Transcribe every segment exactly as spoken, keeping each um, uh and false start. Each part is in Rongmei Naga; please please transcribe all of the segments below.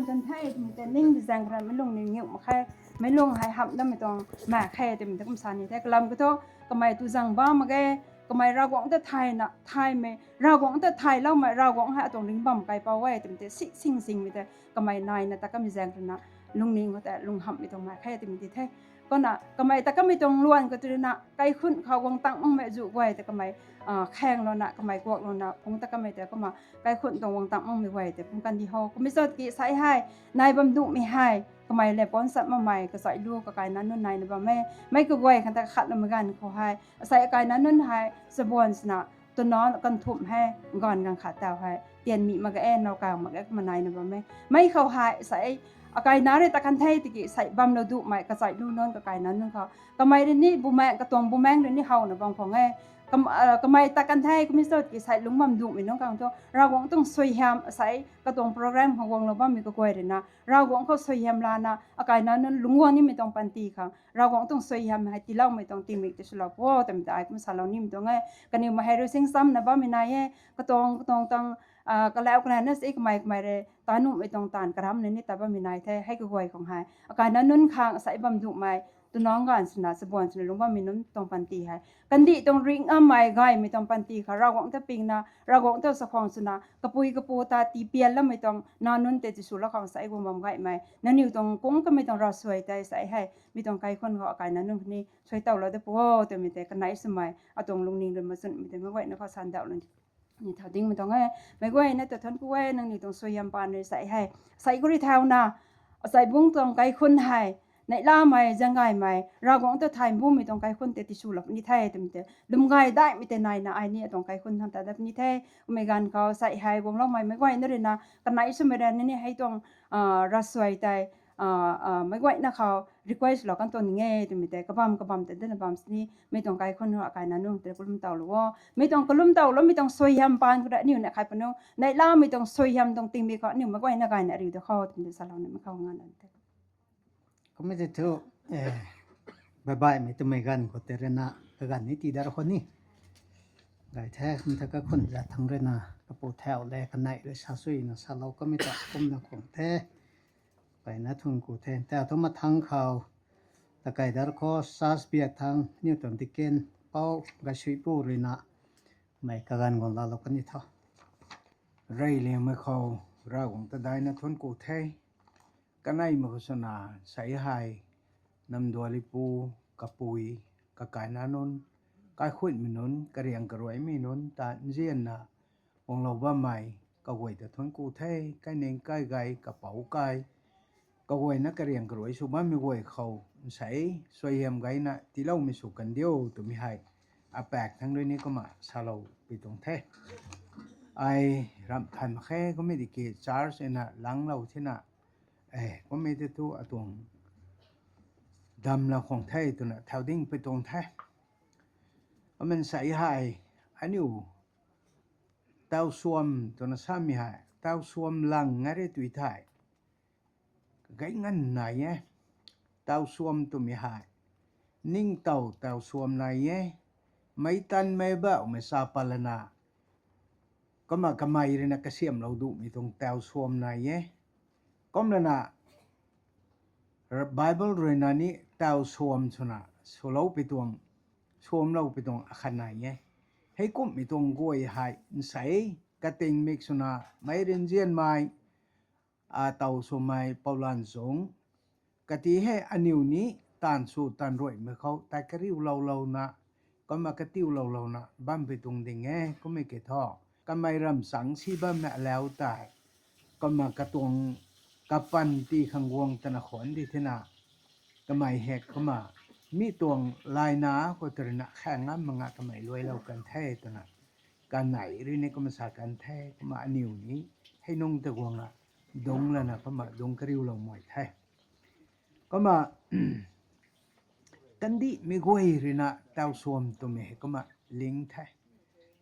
Kan the twmei tei ning bi zaeng kha meic lung ni ngiu mak khe, meic lung hei hamh damei tuang mak khe twmei tei kum sa ni the. Kalam kathu, kamei tu zang bam mak ge, kamei Ravguangc ta thayna thaymei, Ravguangc ta thayloumei, Ravguangc hei atuang ringc bam kaipouc e twmei tei si sing singmei tei kamei naina ta kamei zaeng ruina lungning khou tei lunghamhmei tuang mak khe twmei ti the. Kumna kamei ta kamei tuang luan khou tei ruina kaikhun khou guang tang makmei zu guay tei kamei khaenglouna, kamei kuaklouna phungc ta kamei tei kumna kaikhun tuang guang tang makmei guay tei phungc kandi ho. Kummei chau tiki sai hei nai bam duhmei hei kamei le pon sat makmei kachai lu kakaina nunc naina bam e. Meic kaguay khang ta kakhatloumei ganv khou hei asei akaina nunc hei chabuan swna twna kan thumh hei ganv ganv khat taw hei tian mi mak ge, now kang mak ge kumna naina bam e. Meic khou hei sai akaina rui ta kan the tiki sai bamlou duhmei kachai lu nunc kakaina nunc khou kamei rui ni bumaeng, katuang bumaengc rui ni howna bam khwan e. Kamei ta kan the kummei chau tiki sai lungc bam duhmei nunc khang thu Ravguangc tuang suaihiam, sai katuang program khou guanglou bammei kaguay ruina Ravguangc khou suaihiam lana akaina nunc lungc guang nimei tuang panty khang Ravguangc tuang suaihiam hei tiiloumei tuang tingmik tei swlou pu o twmei ta ai kum salou nimei tuang e. Kaniw mei hei rui singchamna bammei nai e, katuang katuang tuang kalau kalan na si kamei kamei rui ta nuhmei tuang taanv karamna ni ta bammei nai the. Hei kaguay khang hei akaina nunc khang sai bam duhmei twna ganv swna chabuan swna lungc bammei nunc tuang panty hei kandih tuang ringcngammei gaymei tuang panty khou Ravguangc ta pingna, Ravguangc ta chakhwang swna kapui kapu ta tii pianloumei tuang nac nunc tei tiswlou khang sai guang bam gaymei nangniw tuang kung kamei tuang ravsuai tei sai hei mi tuang kaikhun khou akaina nunc ni suaitowlou de pu o twmei tei kanei swmei atuang lungning rui machunmei tei meic guayna khou sandauhlou ni thau dingmei tuang e. Meic guayna ta thuanc ku e, nangniw tuang suaihiam paan rui sai hei sai khou rui thauna asei bungc tuang kaikhun hei neihlamei, zaenggaymei, Ravguangc ta thay bumei tuang kaikhun tei tiswlou puni the twmei tei lwm gay daihmei tei naina ai ni atuang kaikhun thangc ta dat puni the. Kummei ganv khou sai hei guangloumei meic guayna ruina kanei swmei rana ni hei tuang ravsuai tei meic guayna khou request lou kan tuang ni e twmei tei kabam kabam tei dana bam sini mei tuang kaikhun khou akaina nunc tei kalum towlou o. Mei tuang kalum towlou, mei tuang suaihiam paan khou rui aniu na khai panu neihlamei tuang suaihiam tuang tingmik khou aniu meic guayna gayna ariu da khou twmei tei salou nimei khou nganv te. Kummei tei thu bye bye mei twmei ganv khou tei ruina kaganv ni tii dat khou ni gay the. Kum ta kakhun zat thangc ruina kapu thau le kanei rui sa suina salou kamei ta kumna khwan the. Kaina thuanc ku the. Tei thu mathangc khou takai dar khou church biak thangc niw tuang deacon Pou Gaisuipu ruina mei kaganv guang laalou kan ni tho. Reyliangmei khou Ravguangc ta daina thuanc ku the. Kaneimei khou swna sai hei Namdualipu, kapui, kakaina nunc, kaikhunmei nunc, kariang karuaimei nunc ta nzianna guanglou bammei kaguay ta thuanc ku the. Kaining kaigay, kapou kai, kaguayna kariang karuai sw bammei guay khou nsei suaihiam gayna tiiloumei sw kan diu twmei hei apaek thangc rui ni kumna salou pi tuang the. Ai ramh than mak khe kummei tiki church ina langlou thena, e kummei tei thu atuang damlou khwan the twna thau ding pi tuang the. Kumna nsei hei aniu tau suam twna samei hei tau suam lang ngai re tui thei gay nganv nai e. Tau suam twmei hei ningtow tau suam nai e. Meic tanmei bauhmei sa pat lana kumna kamei ruina kasiamhlou duhmei tuang tau suam nai e. Kumlana Bible ruina ni tau suam swna swlou pi tuang, suamlou pi tuang akhat nai e. Heikumhmei tuang guay hei nsei katingmik swna meic rui nzianmei a tau swmei Poulan Zung kati hei aniu ni taanv sw taanv ruaimei khou tei kariulou louna kumna katiulou louna bam pi tuang ding e. Kummei ki thu kamei ramchang si bammei alau tei kumna katuang kapanty khang guang twna khwan di thena kamei hei kumna mi tuang layna khou tei ruina khaeng ngam mak nga kamei luailou kan the twna kanei rui ni kumna sa kan the. Kumna aniw ni hei nungc ta guangna dungc lana kumna dungc kariulou mei the. Kumna kandihmei guay ruina tau suam twmei hei kumna ling the.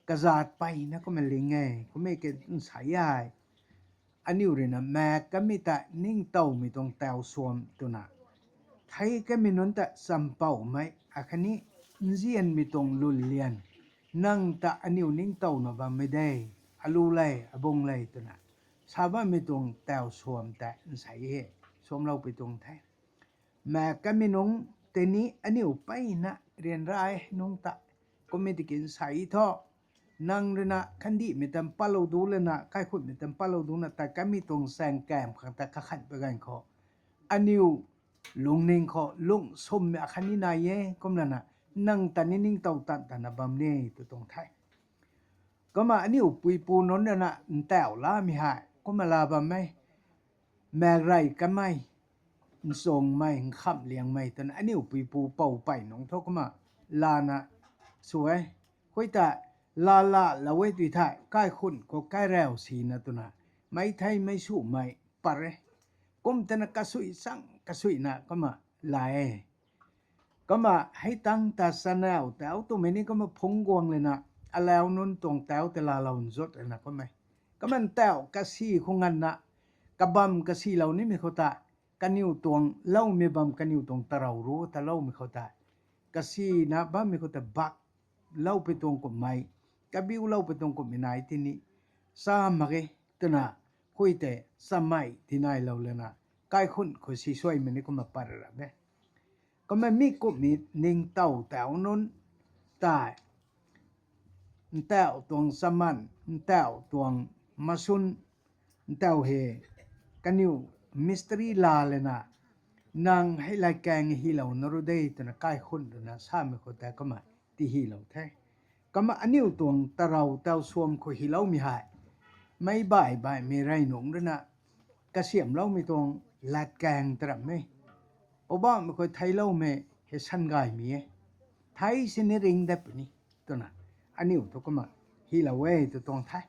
Kazat peyna kumna ling e. Kummei ki nsei hei aniu ruina maek kamei ta ningtowmei tuang tau suam twna thei kamei nunc ta champouhmei akhatni nzianmei tuang lwnlian nang ta aniu ningtowna bammei de, alu le abung le twna sa bammei tuang tau suam tei nsei he, suamlou pui tuang the. Maek kamei nungc tei ni aniu mpeyna ryanra e nungc ta. Kumna tiki nsei thu, nang rui na kandihmei ta patlou du lana, kaikhunhmei ta patlou duna, tat kamei tuang chaeng kam khang ta kakhat pa ganv khou, aniu lungning khou lung sumhmei akhatni nai e, kumlana, nang ta ni ningtow tan tana bam ni tw tuang the. Kumna aniu puipu nunc rui na ntauh lamei hei, kumna la bam e, maek rey kanmei, nchungmei, nkhamh liangmei twna aniu puipu pou pey nungc thu kumna lana sw e. Khou ta, laa laa lou e tui thei, kaikhunc khou kairau sina twna, meic thei meic sumei pat e. Kum tana kasui chang kasuina kumna la e. Kumna hei tang ta chanau tau twmei ni kumna phungc guang lana, alau nunc tuang tau ta laalou nzut lana kum e. Kumna ntauh kasi khou nganvna, kabam kasilou nimei khou ta, kaniw tuang loumei bam kaniw tuang tarou ru taloumei khou ta, kasina bammei khou ta bak lou pui tuang kumhmei, kabiulou pui tuang kumhmei nai tini, cha mak ge twna, khou tei chamei tinailou lana, kaikhunc khou si suaimei ni kumna pat ra e. Kumna mi kumhmei ningtow tau nunc tei, ntauh tuang chaman, ntauh tuang masun, ntauh hei, kaniw mistri laa lana, nang hei latkaeng hylou na ru de twna kaikhunc rui na samei khou tei kumna tihilou the. Kumna aniu tuang tarou tau suam khou hyloumei hei, meic baih baihmei rey nungc rui na, kasiamhloumei tuang latkaeng ta ram e. Poubauhmei khou theicloumei hei sangaymei e. Thei sini ring dat puni twna, aniu thu kumna hylou e tw tuang the.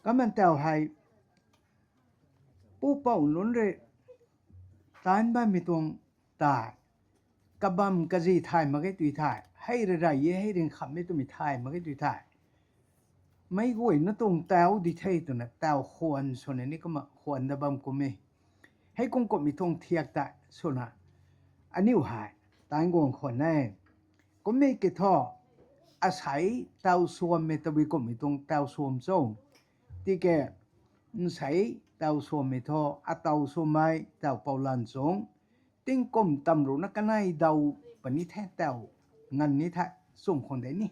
Kumna ntauh hei, pupouc nunc rui taanc bammei tuang tei, kabam kazi thay mak ge tui thei, hei rui rey e, hei ring kham e twmei thay mak ge tui thei, meic guayna tuang tau di the twna tau khwan swna ni kumna khwan da bam kum e. Hei kum kumhmei tuang thiak tei swna, aniu hei taanc guang khwan e. Kummei ki thu, asei tau suammei tabui kumhmei tuang tau suam cho? Tiki, nsei tau suammei thu, atau swmei tau pou lan chung, tingkum tam ruhna kanei daw puni the tau, nganv ni the, chum khwan de ni.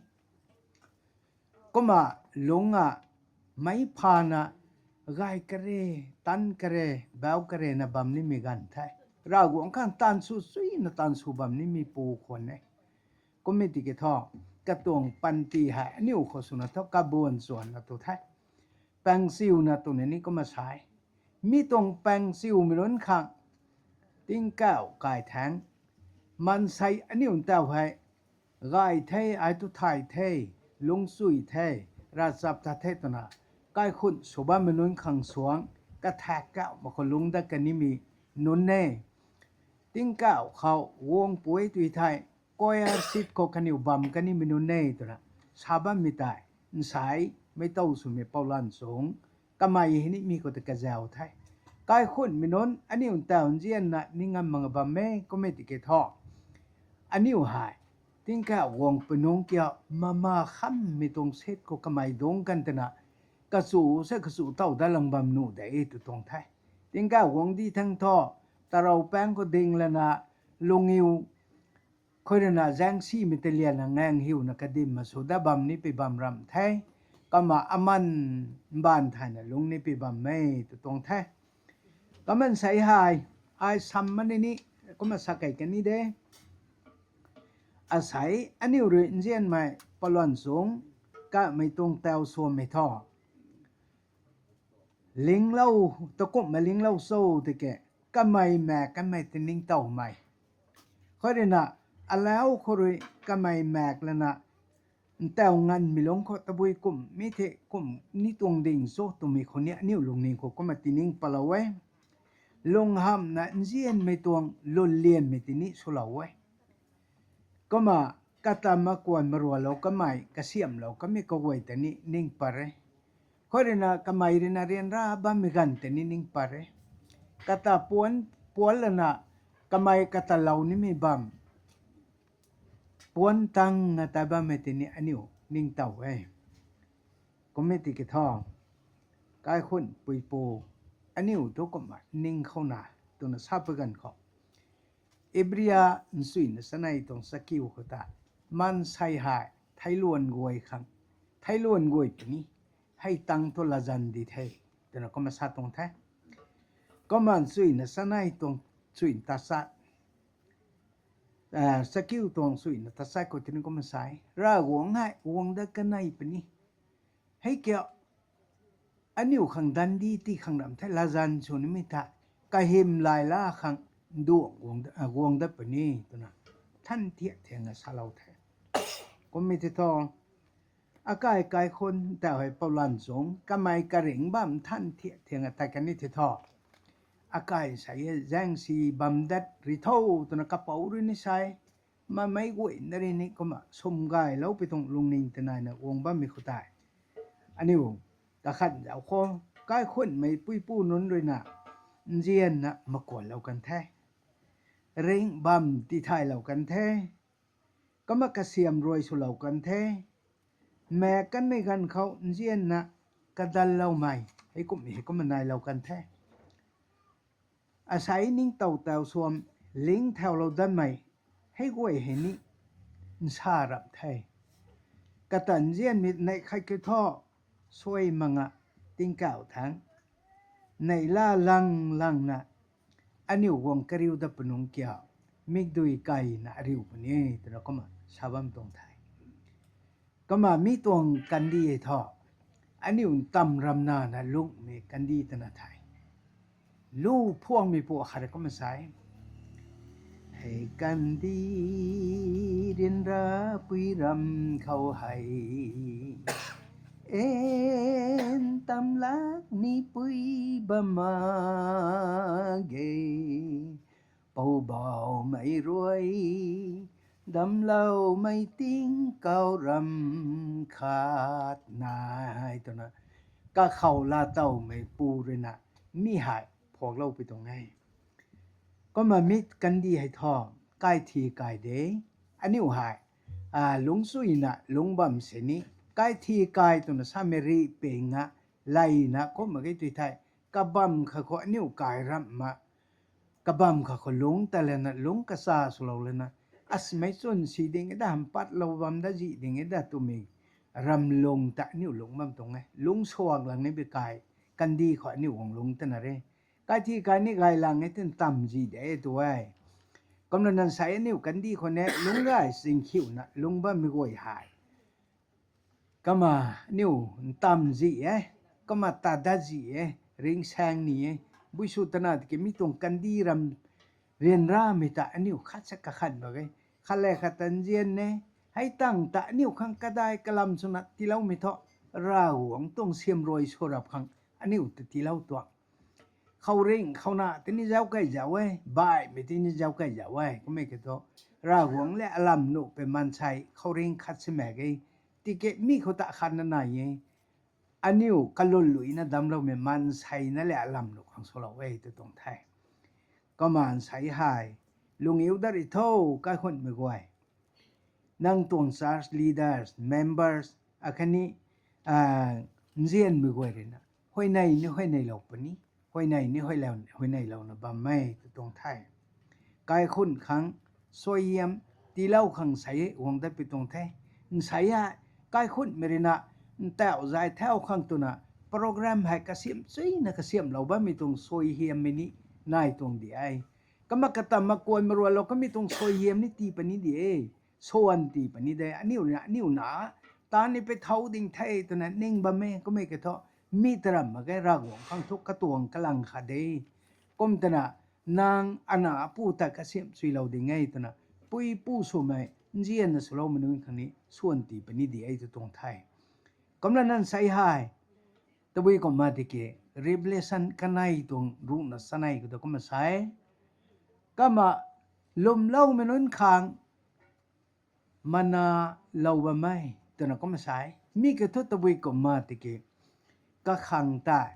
Kumna lungc a, meic phana, gay kare, tanc kare, bau kare na bam nimei ganv the. Ravguangc khang taanv sw suina taanv sw bam nimei pu khwan e. Kummei tiki thu, katuang panty hei aniu khou swna thu kabuan chuanna tu the. Paengchiuna twna ni kumna sa e. Mi tuang paengchiumei nunc khang, tingkauh kai thaeng, maansei aniu ntauh hei, gay the, ai tu thay the, lungchui the, ravchap ta the twna, kaikhunc sw bammei nunc khang suang, kathak kauh mak khou lungc dat kanimei nunc e. Tingkauh khou guang pui tui thei, choir seat khou kaniw bam kanimei nunc e twna, sa bammei tei, nsei, meic tow swmei pou lan chung, kamei hei ni mi khou ta kazau the. Kaikhunhmei nunc, aniu ntauh nzianna ni ngam mak bam e, kummei tiki thu, aniu hei, tingkauh guang pui nungc kiu, mama khammei tuang seat khou kamei dungc kan twna, kachu se kachu tow dat lang bam nuh de tw tuang the. Tingkauh guang di thang thu, tarou paeng khou ding lana, lungiu, khou rui na zaengsimei tei lianna ngaeng hiuna kadim ma sw dat bam ni pi bam ram the. Kumna aman mbaanv thayna lungc ni pi bam e tw tuang the. Kumna nsei hei, ai sam mani ni, kumna sa kei kani de. Asei aniu rui nzianmei paluan chung, kamei tuang tau suammei thu, linglou, takumhmei linglou cho tiki, kamei maek kanmei tei ningtowmei. Khou rui na, alau khou rui kamei maek lana, ntau nganvmei lungc khou tabui kumh mi the kumh ni tuang ding cho twmei khou ni aniu lungning khou kumna tining palou e. Lunghamhna nzianmei tuang lunglianmei tini swlou e. Kumna kata makuan marualou kamei, kasiamhlou kamei kaguay ta ni ning pat e. Khou rui na kamei rui na ryanra bammei ganv ta ni ning pat e. Kata puan, puan lana kamei katalou nimei bam, puan tangna ta bammei tini aniu ningtow e. Kummei tiki thu, kaikhunh puipu, aniu tu kumna ning khou na, twna sa pui ganv khou, Ibria nchuina chanei tuang chakiu khou ta, maansei hei theiluan guay khang, theiluan guay puni, hei tang tu latzan di the, twna kumna sa tuang the. Kumna nchuina chanei tuang chuina tachat, chakiu tuang chuina tachat khou tini kumna sa e, Ravguangc hei guang dat kanei puni. Hei kiu, aniu khang dandi ti khang ram the, latzan sw nimei ta, kahym lay la khang nduang guang dat puni, twna than thiak thiang na salou the. Kummei tei thu, akai kaikhunh ta hei poulan chung kamei karingc bam than thiak thiang a tat kan ni tei thu, akai sa e zaengsi bam dat ri tho, twna kapouc rui ni sa e, mamei guayna rui ni kumna sumgaylou pi tuang lungning tei naina guang bammei khou tei, aniu kakhan zauc khou, kaikhunhmei puipu nunc rui na nzianna makuanlou kan the, ringh bam tithaylou kan the, kumna kasiam ruai swlou kan the, maek kanmei ganv khou nzianna kadanloumei hei kumhmei hei kumna nailou kan the. Asei ningtow tau suam ling thaulou danmei hei guay hei ni nsa rap the. Kata nzianmei neih khat kiu thu, suai manga tingkauh thangc, neih la lang langna, aniu guang kariu dat punungc kiu, mikdui kaina ariu puni, twna kumna sa bam tuang the. Kumna mi tuang kandih hei thu, aniu ntam ramna na lungmei kandih twna the. Lu phuangmei pu khat rui kumna sa e, hei kandih ryanra pui ram khou hei, ntam lak ni pui bam mak ge, Poubauhmei rui damcloumei tingkauh ram khat nai, twna kakhou laatowmei pu rui na mi hei phuaklou pi tuang e. Kumna mi kandih hei thu, kaithi kai de, aniu hei lungcchuina lungc bam sini, kaithi kai twna samei rih ping a, layna kumna ge tui thei, kabamv khat khou aniu kai ramh ma, kabamv khat khou lungc ta lana lungc kacha swlou lana, asmei chwn si ding e da, mpatlou bam da, zih ding e da twmei ramlung ta aniu lungc bam tuang e. Lungc suak lang ni bi kai, kandih khou aniu guang lungc tana re. Kaithi kai ni gay lang e tin tam zih de tu e. Kumna nansei aniu kandih khou ne lungc gay singkhiuna lungc bammei guay hei, kumna aniu ntam zih e, kumna tat dat zih e, ringsaeng ni e. Bui sw tana tiki mi tuang kandih ram ryanramei ta aniu khat sa kakhan bak e. Khat le khat ta nzian e, hei tangv ta aniu khang kadai kalam swna tiiloumei thu, Ravguangc tuang siamruai sw rap khang aniu ta tiilou tuang. Khouringh khouna tini zauc key zauc e, baihmei tini zauc key zauc e, kummei kiu thu, Ravguangc le alam nuh pei maansei khouringh khat si mak ge, tiki mi khou ta khatna nai e, aniu kalun luina damcloumei maansei na le alam nuh khang swlou e tw tuang the. Kumna maansei hei, lungc iu dat ri tho, kaikhunhmei guay. Nang tuang church leaders, members, akhatni nzianmei guay rui na, huayney ni huayneylou puni, huayney ni huayneylouna bam e tw tuang the. Kaikhunh khang, suaihiam tiilou khang sei e guang dat pi tuang the. Nsei hei, kaikhunhmei rui na, ntauh zay thau khang twna, program hei kasiam chuina kasiamhlou bammei tuang suaihiammei ni nai tuang di e. Kumna kata makuan marualou kamei tuang suaihiam ni tii puni di e. Swan tii puni de, aniu na, aniu na, taan ni pei thau ding the twna ning bam e, kummei kiu thu, mi ta ram mak ge, Ravguangc khang thu katuang kalang khat de. Kum tana, nang ana pu ta kasiam chuilou ding e twna, puipu swmei, nzianna swloumei nunc khang ni swan tii puni di e tw tuang the. Kumna nansei hei, tabui kumna tiki, Revelation kanei tuang ruhna chanei khou ta kumna sa e. Kumna lwmloumei nunc khang mana lou bam e twna kumna sa e. Mi kiu thu tabui kumna tiki, kakhang tei,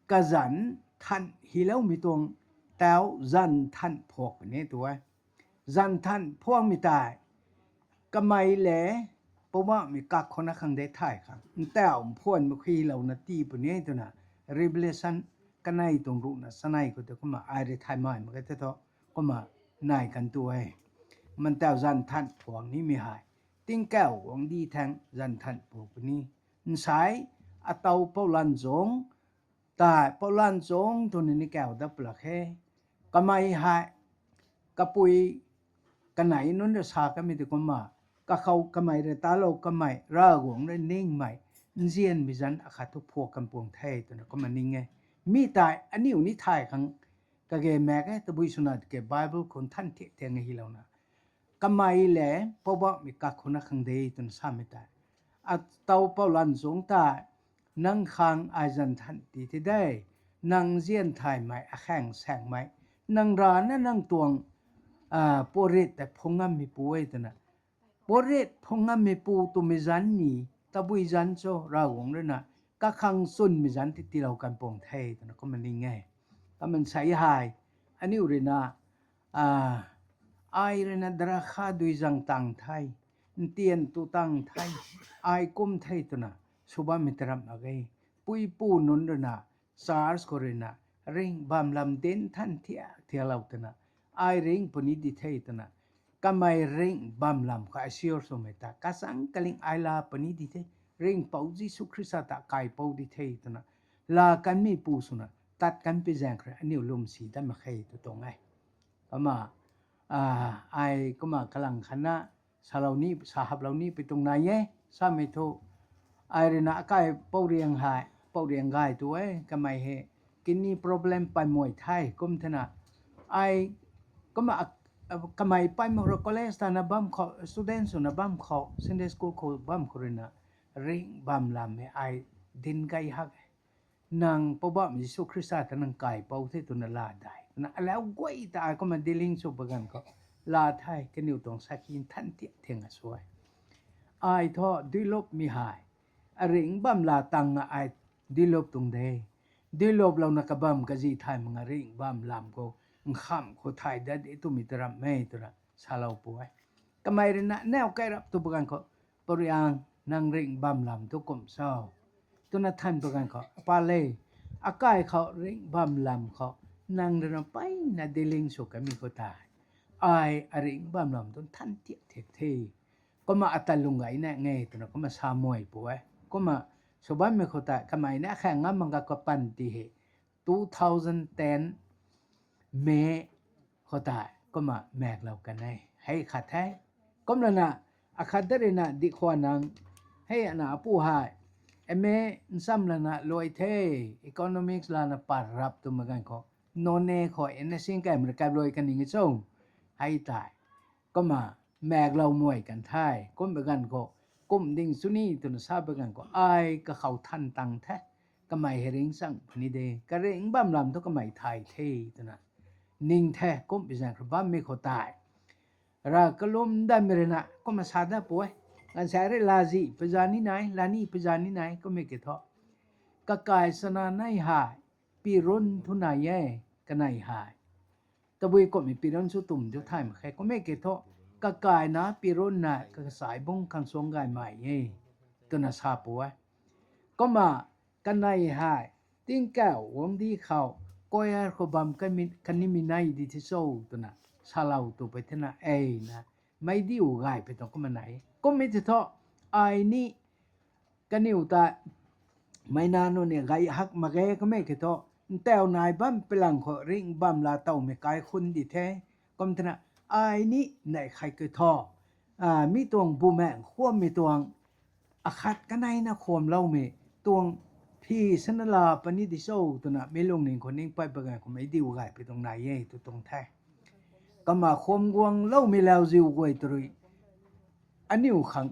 kazanc than hyloumei tuang tauh zanc than phuak puni tu e. Zanc than phuakmei tei, kamei le, Poubauhmei kak khou na khang de thay khang, ntauh mphuanmei khuilouna tii puni twna, Revelation kanei tuang ruhna sanei khou tei kumna ai rui thay mai mak khe the thu, kumna nai kan tu e. Mantau zan than phuang nimei hei tingkauh guangcdic thang zan than phuang puni. Nsai atau Poulan Zung, tai Poulan Zung twna ni kau dat pla khe. Kamei hei kapui kanei nunc rui sa kamei tei kumna, kakhou kamei rui talou kamei Ravguangc rui ningmei nzianmei zanc akhat thu phuak kan puang the twna kumna ning e. Mi tei aniu ni thay khang kage maek e, tabui swna ke Bible khou nthan thiak thiak e hylouna. Kamei le Poubauhmei kakhou na khang de twna samei tei, atau Poulan Zung tei, nang khang ai zan than ti the de, nang nzian thaymei, akhaeng saengmei, nang rana nang tuang puatrit tei phung ngammeipu e twna. Puatrit phung ngammeipu twmei zanc ni, tabui zanc cho Ravguangc rui na kakhang chwnmei zanc ti tiilou kan puang the twna kumna ning e. Kumna nsai hei, aniu rui na, ai rui na drakha dui zang tang the, ntian tu tang the, ai kum the twna sw bammei ta ramh mak ge. Puipu nunc rui na, church khou rui na, ringh bam lam dinc than thiak thiaklou twna, ai ringh puni di the twna, kamei ringh bam lam khou assure swmei ta kachang kaling ai laa puni di the, ringhpouc Jisu Khrista ta kaipouc di the twna, laa kanmeipu swna tat kanpui zaeng khou rui aniu lwmsi dat mak khe tw tuang e. Kumna, ai kumna kalang khatna salou ni, sa haplou ni pui tuang nai e, samei thu, ai rui na akai Pouriang hei, Pouriang gay tu e, kamei hei kidney problem paymei the, kum thena, ai, kumna, kamei paymei rui college tana bam khou, student swna bam khou, Sunday school khou bam khou rui na, ringh bam lam e ai dinc gay hak e. Nang Poubauhmei Jisu Khrista ta nang kaipouc the twna laa dai twna alau guay ta ai kumna dealing sw pa ganv khou, laa the, kaniw tuang sakhi nthan thiak thiak a sw e. Ai thu duilupmei hei, aringh bam laa tangna ai duilup tuang de. Duiluplouna kabam kazi thay mak nga ringh bam lam khou, nkhamh khou thay dat de twmei ta ramh e twna salou pu e. Kamei rui na nau kai rap tu pa ganv khou, Pouriang, nang ringh bam lam thu kum cho? Twna than pa ganv khou, apa le, akai khou ringh bam lam khou, nang rui na mpeyna dealing sw kamei khou tei, ai aringh bam lam thu nthan thiak thiak the. Kumna ata lung gayna nge twna kumna sa mei pu e. Kumna sw bammei khou tei kamei na khaeng ngam mak ga kapan ti hei, two thousand ten May khou tei kumna maeklou kan e. Hei khat the. Kumlana, akhat da rui na dih khwan nang, hei ana apu hei M A ncham lana luai the, economics lana pat rap twmei ganv khou, Noney khou N S C kaimei rui kai luai kan ning e cho. Hei tei kumna maeklou mei kan the, kum pa ganv khou, kum ding chu ni twna sa pa ganv khou ai kakhou than tang the. Kamei hei ringh chang puni de, karingh bam lam thu kamei thay the twna ning the, kum pi zaeng khou bammei khou tei, rav kalum datmei rui na kumna sa dat pu e. Ganv sa rui laazih paza ni nai, lani paza ni nai, kummei kiu thu, kakai chana nei hei pirun thu nai e, kanei hei. Tabui kummei pirun sw twm thu thay mak khe, kummei kiu thu, kakai na pirun na kakasai bung khang suang gaymei e twna sa pu e. Kumna kanei hei tingkauh guangcdic khou, choir khou bam kanimei nai di the cho twna salou tu pui thena, ei na, meic diu gay pui tuang kumna nai. Kummei ti thu, ai ni kaniw ta meic na nunc ni gay hak mak ge, kummei kiu thu, ntau nai bam pilang khou ringh bam laa towmei kaikhunc di the. Kum thena, ai ni neih khat kiu thu, mi tuang bumaengh khwammei tuang, akhat kaneina khwamloumei tuang phi sana laa puni di cho twna mi lungning khou ning pat pa ganv khou meic diu gay pui tuang nai e tw tuang the. Kumna khwam guangloumei lauziu guay tw rui, aniu khang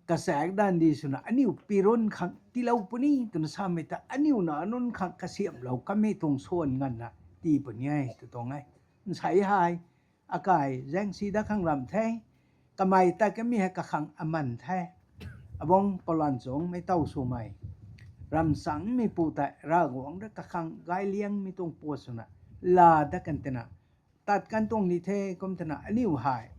kachaekc danv di swna aniu pirun khang tiilou puni twna samei ta aniu na nunc khang kasiamhlou kamei tuang swan nganvna tii puni e tw tuang e. Nsei hei akai zaengsi dat khang ramh the. Kamei tat kamei hei kakhang aman the. Abungc Poulan Chungmei tow swmei, ramchangmeipu tei Ravguangc rui kakhang gayliangmei tuang puat swna laa dat kan tina, tat kan tuang ni the. Kum thena aniu hei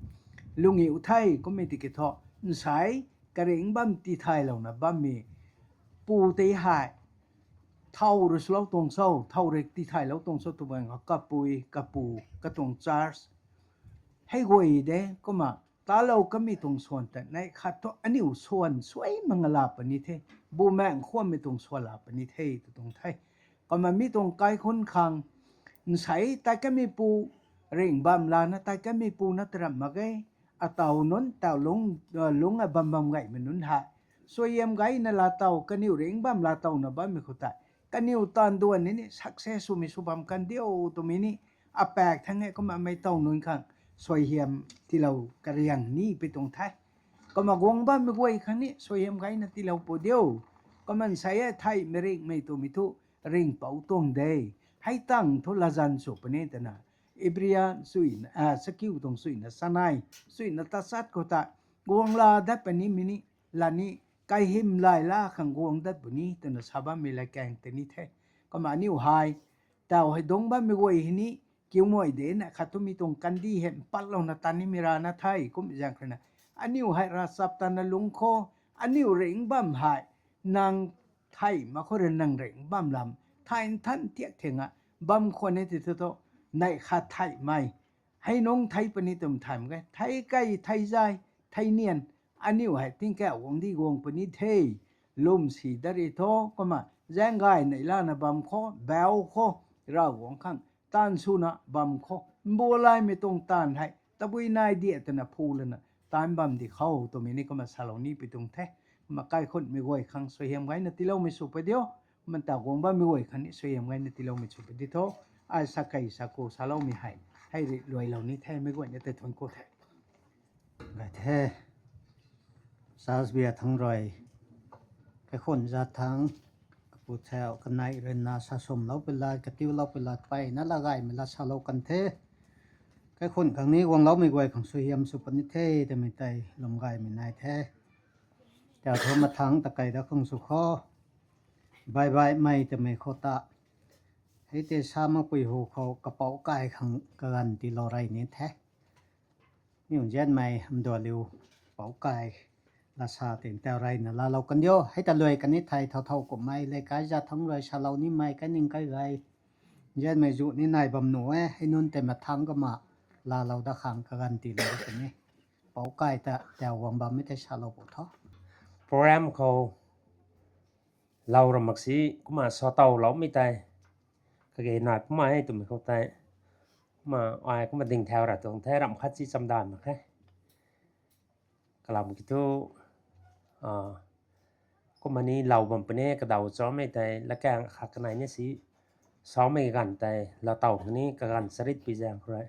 lungniw the, kummei tiki thu, nsei karingh bam tithaylouna bammei pu tei hei thow rui swlou tuang cho, thow rui tithaylou tuang cho tw bang kapui, kapu, katuang church hei guay de, kumna talou kamei tuang swan ta neih khat thu aniu swan suai manga la puni the, bumaengh khwanmei tuang swan la puni the tw tuang the. Kumna mi tuang kaikhunc khang, nsei tat kamei pu, ringh bam lana tat kamei pu na taramh mak ge, ataw nunc, taw lungc, lungc a bam bam gaymei nunc hei suaihiam gayna laatow, kaniw ringh bam laatowna bammei khou tei kaniw taanv duan ni ni success swmei sw bam kan diu twmei ni apaek thang e. Kumna mei tow nunc khang suaihiam tiilou kariang ni pi tuang the. Kumna guang bammei guay khang ni suaihiam gayna tiilou pu diu. Kumna nsei e theihmei ringhmei twmei thu ringhpouc tuang de. Hei tang thu latzan sw puni twna Ibria chuina, sakiu tuang chuina sanei, chuina tachat khou ta guang la dat puni mei ni, lani kaihym lay la khang guang dat puni twna sa bammei latkaeng tei ni the. Kumna aniu hei taw hei dungc bammei guay hei ni kiumei de na khat thu mi tuang kandih hei mpatlouna tan nimei rana the. Kum zaeng khou rui na aniu hei ravchaptatna lungc khou, aniu ringh bam hei nang theih mak khou rui nang ringh bam lam thei nthan tiak theng a bam khwan e ti thu thu, neih khat theihmei hei nungc thei puni twm thay mak ge. Thei kei, thei zay, thei nian, aniu hei tingkauh guang di guang puni the. Lwm si dat ri thu, kumna zaeng gay neih lana bam khou, bau khou, Ravguangc khang taanv swna bam khou, mbu laymei tuang taanv hei tabui nai diak twna phu lana taanv bam di khou twmei ni kumna salou ni pi tuang the. Kumna kaikhunmei guay khang suaihiam gayna tiiloumei sw pu diu. Kumna taw guang bammei guay khang ni suaihiam gayna tiiloumei sw pu di tho. Ai sa kei sa khou saloumei hei, hei rui luailou ni the, mei guayna tei thuanc ku the. Gay the. Sasbia thangc rui, kaikhunc zat thangc, kapu thau kanei rui na sa sumlou pi lat, katiulou pi lat, mpeyna laa gaymei lat salou kan the. Kaikhunc khang ni guangloumei guay khang suaihiam sw puni the twmei tei lwm gaymei nai the. Taw thu mathangc ta kei dat khang sw khou, baih baihmei twmei khou ta, hei tei sa makpui hu khou kapouc kai khang kaganv tiilou rey ni the. Niw nzianmei mdualiu pouc kai laa sa ting taw reyna laalou kan diu. Hei ta luai kan ni thei thow thow kummei leikai zat thangc rui salou nimei kaining kai gay nzianmei zu ni nai bam nuh e. Hei nunc tei mathangc kumna laalou dat khang kaganv tiilou kan ni. Pouc kai ta taw guang bammei tei salou pu tho. Program khou lou ra mak si, kumna sa towloumei tei kage nai pumei e twmei khou tei, kumna ai kumna ding thau ra tuang the, ramh khat si chamdan mak khe. Kalam ki thu, kumna ni lou bam puni, kadaw chamei tei latkaeng khat kanei ni si, samei kaganv tei laatow khang ni kaganv charit pi zaeng khou rui,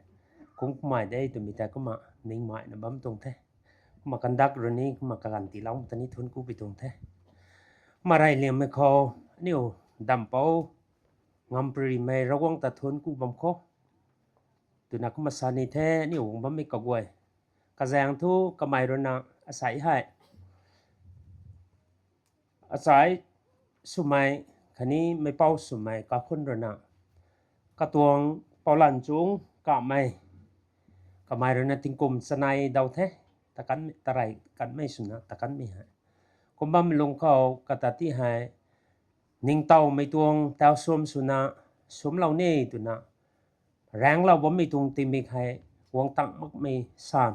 kum kumei de twmei tei kumna ningmeina bam tuang the. Kumna kandak rui ni kumna kaganv tiiloumei ta ni thuanc ku pi tuang the. Kumna reyliangmei khou, aniu dampouc Ngamparymei Ravguangc ta thuanc ku bam khou, twna kumna sa ni the. Aniu guang bammei kaguay, kazaeng thu kamei rui na, asei hei, achai swmei khatni meipouc swmei kaikhunc rui na, katuang poulan chung kamei, kamei rui na tingkum chanei daw the, takanmei, tarey kanmei swna takanmei hei. Kum bammei lung khou kata ti hei, ningtowmei tuang taw suam swna, suamlou ni twna, raengclou bammei tuang tingmik hei guang tang makmei san,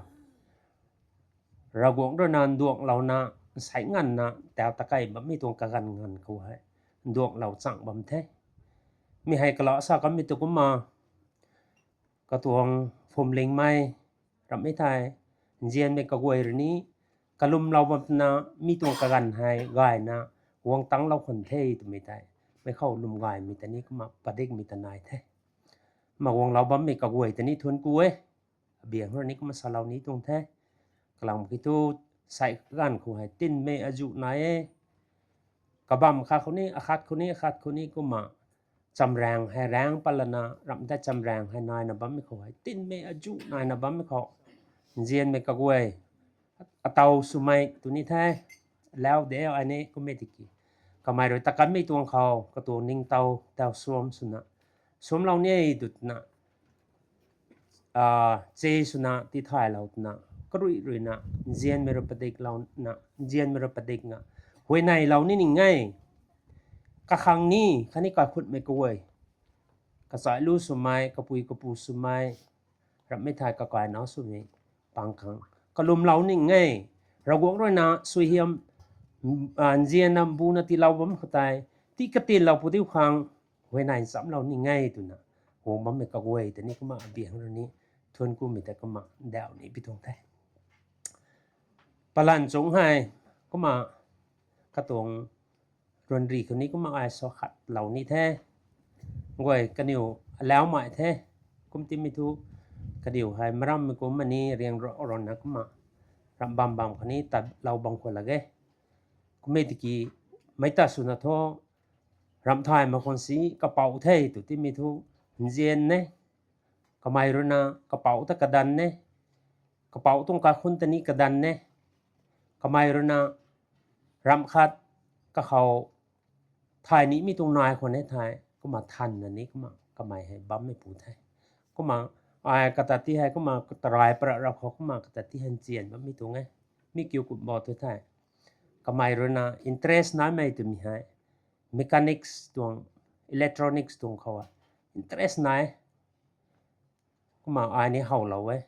Ravguangc rui na nduanglouna, nsei nganvna taw takei bammei tuang kaganv nganv khou hei nduanglou chang bam the. Mi hei kalou sa kanmei tu kumna, katuang phwamlingmei ramhmei thei, nzianmei kaguay rui ni, kalwmlou bam twna, mi tuang kaganv hei gayna guang tanglou khwan the twmei tei, mei khou lwm gaymei ta ni kumna padikmei ta nai the. Kumna guanglou bammei kaguay ta ni thuanc ku e. Abiang rui ni kumna salou ni tuang the. Kalam ki thu, sei kaganv khou hei tinmei azuh nai e. Kabam khat khou ni, akhat khou ni, akhat khou ni kumna chamraeng hei raengc pat lana, ramh tei chamraeng hei naina bammei khou hei tinmei azuh naina bammei khou, nzianmei kaguay, ataw swmei tu ni the, lau de ai ni kummei tiki, kamei rui takanmei tuang khou katuang ningtow taw suam swna, suamlou ni e twna, che swna tithaylou twna, karui ruina, nzianmei rui padiklouna, nzianmei rui padik nga, huayneylou ni ning e. kakhang ni khatni kaikhunhmei kaguay, kachai lu swmei, kapui kapu swmei, ramhmei thai kakai nau swmei pang khang kalumlou ning e. Ravguangc ruina suaihiam nzianna mbuna tiilou bam khou tei, ti katinlou pu diu khang huayney nchamlou ning e twna guang bammei kaguay ta ni kumna abiang rui ni thuanc kumei ta kumna dauh ni pi tuang the. Palan chungc hei kumna katuang ruanri khou ni kumna ai sa khatlou ni the. Guay kaniw alaumei the. Kum timei thu kaniw hei marammei kumna ni riang ro ronna kumna ramh bam bam khou ni tatlou bam khou lak e. Kummei tiki meic ta swna thu ramh thay mak khwan si kapouc the tw timei thu nzian e. Kamei ruina kapouc ta kadan e. Kapouc tuang kaikhunc ta ni kadan e. Kamei ruina ramh khat kakhou thay nimei tuang nai khwan e thei kumna thanna ni kumna kamei hei bammei pu the. Kumna ai kata ti hei kumna tarai para rap khou kumna kata ti hei nzian bammei tuang e. Mi kiu kum bo tu the. Kamei ruina interest naimei twmei hei mechanics tuang, electronics tuang khou a interest nai. Kumna ai ni howlou e.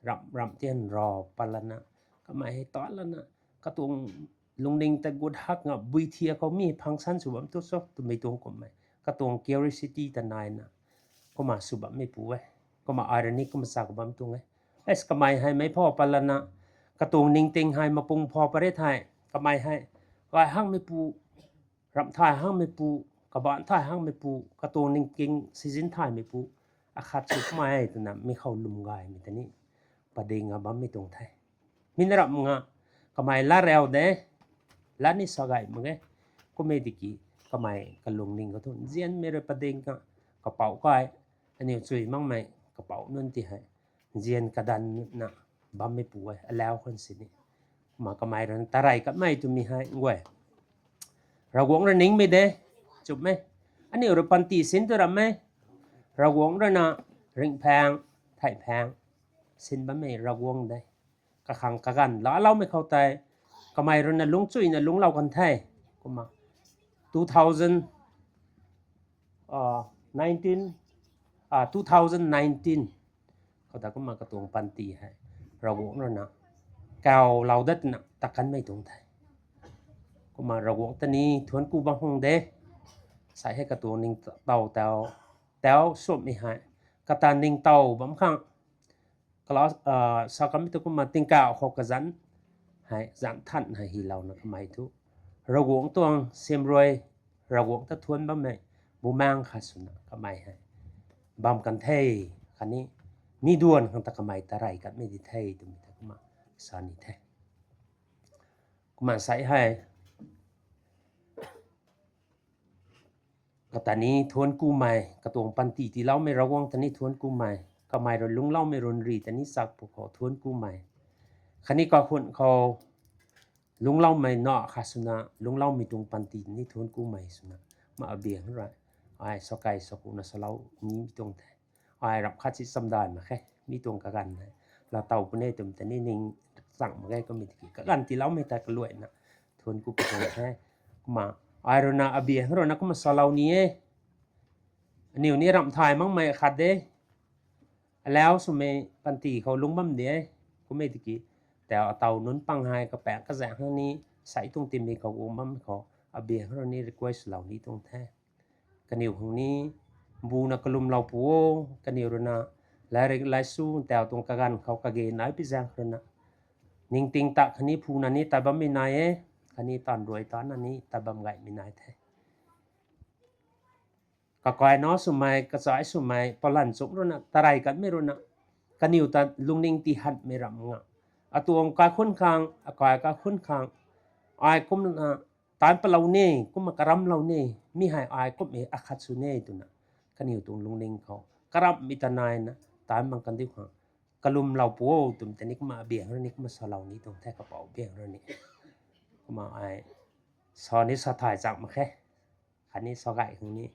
Ramh ramh ti han ra pat lana, kamei hei tat lana, katuang lungning ta gut hak nga bui thia khou mi function sw bam tu cho twmei tuang kummei katuang curiosity ta naina kumna sw bammei pu e. Kumna ai rui ni kumna sa khou bam tuang e. As kamei hei meic phou pat lana, katuang ningting hei mapung phou pat re thei, kamei hei gay hangmei pu, ramh thay hangmei pu, kabaanc thay hangmei pu, katuang ningting sizin thaymei pu akhat sw kumna e twna mi khou lwm gaymei ta ni pading a bammei tuang the. Mi na ramh nga kamei lat riu de, lat ni sa gay mak ge. Kummei tiki kamei kalungning khou thu nzianmei rui pading a kapouc kai, aniw chui makmei kapouc nunc ti hei nzian kadanna bammei pu e alau khwan sini. Kumna kamei ruina tarey katmei twmei hei guay Ravguangc rui ningmei de, chumh e. Aniw rui panty sin tu ram e. Ravguangc ruina ringphaeng, theihphaeng sin bammei Ravguangc de. Kakhang kaganv laaloumei khou tei kamei ruina lungcchuina lungclou kan the. Kumna two thousand nineteen, two thousand nineteen khou ta kumna katuang panty hei Ravguangc ruina kawlou dat twna ta kanmei tuang the. Kumna Ravguangc ta ni thuanc ku bam khang de. Sai hei katuang ningtow tau, tau swmei hei kata ningtow bam khang sa kanmei tu kumna tingkauh khou kazanc hei zanc than hei hylouna kamei thu Ravguangc tuang siamruai, Ravguangc ta thuanc bammei bumaengc khat swna kamei hei bam kan the. Khatni mi duan khang ta kamei tarey katmei di the twmei ta kumna sa ni the. Kumna sai hei kata ni thuanc kumei, katuang panty tiiloumei Ravguangc ta ni thuanc kumei, kamei rui lungcloumei ruanri ta ni chak pwkhou thuanc kumei, khatni kaikhunc khou lungcloumei na khat swna lungcloumei tuang panty ni thuanc kumei swna ma abiang rui ai sa kai sa kuna salou ni mi tuang the. Ai ramh khat si chamdai mak khe, mi tuang kaganv hei laatow puni twmei ta ni ning chang mak ge. Kummei tiki kaganv tiiloumei ta kaluaina thuanc ku puni the. Kumna ai ruina abiang ruina kumna salou ni e. Aniw ni ramh thay makmei khat de, alau swmei panty khou lungc bam de. Kummei tiki tau ataw nunc pang hei kapaengc kazaeng khang ni sai tuang timei khou guang bammei khou abiang rui ni request lou ni tuang the. Kaniw khang ni mbuna kalumlou pu o. Kaniw ruina lairik laisu tau tuang kaganv khou kage nai pi zaeng ruina ningting ta khatni phuna ni tat bammei nai e, khatni taanv ruai tana ni tat bam gaymei nai the. Kakai na swmei, kachai swmei, palan chungc ruina tarey katmei ruina kaniw ta lungning tiihanmei ram nga, atuang kaikhunc khang, akai kaikhunc khang ai kumna taanc palou ni, kumna karamlou ni, mi hei ai kumhmei akhat sw ni twna kaniw tuang lungning khou karamhmei ta naina taanc bam kan diu khang kalumlou pu o twmei ta ni kumna abiang rui ni kumna salou ni tuang the, kapouc biang rui ni. Kumna ai sa ni sa thay chak mak khe, khatni sa gay khang ni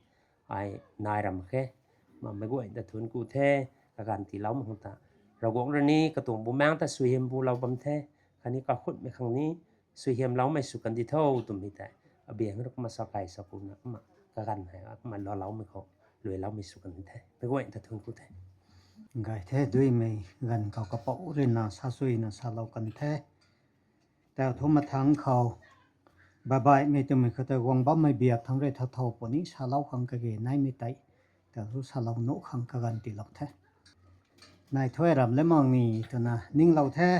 ai nai ram mak khe. Kumna meic guayna ta thuanc ku the, kaganv tiiloumei khang ta Ravguangc rui ni katuang bumaengc ta suaihiam bulou bam the, khatni kaikhunhmei khang ni suaihiamloumei sw kan di tho twmei tei abiang rui kumna sa kai sa kuna kumna kaganv hei kumna laaloumei khou, luiloumei sw kan the. Meic guayna ta thuanc ku the. Gay the, duimei ganv khou kapouc ruina sa suina salou kan the. Tau thu mathangc khou, baihbaihmei twmei khou tei guang bammei biak thangc rui thow thow puni salou khang kage naimei tei, tau thu salou nuh khang kaganv tiilou the. Nai thuy ram le mak ni twna ninglou the.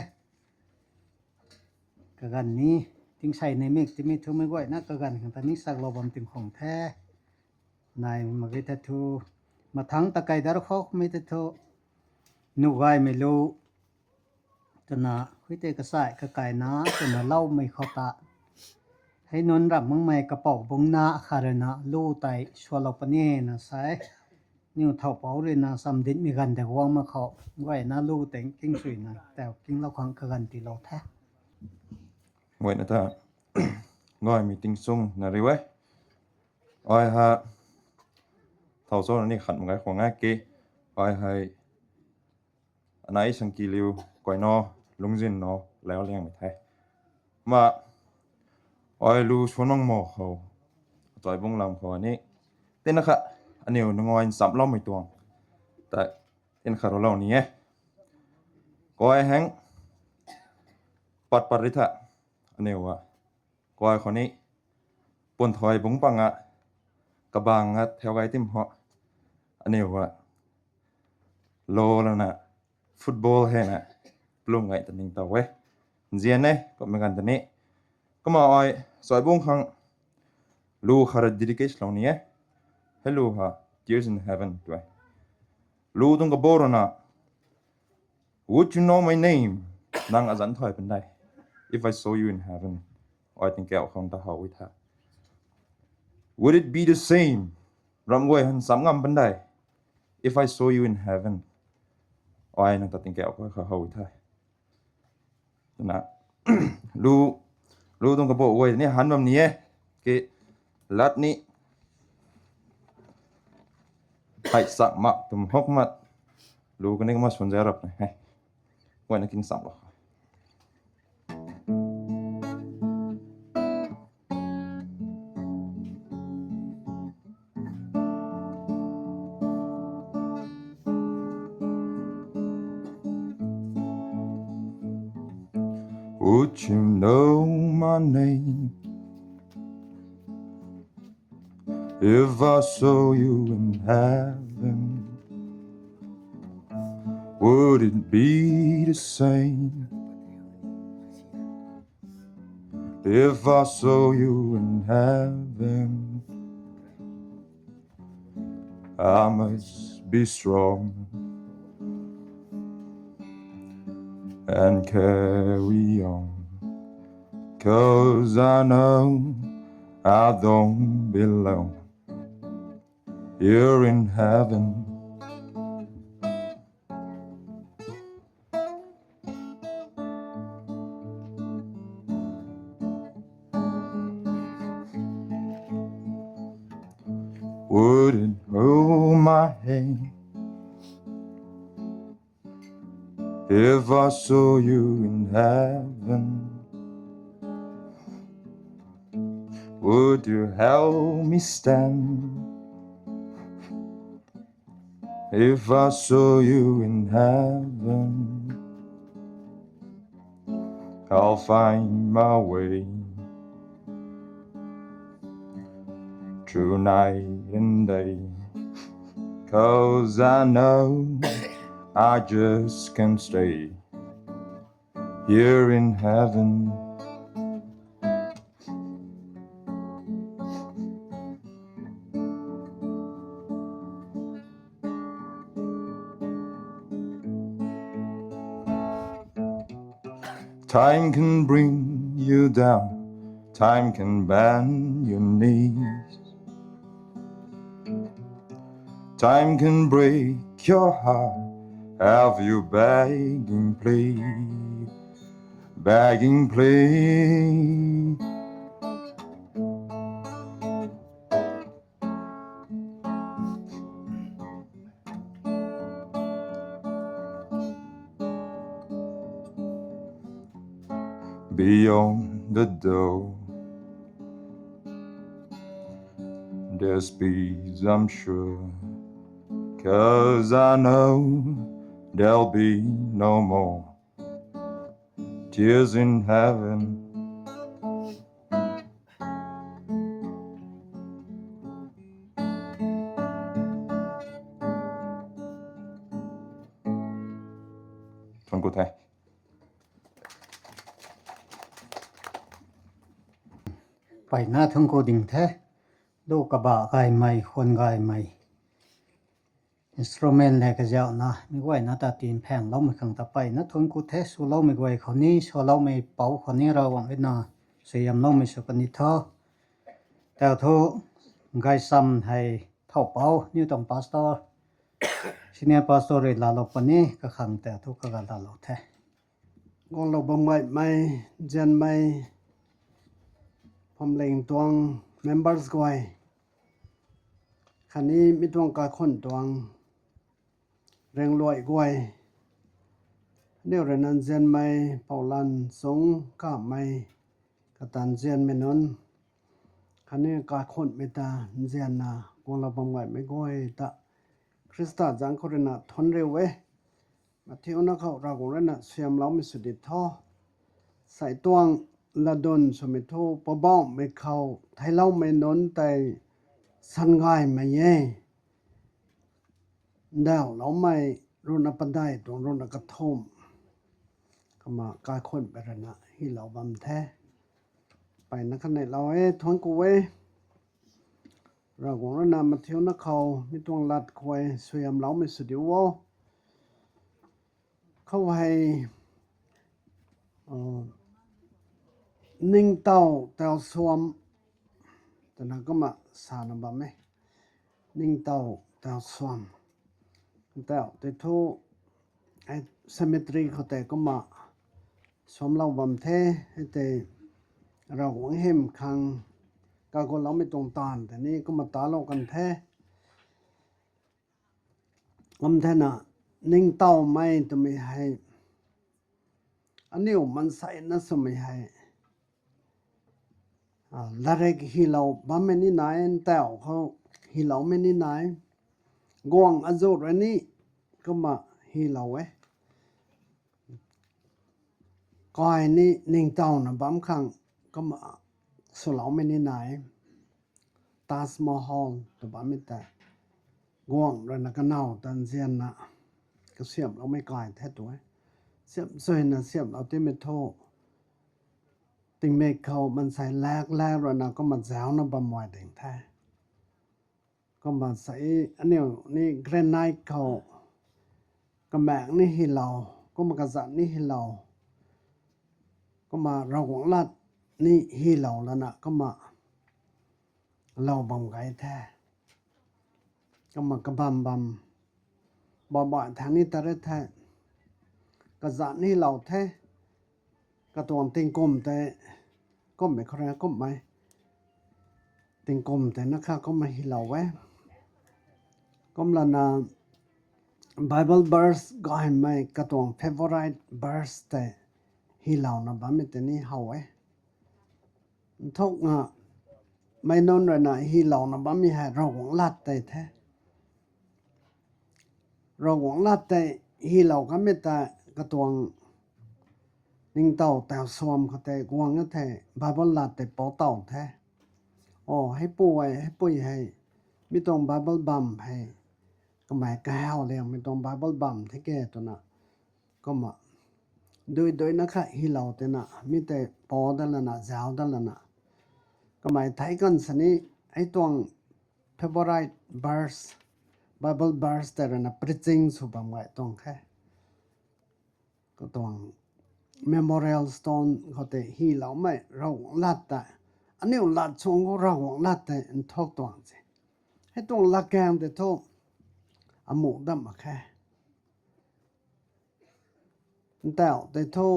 Kaganv ni, tingsei ni mik timei thu meic guayna kaganv khang ta ni saklou bam tingkhang the. Nai mak ge the thu, mathangc ta kai dar khou mei the thu, nuh gaymei lu, twna hui tei kasai kakaina twna loumei khou ta, hei nunc ram makmei kapouc bungcna khat ruina lu tei sualou puni na sa e. Niw thow pouc ruina chamditmei ganv tei guang mak khou, guayna lu tei kingsuina tau kinglou khang kaganv tiilou the. Guayna ta, gaymei tingchung na riu e. Ai ha, thow cho na ni khat mak ge khwang e ki, ai hei, anai sangki liu, kuaino, lungzin no, lau liangmei the. Ma, ai lu suan mang mo khou, Choibung lam khou ni, tina kha, aniw nungai nchamloumei tuang, ta, tina kha rulou ni e. Kuay heng, pat pat ri tha, aniw a, kuay khou ni, pun thai bungc pang a, kabang a thau gay tim ho, aniw a, lo lana, football hei na, plum gay ta ning tow e. Nzian e, kummei ganv ta ni. Kumna ai, Choibung khang, lu khat rui dedicate lou ni e. Hei lu ha, Tears in Heaven tw e. Lu tuang kabou rui na, Would you know my name? Nang azanc thay pan de. If I saw you in heaven. Ai tingkauh khang ta how e tha. Would it be the same? Ram guay han cham ngam pan de. If I saw you in heaven. Ai nang ta tingkauh khou how e tha. Na, lu, lu tuang kabou guay ni han bam ni e. Ki, lat ni, hei sak mak tum hok mat. Lu kani kumna swn zay rap ni e. Guayna king sak lou. Would you know my name? If I saw you in heaven, would it be the same? If I saw you in heaven, I must be strong and carry on, 'cause I know I don't belong here in heaven. Wouldn't hold my hand if I saw you in heaven. Would you help me stand if I saw you in heaven? I'll find my way through night and day, 'cause I know I just can't stay here in heaven. Time can bring you down, time can bend your knees. Time can break your heart, have you begging, please, begging, please. Beyond the door, There's peace, I'm sure, 'cause I know there'll be no more tears in heaven. Thuanc ku the. Mpeyna thuanc ku ding the. Lu kabah gaymei, khwan gaymei, instrument le kazauhna mi guayna ta tinphaengloumei khang ta mpeyna thuanc ku the. Swloumei guay khou ni, swloumei pou khou ni Ravguangc ruina suaihiamloumei sw kani tho. Tau thu, gaychamv hei thow pou, niw tuang pastor, senior pastor rui laalou puni, kakhang tau thu kaga laalou the. Guanglou bam gaymei, nzianmei, phuamling tuang members guay, khatni mi tuang kaikhunh tuang rengluai guay, aniu ruina nzianmei, poulan sung kamei, kata nzianmei nunc, khatni kaikhunhmei ta nzianna guanglou bam gaymei guay ta Khrista zaeng khou ruina thuanc riu e. Mathiuna khou Ravguangc ruina suaihiamloumei sw di tho. Sei tuang latdyn swmei thu Poubauhmei khou theicloumei nunc tei san gaymei e. Ndauhloumei ruhna padeih tuang ruhna kathumh. Kumna kaikhunhmei ruina hylou bam the. Mpeyna khatneilou e, thuanc ku e. Ravguangc ruina Mathiuna khou mi tuang lat khou suaihiamloumei sw diu o. Khou hei, ningtow tau suam, twna kumna sana bam e. Ningtow tau suam. Tau tei thu, cemetery khou tei kumna suamlou bam the, hei tei Ravguangc hym khang kaguloumei tuang taanv tei ni kumna talou kan the. Kum thena, ningtowmei twmei hei, aniu maanseina swmei hei, latrik hylou bammei ni nai, ntaw khou hyloumei ni nai, guangc azuh rui ni kumna hylou e. Kai ni ningtowna bam khang kumna swloumei ni nai. Taj Mahal tw bammei tei guangc ruina kanow ta nzianna kasiamhloumei kai the tu e. Siamh suina siamhlou timei thu, tingmik khou maansei lak lak ruina kumna zauna bam mei ding the. Kumna sa e, aniu ni granite khou kamaeng ni hylou, kumna kazanc ni hylou, kumna Ravguangc lat ni hylou lana kumna lou bam gay the. Kumna kabam bam, bam bam thang ni ta re the. Kazanc ni hylou the. Katuang tingkum tei, kummei khou rui kummei, tingkum tei na kha kumna hylou e. Kumlana Bible verse gaymei katuang favourite verse tei hylouna bammei tei ni how e. Nthukna meic nunc ruina hylouna bammei hei Ravguangc lat tei the. Ravguangc lat tei hylou kanmei ta katuang ningtow tau suam khou tei guang e thei Bible lat tei pou tow the. O, heipui, heipui hei, mi tuang Bible bam hei, kamei kahaw liangmei tuang Bible bam the ke twna, kumna dui duina kha hylou tina mi tei pou dat lana, zauc dat lana, kamei theic kan sini, hei tuang favourite verse, Bible verse tei ruina preaching sw bam gay tuang khe. Katuang memorial stone khou tei hyloumei Ravguangc lat tei, aniu lat suang khou Ravguangc lat tei nthuk tuang se. Hei tuang latkaeng tei thu amuh dam mak khe. Ntaw tei thu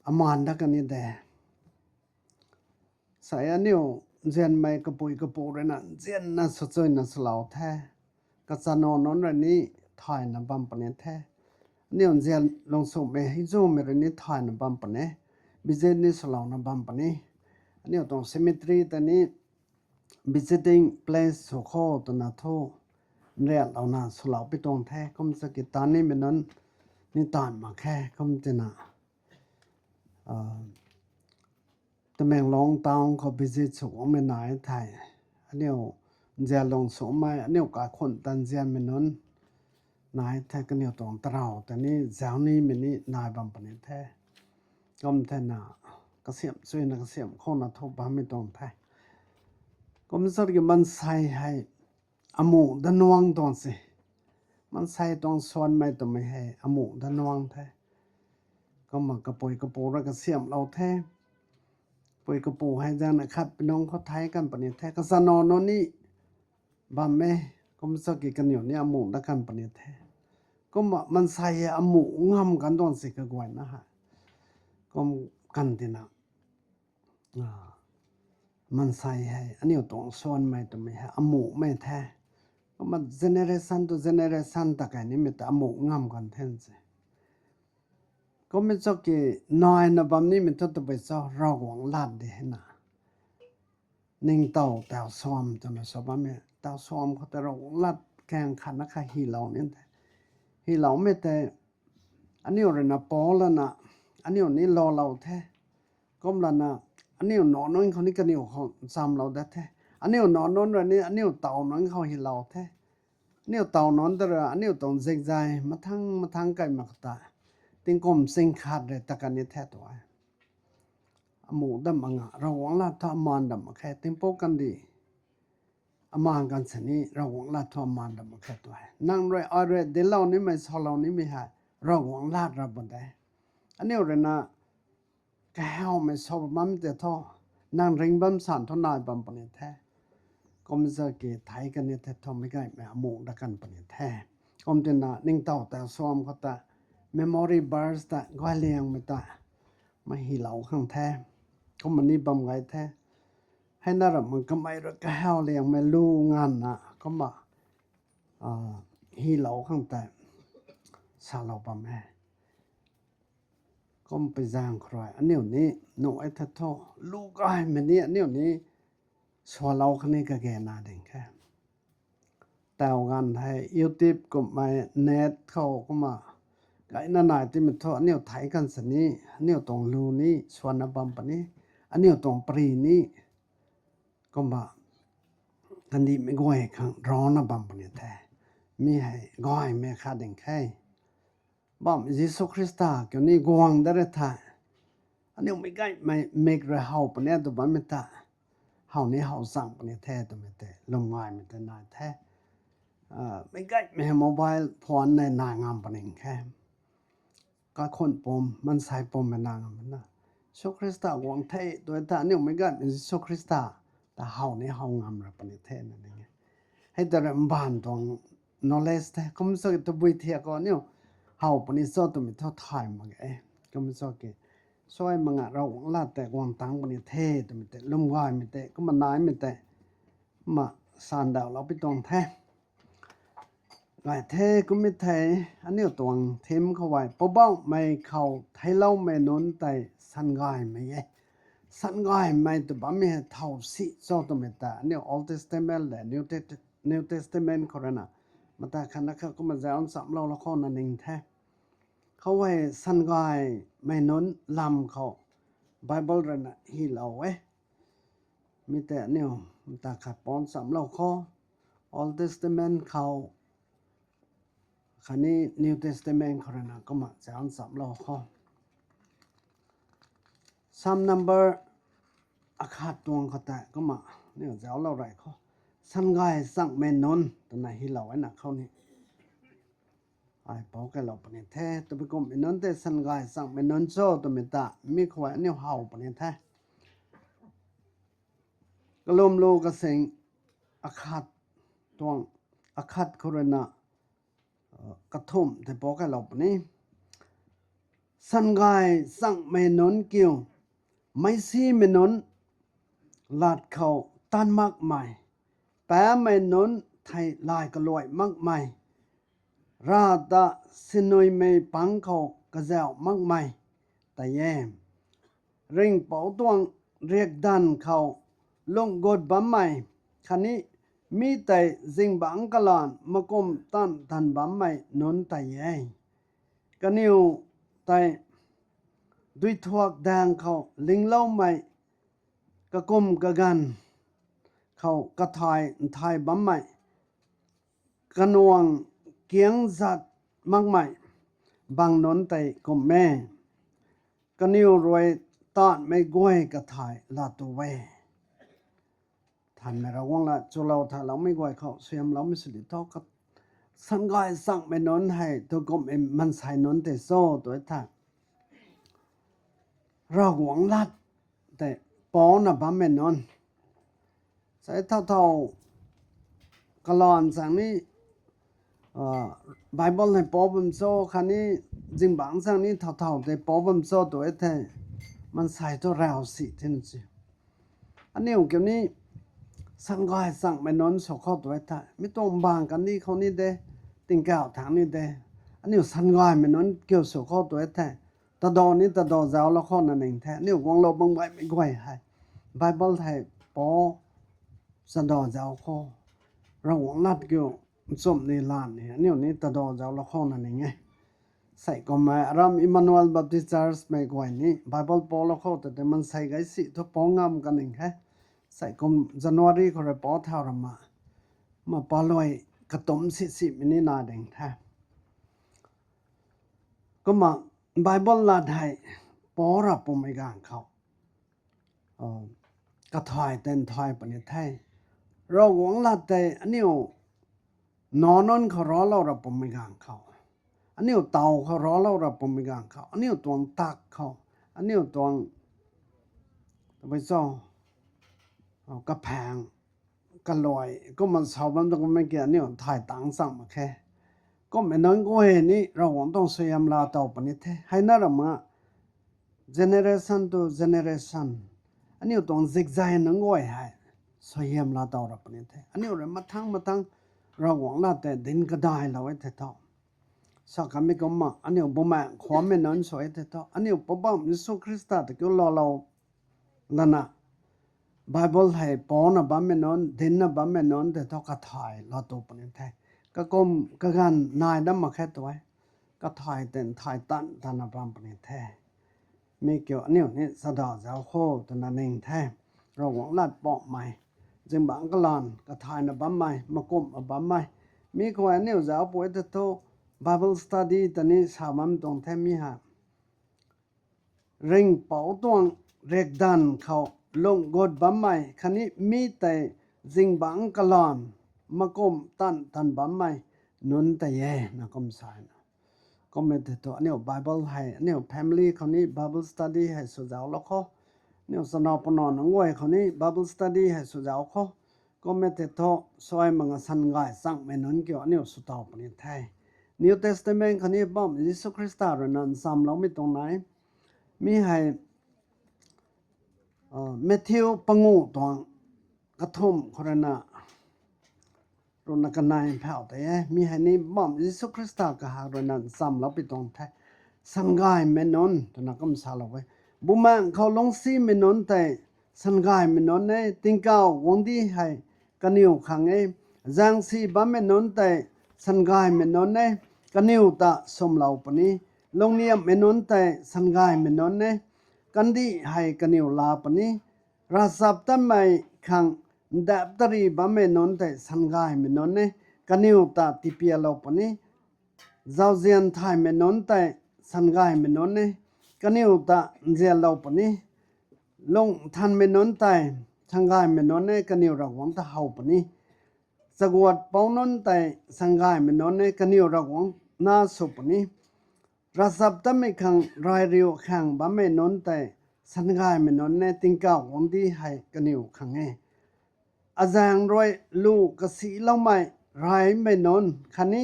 amaan dat kan ni de. Sa e, aniu nzianmei kapui kapu ruina nzianna swchuina swlou the. Kachanu nunc rui ni thayna bam puni the. Aniu nzian lungsuhmei heizumei rui ni thayna bam puni. Business ni swlouna bam puni. Aniu tuang cemetery tei ni visiting place sw kho twna thu nrianlouna swlou pi tuang the. Kum sa ki tan nimei nunc ni tan mak khe kum tina, Tamenglong town khou visit sw guangmei nai thei, aniu nzianlung swmei, aniu kaikhun tan nzianmei nunc nai thei kaniw tuang tarou tei ni zauc nimei ni nai bam puni the. Kum thena kasiamh chuina kasiamh khouna thu bammei tuang the. Kum sa ki maansei hei amuh danuang tuang se. Maansei tuang suanmei twmei hei amuh danuang the. Kumna kapui kapu rui kasiamhlou the. Pui kapu hei zaeng na khat pi nunc khou thei kan puni the. Kazanc nunc ni bam e. Kum sa ki kaniw ni amuh dat kan puni the. Kumna maansei hei amuh ngam kan tuang se kaguayna hei. Kum kan tina, maansei hei aniu tuang suanmei twmei hei amuhmei the. Kumna generation to generation ta kai nimei ta amuh ngam kan the se. Kummei chaki naina bam nimei thu tabui cho Ravguangc lat de na. Ningtow taw suam twna sa bammei, taw suam khou tei Ravguangc lat kaeng khatna kha hilou ni the. Hiloumei tei aniu rui na pou lana, aniu ni loulou the. Kum lana, aniu nac nunc khou ni kaniw khou nchamlou dat the. Aniu nac nunc rui ni aniu tow nunc khou hilou the. Aniu tow nunc ta rui aniu tuang zikzai mathang mathang kai mak ta, tingkum sing khat rui ta kan ni the tu e. Amuh dam anga Ravguangc lat thu amaan dam mak khe, tingpuk kandih amaan kan sini Ravguangc lat thu amaan dam mak khe tu e. Nang rui ai rui dinclou nimei salou nimei hei Ravguangc lat ra bam de. Aniu rui na kahawmei sa bam tei thu, nang ringh bam san thu nai bam puni the. Kum sa ki thei kan ni the thu meic gaymei amuh dat kan puni the. Kum tina ningtow taw suam khou ta memory verse ta guay liangmei ta mei hilou khang the. Kumna ni bam gay the. Heina ramh kamei rui kahaw liangmei lu nganvna kumna hilou khang tei salou bam e. Kumpui zaeng khou rui aniu ni nuh e the thu, lu gaymei ni aniu ni swlou khatni kage na ding khe. Taw ganv hei YouTube kummei net khou kumna gayna nai timei thu aniu thei kan sini, aniu tuang lu ni swanna bam puni, aniu tuang pary ni kumna kandihmei guay khang rana bam puni the. Mi hei gaymei kha ding khe. Bam Jisu Khrista kiu ni guang dat re the. Aniu meic gaymei mik rui how puni tu bammei ta how ni how chang puni the twmei tei lwm gaymei tei nai the. Meic gaymei mobile phone nei nai ngam puni khe. Kaikhun pum, maansei pummei nai ngam na. Jisu Khrista guang the tu ta aniu meic gaymei Jisu Khrista ta how ni how ngam ra puni the na ding e. Hei ta rui mbaanv tuang knowledge the. Kum sa ki tabui thiak khou aniu how puni cho twmei thu thay mak e. Kum sa ki suai mak nga Ravguangc lat tei guang tangc puni the twmei tei lwm gaymei tei kumna naimei tei kumna sandauhlou pi tuang the. Gay the kummei thei, aniu tuang theme khou e, Poubauhmei khou theicloumei nunc tei sangaymei e. Sangaymei tw bammei hei thow si cho twmei ta aniu Old Testament le New Te-, New Testament khou rui na mata khatna kha kumna zauc nchamlou lou khou na ning the. Khou hei sangaymei nunc lam khou Bible rui na hilou e. Mi tei aniu mata khat paan nchamlou khou, Old Testament khou khatni New Testament khou rui na kumna zauc nchamlou khou, Psalm number akhat tuang khou tei kumna aniu zauclou rey khou, sangay changmei nunc twna hilou e na khou ni. Ai pou kailou puni the, tabui kummei nunc tei sangay changmei nunc cho twmei ta mi khou e aniu how puni the. Kalumlu kasing akhat tuang, akhat khou rui na kathumh tei pou kailou puni. Sangay changmei nunc kiu, meicsimei nunc lat khou tan makmei, paapcmei nunc thei lay kaluai makmei, Rav ta sinuimei pang khou kazauh makmei tei e. Ringhpouc tuang riakdanv khou lungh gut bammei, khatni mi tei zingbangc kalan makumh tan tan bammei nunc tei e. Kaniw tei duithuak daeng khou lingloumei, kakum kaganv khou kathai nthai bammei, kanuang kiang zat makmei bang nunc tei kum e. Kaniw rui taanvmei guay kathai laa tu e. Thanmei Ravguangc lat chulou thaloumei guay khou suaihiamloumei sw di tho. Sangay changmei nunc hei tu kumhmei mansei nunc tei cho tw e thei, Ravguangc lat tei pouna bammei nunc. Sai thau thau kalan chang ni, Bible hei pou bam cho khatni zingbangc chang ni thau thau tei pou bam cho tw e thei, mansei thu rav si thina si. Aniu kiu ni sangay changmei nunc sw khou tw e thei, mi tuang bang kandih khou ni de, tingkauh thangc ni de, aniu sangaymei nunc kiu sw khou tw e thei, tadaw ni tadaw zauclou khou na ning the. Aniu guanglou bam gaymei guay hei Bible hei pou, tadaw zauc khou, Ravguangc lat kiu nchumh ni lan ni aniu ni tadaw zauclou khou na ning e. Sei kummei aram Emmanuel Baptist Church mei guay ni Bible poulou khou ta tei mansei gay si thu pou ngam kaning he. Sei kum January khou rui pou thau rama, ma paluai katumc si simei ni na ding the. Kumna Bible lat hei pou ra pumei ganv khou kathai tei nthai puni the. Ravguangc lat tei aniu nac nunc khou raclou ra pumei ganv khou, aniu taw khou raclou ra pumei ganv khou, aniu tuang tak khou, aniu tuang, tabui cho, kaphaeng, kaluai kumna sau bam tu kummei ki aniu thay tangc chang mak khe. Kumhmei nunc guay ni Ravguangc tuang suaihiam laa tow puni the. Heina rama generation to generation, aniu tuang zikzay nunc guay hei suaihiam laa tow ra puni the. Aniu rui mathang mathang Ravguangc lat tei dinc kadailou e thei thu, sa kamei kumna aniu bumaengh khwanmei nunc sw e thei thu, aniu Poubauhmei Jisu Khrista ta kiu loulou lana, Bible hei pouna bammei nunc, dincna bammei nunc tei thu kathai laa tu puni the. Kakum kaganv nai dam mak khe tu e. Kathai tei nthai tan tanna bam puni the. Mi kiu aniu ni chada zauc kho twna ning the. Ravguangc lat poumei, zingbangc kalanv kathayna bammei, makumhna bammei, mi khou aniu zauc pw e tei thu, Bible study ta ni sa bam tuang the mi hei. Ringhpouc tuang riakdanv khou lung gut bammei khatni mi tei zingbangc kalanv makumh tan tan bammei nunc tei e na kum sa na. Kum e tei thu aniu Bible hei aniu family khou ni Bible study hei sw zauclou kho. Aniu chana puna nunc guay khou ni Bible study hei sw zauc kho. Kum e tei thu suai mak nga sangay changmei nunc kiu aniu sw tow puni the. New Testament khou ni bam Jisu Khrista rui na nchamloumei tuang nai. Mi hei Matthew panguh tuang kathumh khou rui na, rui na kanei phau tei e. Mi hei ni bam Jisu Khrista kahak rui na nchamlou pi tuang the. Sanggaymei nunc twna kum salou e. Bumaengh khou lungcsimei nunc tei sanggaymei nunc e, tingkauh guangcdic hei kaniw khang e. Zaengsi bammei nunc tei sanggaymei nunc e, kaniw ta swmlou puni. Lungniamhmei nunc tei sanggaymei nunc e, kandih hei kaniw laa puni. Ravchaptatmei khang ndap tari bammei nunc tei sanggaymei nunc e, kaniw ta tipialou puni. Zauzian thaymei nunc tei sanggaymei nunc e, kaniw ta nzianlou puni. Lungh nthanmei nunc tei sanggaymei nunc e, kaniw Ravguangc ta how puni. Chaguat pouc nunc tei sanggaymei nunc e, kaniw Ravguangc na sw puni. Ravchaptatmei khang rayriu khaeng bammei nunc tei sanggaymei nunc e, tingkauh guangcdic hei kaniw khang e. Azaeng rui lu kasiloumei, reymei nunc khatni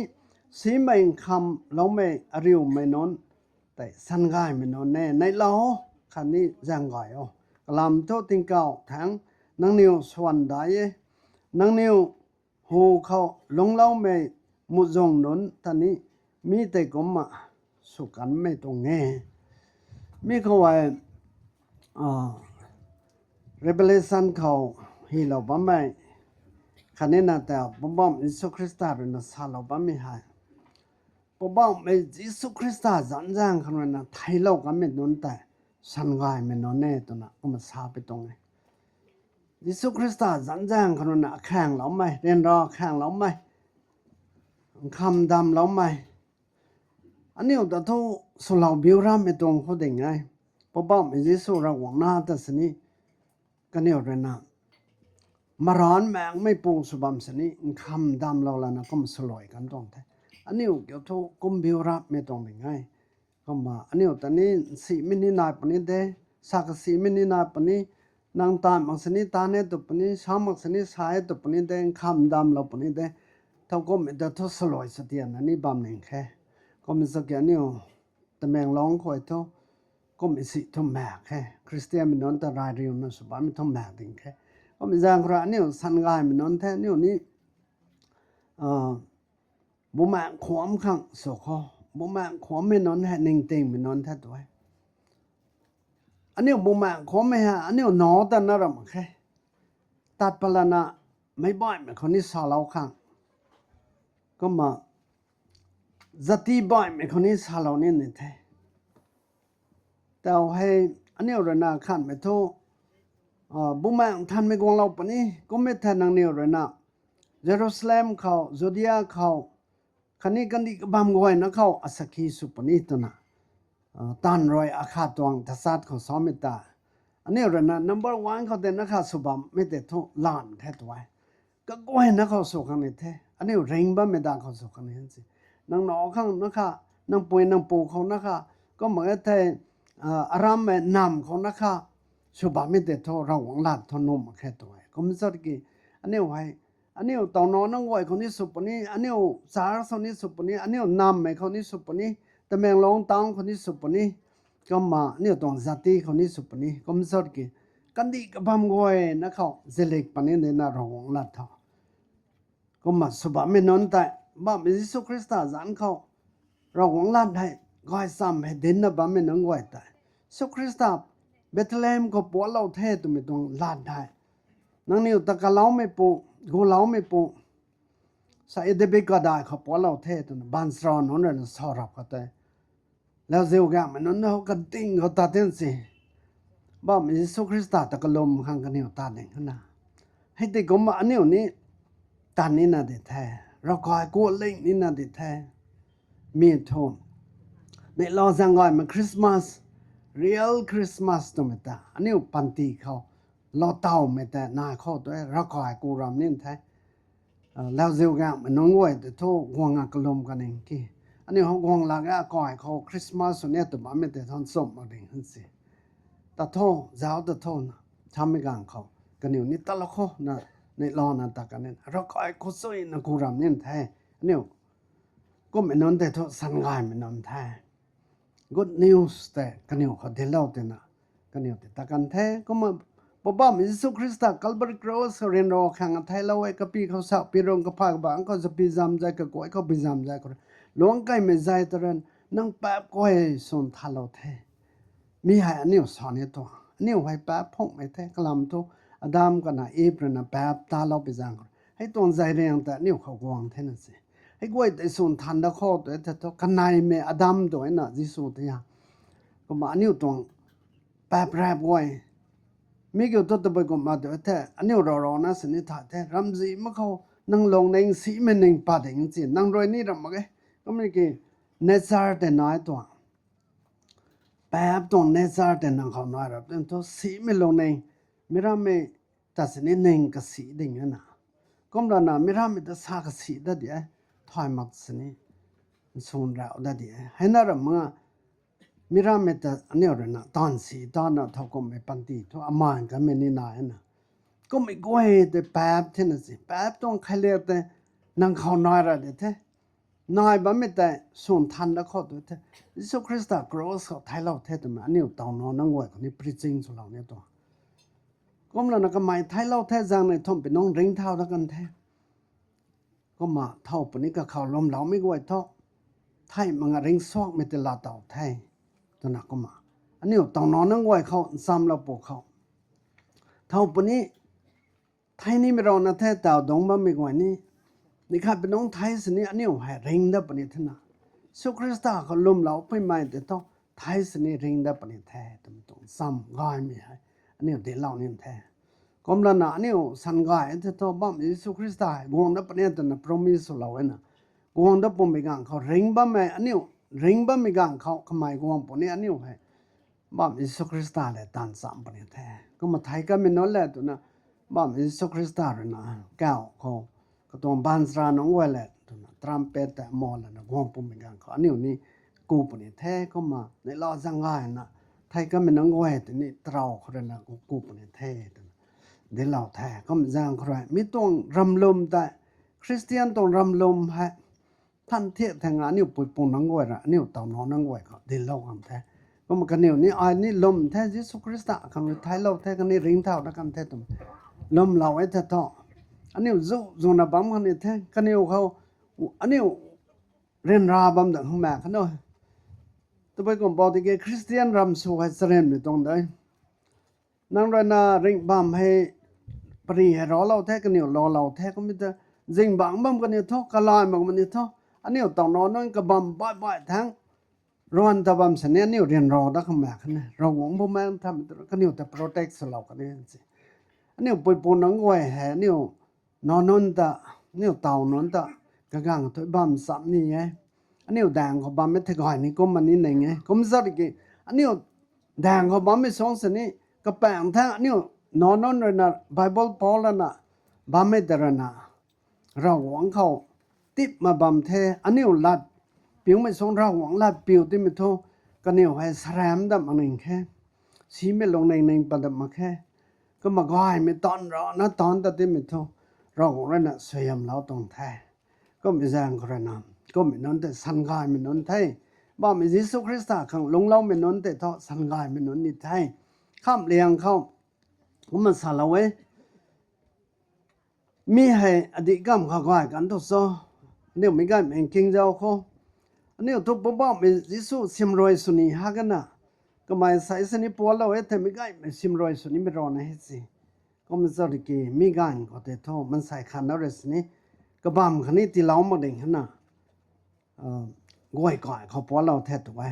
simei nkhamloumei ariumei nunc tei sanggaymei nunc e. Neihlou khatni zaeng gay o. Kalam thu tingkauh thangc nangniw swan dai e. Nangniw hu khou lungcloumei muhzwng nunc ta ni mi tei kumna sw kanmei tuang e. Mi khou e, Revelation khou hylou bammei Khatni na ta Poubauhmei Jisu Khrista rui na salou bammei hei, Poubauhmei Jisu Khrista zanc zaeng khang rui na theiclou kanmei nunc tei sangaymei nunc e twna kumna sa pi tuang e. Jisu Khrista zanc zaeng khang rui na akhaengloumei, ryanra akhaengloumei, nkham damvloumei, aniu ta thu swlou biu rammei tuang khou ding e. Poubauhmei Jisu Ravguangc nac ta sini kaniw rui na maranc maengmei pu sw bam sini nkham damvlou lana kum swluai kan tuang the. Aniu kiu thu kum biu rammei tuang ding e. Kumna aniu ta ni nsimei ni nai puni de, sa kasimei ni nai puni, nang taan mak sini taan e tw puni, sa mak sini sa e tw puni de, nkham damvlou puni de. Thowkumhmei ta thu swluai satianna ni bam ning khe. Kumna sa ki aniu Tamenglong khou thu kum isi thu maek khe, Khristianmei nunc ta rai riuna sw bammei thu maek ding khe. Kumna zaeng khou rui aniu sangaymei nunc the, aniu ni bumaengc khwanc khang sw khou, bumaengc khwanmei nunc hei ningtingmei nunc the tu e. Aniu bumaengc khwanmei hei aniu nac ta na ram mak khe. Tat palana meic baihmei khou ni salou khang, kumna zati baihmei khou ni salou ni ni the. Tau hei aniu rui na khanmei thu bumaengc nthanmei guanglou puni, kummei the nangniw rui na Jerusalem khou, Judia khou, khatni kandih kabam guayna khou asakhi sw puni twna taanv rui akhat tuang tachat khou samei ta, aniu rui na number one khou tei na kha sw bammei tei thu lan the tu e. Kaguayna khou sw khang ni the, aniu ring bammei da khou sw khang ni si. Nang nac khang na kha, nang pui nang pu khou na kha, kumna e thei arammei namv khou na kha sw bammei tei thu Ravguangc lat thu nuh mak khe tu e. Kum zat ki aniu hei, aniu taw nac nunc guay khou ni sw puni, aniu church khou ni sw puni, aniu namvmei khou ni sw puni, Tamenglong town khou ni sw puni, kumna aniu tuang zati khou ni sw puni, kum zat ki kandih kabam guayna khou zilik puni dina Ravguangc lat tho. Kumna sw bammei nunc tei, Poubauhmei Jisu Khrista zanc khou Ravguangc lat hei gaychamv hei dincna bammei nunc guay tei, Jisu Khrista Bethlehem khou puaclou the twmei tuang lat hei nangniw ta kaloumeipu, guloumeipu, sa e David kadai khou puaclou the twna baanchara nunc rui na sa rap khou tei, lauziu gaengmei nunc hou kating khou tat tin si, Poubauhmei Jisu Khrista ta kalum khang kaniw tat ning khana. Hei tei kumna aniu ni tat nina di the, ravkai kualing nina di the. Mi thu neihla zaeng gaymei Christmas, real Christmas twmei ta aniu panty khou lou tawmei tei nai khou tu e, ravkai ku ram nin the. Lauziu gaengmei nunc guay tei thu guang a kalum kaning ki, aniu hou guang lak e akai khou Christmas sw ni tw bammei tei thu nchumh mak ding han si. Ta tho, zauc ta tho na, thammei gaeng khou kaniw ni talou khou na, neihlouna ta kanina ravkai khou chuyna ku ram nin the. Aniu kummei nunc tei thu sangaymei nunc the. Good news tei kaniw khou dinclou tina, kaniw tei ta kan the. Kumna Poubauhmei Jisu Khrista Calvary Cross khou ryanra khang a theiclou e, kapy khou sa pirung kaphay kabang khou zapi zam zay kakuay khou bi zam zay khou rui luangc kaimei zay ta rui nang paap guay swn thanlou the. Mi hei aniu sa ni tuang, aniu hei paap phungmei the, kalam thu Adam kana Eve rui na paap taloupui zaeng khou hei tuang zay riang tei aniu khou guang thena se. Hei guay tei swn than da khou tu e the thu kaneimei Adam tu e na Jisu tei a. Kumna aniu tuang paap rap guay, mi kiu thu tabui kumna tu e the, aniu rau rau na sini thay the, ramzi mak khou nang lungning simei ning pat ding si, nang rui ni ram mak e. Kumna ki nature tei nai tuang, paap tuang nature tei nang khou nai rap tei thu simei lungning, mi rammei ta sini ning kasi ding e na. Kumlana mi rammei ta sa kasi dat di e, thay mak sini nsun rau dat di e. Heina ram mak a, mi rammei ta aniu rui na taanv si tana thowkumhmei panty thu amaan kanmei ni nai e na. Kummei guay tei paap thena si, paap tuang khailiak tei nang khou nai ra di the. Nai bammei tei swn than da khou tu the. Jisu Khrista cross khou theiclou the twmei aniu taw nac nunc guay khou ni preaching swlou ni tuang. Kumlana kamei theiclou the zaeng nei thumh pi nunc ringcthau dat kan the. Kumna thow puni kakhou lwmloumei guay thu theih mak a ringcsuakmei tei laa tow the. Twna kumna aniu taw nac nunc guay khou nchamlou pu khou thow puni thei nimei rana the taw dungc bammei guay ni, ni khat pi nungc thei sini aniu hei ring dat puni thena, Jisu Khrista khou lwmlou puimei tei thu thei sini ring dat puni the twmei tuang cham gaymei hei aniu dinclou ni the. Kumlana aniu san gay the thu bam Jisu Khrista hei guang dat puni twna promise swlou e na, guang dat pummei ganv khou ring bammei aniu, ring bammei ganv khou kamei guang puni aniu hei bam Jisu Khrista le taanv cham puni the. Kumna thei kamei nunc le twna bam Jisu Khrista rui na kau khou katuang baanchara nunc guay le twna trumpet tei mo lana guang pummei ganv khou aniu ni ku puni the. Kumna neihla zaeng gayna thei kamei nunc guay tei ni tarou khou rui na ku puni the twna dinclou the. Kumna zaeng khou rui mi tuang ramlwm tei, Khristian tuang ramlwm hei than thiak theng aniu puipu nunc guay ra aniu taw nac nunc guay khou dinclou kan the. Kumna kaniw ni ai ni lwm the, Jisu Khrista khang rui theilou the, kaniw ringcthau dat kan the twmei lwmlou e the thu, aniu zu zuna bam kan ni the. Kaniw khou aniu ryanra bam dat khang mak kha nu. Tabui kumh bau tiki Khristian ram sw hei charynmei tuang de. Nang rui na ringh bam hei pary hei raclou the, kaniw laalou the, kummei ta zingbangc bam kaniw thu, kalay mak kaniw thu, aniu taw nac nunc kabam baih baih thangc ruan ta bam sini aniu ryanra dat khang mak kha ni, Ravguangc Bumaengh Nthanmei tu kaniw ta protect swlou kan ni si. Aniu puipu nunc guay hei aniu nac nunc ta, aniu taw nunc ta kagang thu bam cham ni e. Aniu daeng khou bammei thei gay ni kumna ni ning e. Kum zat ki aniu daeng khou bammei suang sini kapaeng thangc aniu nac nunc rui na Bible pau lana bammei ta rui na Ravguangc khou tipma bam the, aniu lat piumei suang Ravguangc lat piu timei thu kaniw hei saram dat mak ning khe, simei lungning ning pat dat mak khe. Kumna gaymei taanv rana taanc ta timei thu Ravguangc rui na suaihiamlou tuang the. Kummei zaeng khou rui na, kummei nunc tei san gaymei nunc the. Bammei Jisu Khrista khang lungcloumei nunc tei thu san gaymei nunc ni the. Khamhliang khou kumna salou e. Mi hei adih kamv kha gay kan thu cho? Aniu meic gaymei nkingzau khou, aniu thu Poubauhmei Jisu siamruai sw ni ha kana, kamei sei sini pualou e thei meic gaymei siamruai sw nimei rana hei si. Kum zat ki mi ganv khou tei thu maansei khat na rui sini kabamv khatni tiilou mak ding hana guay kai khou pualou the tu e.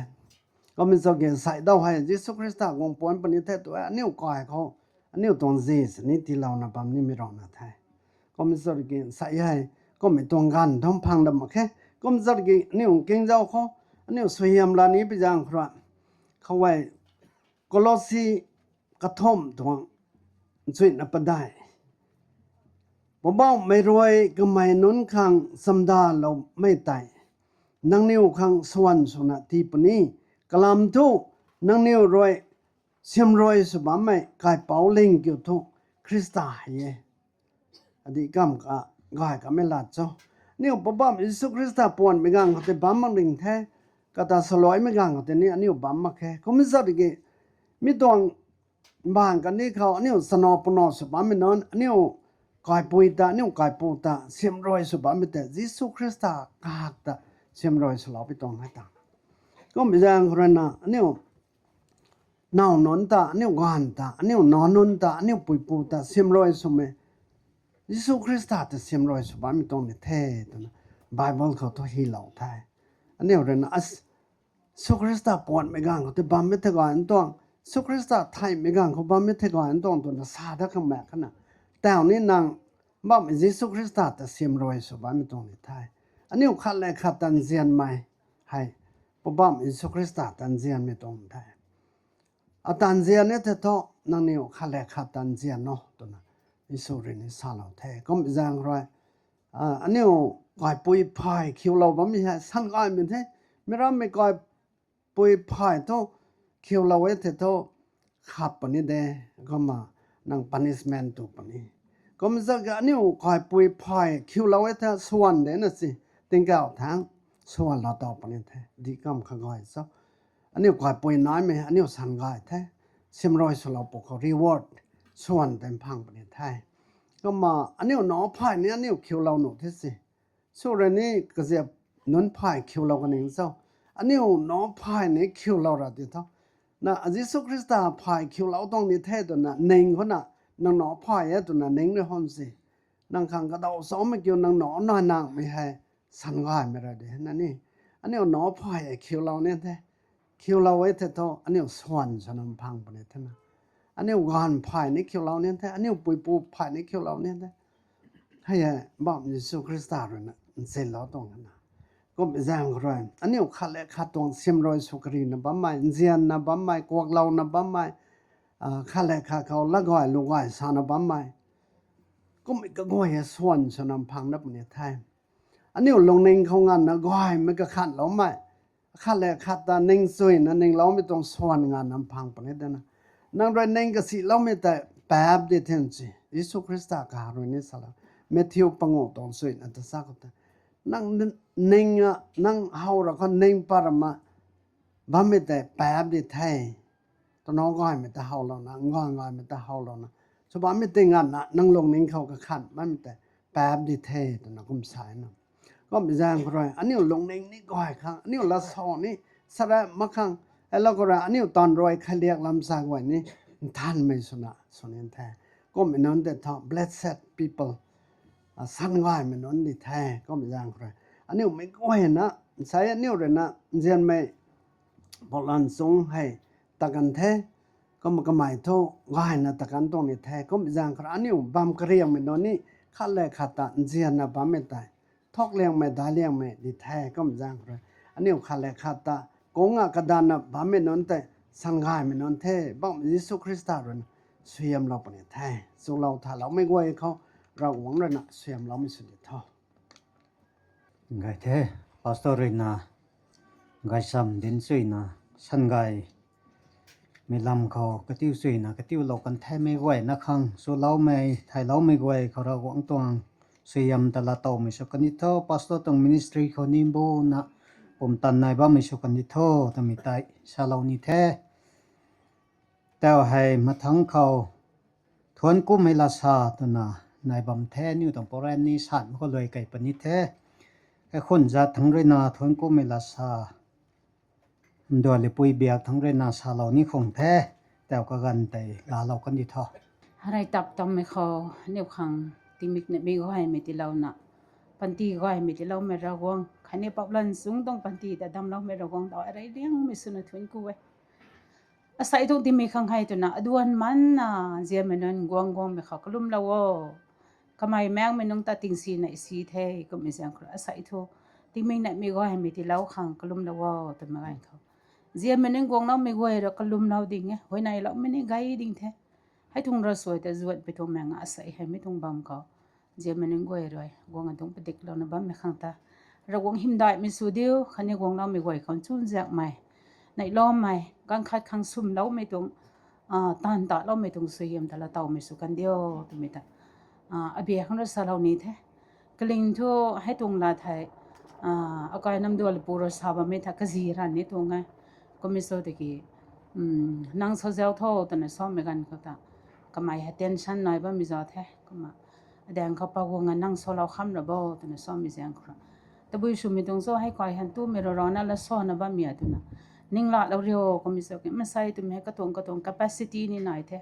Kummei zat ki sei dau hei Jisu Khrista guang puan puni the tu e, aniu kai khou aniu tuang zi sini tiilouna bam nimei rana the. Kum zat ki sei hei kummei tuang ganv thu phang dat mak khe. Kum zat ki aniu nkingzau khou, aniu suaihiam la ni pi zaeng khou rui, khou hei Kolosi kathumh tuang chuina padeih, Poubauhmei rui kamei nunc khang chamdaloumei tei nangniw khang swan swna tii puni. Kalam thu nangniw rui siamruai sw bammei kaipouc ling kiu thu Khrista hei e. Adih kamv kha gay kamei lat cho? Aniu Poubauhmei Jisu Khrista puanhmei ganv khou tei bam mak ding the. Kata saluaimei ganv khou tei ni aniu bam mak khe. Kum zat ki mi tuang mbaanv kani khou aniu chana puna sw bammei nunc, aniu kaipui ta, aniu kaipu ta siamruai sw bammei tei Jisu Khrista kahak ta siamruai swlou pi tuang e ta. Kummei zaeng khou rui na aniu naw nunc ta, aniu ganv ta, aniu nac nunc ta, aniu puipu ta siamruai swmei Jisu Khrista ta siamruai sw bammei tuang ni the twna Bible khou thu hylou the. Aniu rui na Jisu Khrista puanhmei ganv khou tei bammei thei gay ntuang, Jisu Khrista theihmei ganv khou bammei thei gay ntuang twna sa dat khang mak khana, taw ni nang Poubauhmei Jisu Khrista ta siamruai sw bammei tuang ni the. Aniu khat le khat ta nzianmei hei Poubauhmei Jisu Khrista ta nzianmei tuang the. Ata nzian e the thu, nangniw khat le khat ta nzian o twna Jisu rui ni salou the. Kum zaeng rui, aniu kaipui phay khiulou bammei hei san gaymei the. Mi rammei kaipui phay thu khiulou e the thu, khap puni de, kumna nang punishment tu puni. Kum zat ki aniu kaipui phay khiulou e the swan de na si, tingkauh thangc swanlou taw puni the, dih kamv kha gay cho? Aniu kaipui naimei aniu san gay the, siamruai swlou pw khou reward swan tei phang puni the. Kumna aniu nac phay ni aniu khiulou nuh the si, sw rui ni kaziap nunc phay khiulou kaning cho? Aniu nac phay ni khiulou ra ti tho, na Jisu Khrista phay khiulou tuang ni the twna ning khou na nang nac phay e twna ning rui hon si. Nang khang kadaw chaumei kiu nang nac nai nangmei hei san gaymei ra de na ni. Aniu nac phay e khiulou ni the. Khiulou e the thu aniu swan swna phang puni the na. Aniu gaanv phay ni khiulou ni the, aniu puipu phay ni khiulou ni the. Hei e, bam Jisu Khrista rui na nsilou tuang na. Kum zaeng khou rui, aniu khat le khat tuang simrui sw karina bammei, nzianna bammei, kuaklouna bammei, khat le khat khou latgay lugay sana bammei. Kummei kaguay e swan swna phang na puni the. Aniu lungning khou nganvna gaymei kakhanloumei, khat le khat ta ning chuyna ningloumei tuang swan nganvna phang puni de na. Nang rui ning kasiloumei tei paap di the si. Jisu Khrista kaha rui ni salou. Matthew pangu tuang chuyna ta sa khou tei, nang ning, nang how ra khou ning pat rama bammei tei paap di the. Tanac gaymei ta howlouna, nganv gaymei ta howlouna, sw bammei tei nganvna nang lungning khou kakhan bammei tei paap di the twna kum sa na. Kum zaeng khou rui, aniu lungning ni gay khang, aniu lat sa ni sara mak khang, hei lou khou rui aniu taanv rui khailiak lam sa guay ni nthanmei swna sw ni the. Kummei nunc tei thu blessed people, san gaymei nunc di the. Kum zaeng khou rui, aniu mei guayna, nsei aniu rui na nzianmei Polan sung hei takan the. Kumna kamei thu gayna takan tuang ni the. Kum zaeng khou rui aniu bam kariangmei nunc ni khat le khat ta nzianna bammei tei thakliangmei, daic liangmei di the. Kum zaeng khou rui aniu khat le khat ta kungna kadanna bammei nunc tei san gaymei nunc the. Bam Jisu Khrista rui na suaihiamlou puni the. Chulou thaloumei guay khou Ravguangc rui na suaihiamloumei sw di tho. Gay the, Pastor rui na gaychamv dinc chuyna, san gaymei lam khou katiu chuyna katiulou kan the mei guayna khang, chuloumei thailoumei guay khou Ravguangc tuang suaihiam ta laa towmei sw kan di tho. Pastor tuang ministry khou ni buna pumtan nai bammei sw kan di tho twmei tei salou ni the. Tau hei mathangc khou thuanc kummei lasa twna nai bam the, aniu tuang program ni san khou luai kei puni the. Kaikhun zat thangc rui na thuanc kummei lasa, mdualipui biak thangc rui na salou ni khang the. Tau kaganv tei laalou kan di tho. Rey tap tammei khou aniu khang tingmik neihmei gaymei tiilouna, panty gaymei tiiloumei Ravguangc, khatni Polan sung tuang panty ta damcloumei Ravguangc tau rey liangmei swna thuanc ku e. Asei tuang tingmik khang hei twna aduan manna nzianmei nunc guang guangmei khou kalumlou o. Kamei maengmei nunc ta tingsi nei si the, kummei zaeng khou rui asei thu tingmik neihmei gaymei tiilou khang kalumlou o twmei ganv khou, nzianmei nunc guangloumei guay rui kalumlou ding e, huayneyloumei ni gay ding the. Hei tuang ravsuai ta zuatpui tuang maeng asei hei mi tuang bam khou nzianmei nunc guay rui guang adungc padiklouna bammei khang ta Ravguangc hymdaihmei sw diu, khatni guangloumei guay khou nchunzaekmei, neihloumei, ganv khat khang swmloumei tuang, taanv taloumei tuang suaihiam ta laa towmei sw kan diu twmei ta abia khang rui salou ni the. Kaling thu hei tuang lat thei, akai namdualipu rui sa bammei tha kazi ranv ni tuang e. Kummei sw tiki, nang sa zau tho twna samei ganv khou ta, kamei hei tension nai bammei zauc the. Kumna adaeng khou pa guang a nang salou kham ra bo twna samei zaeng khou rui, tabui swmei tuang cho hei kai han tumei rui rana laa sana bammei a twna ninglalou rio kummei sw ki, masei twmei hei katuang katuang capacity ni nai the,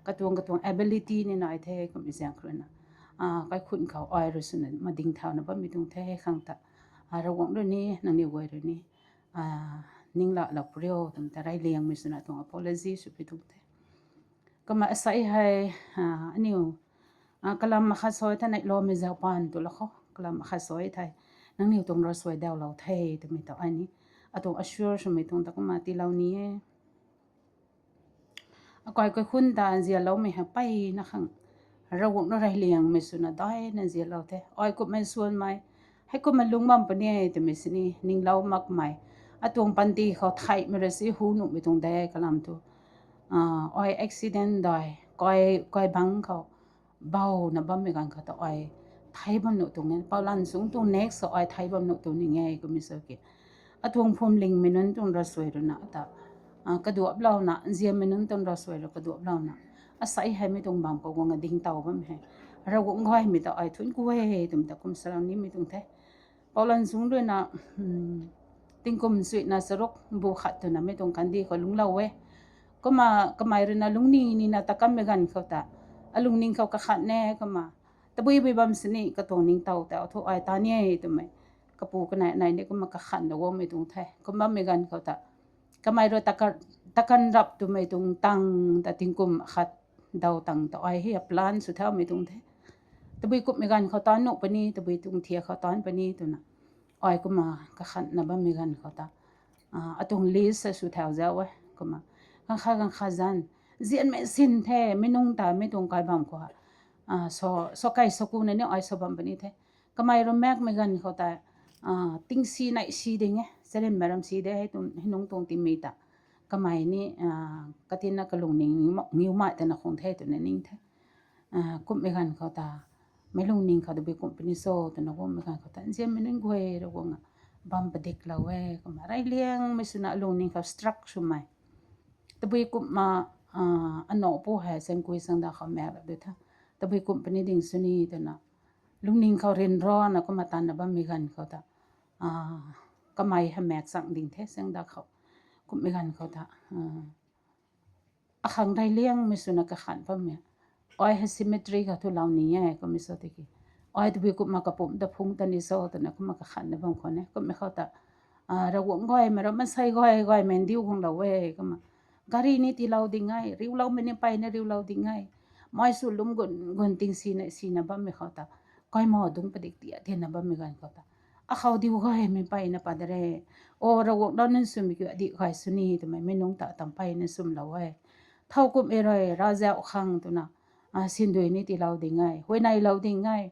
katuang katuang ability ni nai the. Kummei zaeng khou rui na kaikhun khou ai rui swna mading thauna bammei tuang the. Hei khang ta Ravguangc rui ni nangniw guay rui ni ninglalou pu rio twmei ta rey liangmei swna tuang apology swpui tuang the. Kumna asei hei aniu kalam makhat sw thei neihloumei zauc paan tu lou khou, kalam makhat sw thei nangniw tuang ravsuai dawlou the twmei ta ai ni atuang assure swmei tuang ta kumna tiilou ni e. Akai kaikhun ta nzianloumei hei mpeyna khang Ravguangc rui rey liangmei swna daina nzianlou the. Ai kumhmei swanmei, hei kumna lungc bam puni e twmei sini ninglou makmei, atuang panty khou theihmei rui si hu nuhmei tuang de kalam thu, ai accident dai, kai, kai bangc khou bowna bammei ganv khou ta ai thei bam nuh tuang e, Polan sung tuang next khou ai thei bam nuh tuang ni e. Kummei sw ki, atuang phuamlingmei nunc tuang ravsuai rui na ta kaduaplouna, nzianmei nunc tuang ravsuai rui kaduaplouna, asei hei mi tuang bam khou guang ading tow bammei hei Ravguangc gaymei ta ai thuanc ku e twmei ta kum salou nimei tuang the. Polan sung rui na tingkum chuihna charuk bu khat twna mi tuang kandih khou lungclou e. Kumna kamei rui na lungcni nina ta kanmei ganv khou ta alungning khou kakhan ne kumna. Tabui bui bam sini katuang ningtow ta thu ai ta ni e twmei. Kapu kanei nei ni kumna kakhan da guangmei tuang the. Kum bammei ganv khou ta. Kamei rui takan, takan rap twmei tuang tang ta tingkum khat daw tang ta ai hei plan sw thaumei tuang the. Tabui kumhmei ganv khou tan nuh puni, tabui tuang thiak khou tan puni twna. Ai kumna kakhanna bammei ganv khou ta. Ah, atuang list sa sw thau zau e, kumna. Kangkha kangkha zan. Zianmei sin the, mi nung ta mi tuang kai bam khou ha. Ah, so, so kai so ku na ni ai so bam puni the. Kamei rui makmei ganv khou ta, ah, tingsi nei si ding e, charinmei ram si de, hei tuang, hei nung tuang tingmei ta. Kamei ni, ah, katina kalungning ngiu ma-, ngiu mai ta na khung the twna ning the. Ah, kumhmei ganv khou ta, meic lungning khou tabui kum puni so twna guangmei ganv khou ta, nzianmei nunc guay rui guang a, bam padiklou e, kumna reyliangmei swna alungning khou struck swmei. Tabui kumna, ah, anow pu hei sangkui sangda khou mak rap di tha. Tabui kum puni ding sw ni twna. Lungning khou ryanrana kumna tanna bammei ganv khou ta. Ah, kamei hei mak chang ding the sangda khou. Kumhmei ganv khou ta. Ah, akhang reyliangmei swna kakhan bammei. Ai hei cemetery khou thu lou ni e, kumna so tiki. Ai tabui kumna kapumc ta phungc ta ni so twna kumna kakhanna bam khwan e. Kumhmei khou ta. Ah, Ravguangc gaymei, Ravmansei gay, gaymei ndiu guanglou e, kumna. Gari ni tiilou ding e, riuloumei ni mpeyna riulou ding e. Mei sw lum gun, gun tingsi nei sina bammei khou ta. Kaimo dungc padik tia tiana bammei ganv khou ta. Akhou diu gaymei mpeyna pat de re. O, Ravguangc nunc swmei kiu adih gay sw ni twmei, mi nung ta tam mpeyna swmlou e. Thow kumhmei rui, ravzauh khang twna. Ah, sindui ni tiilou ding e, huayneylou ding e.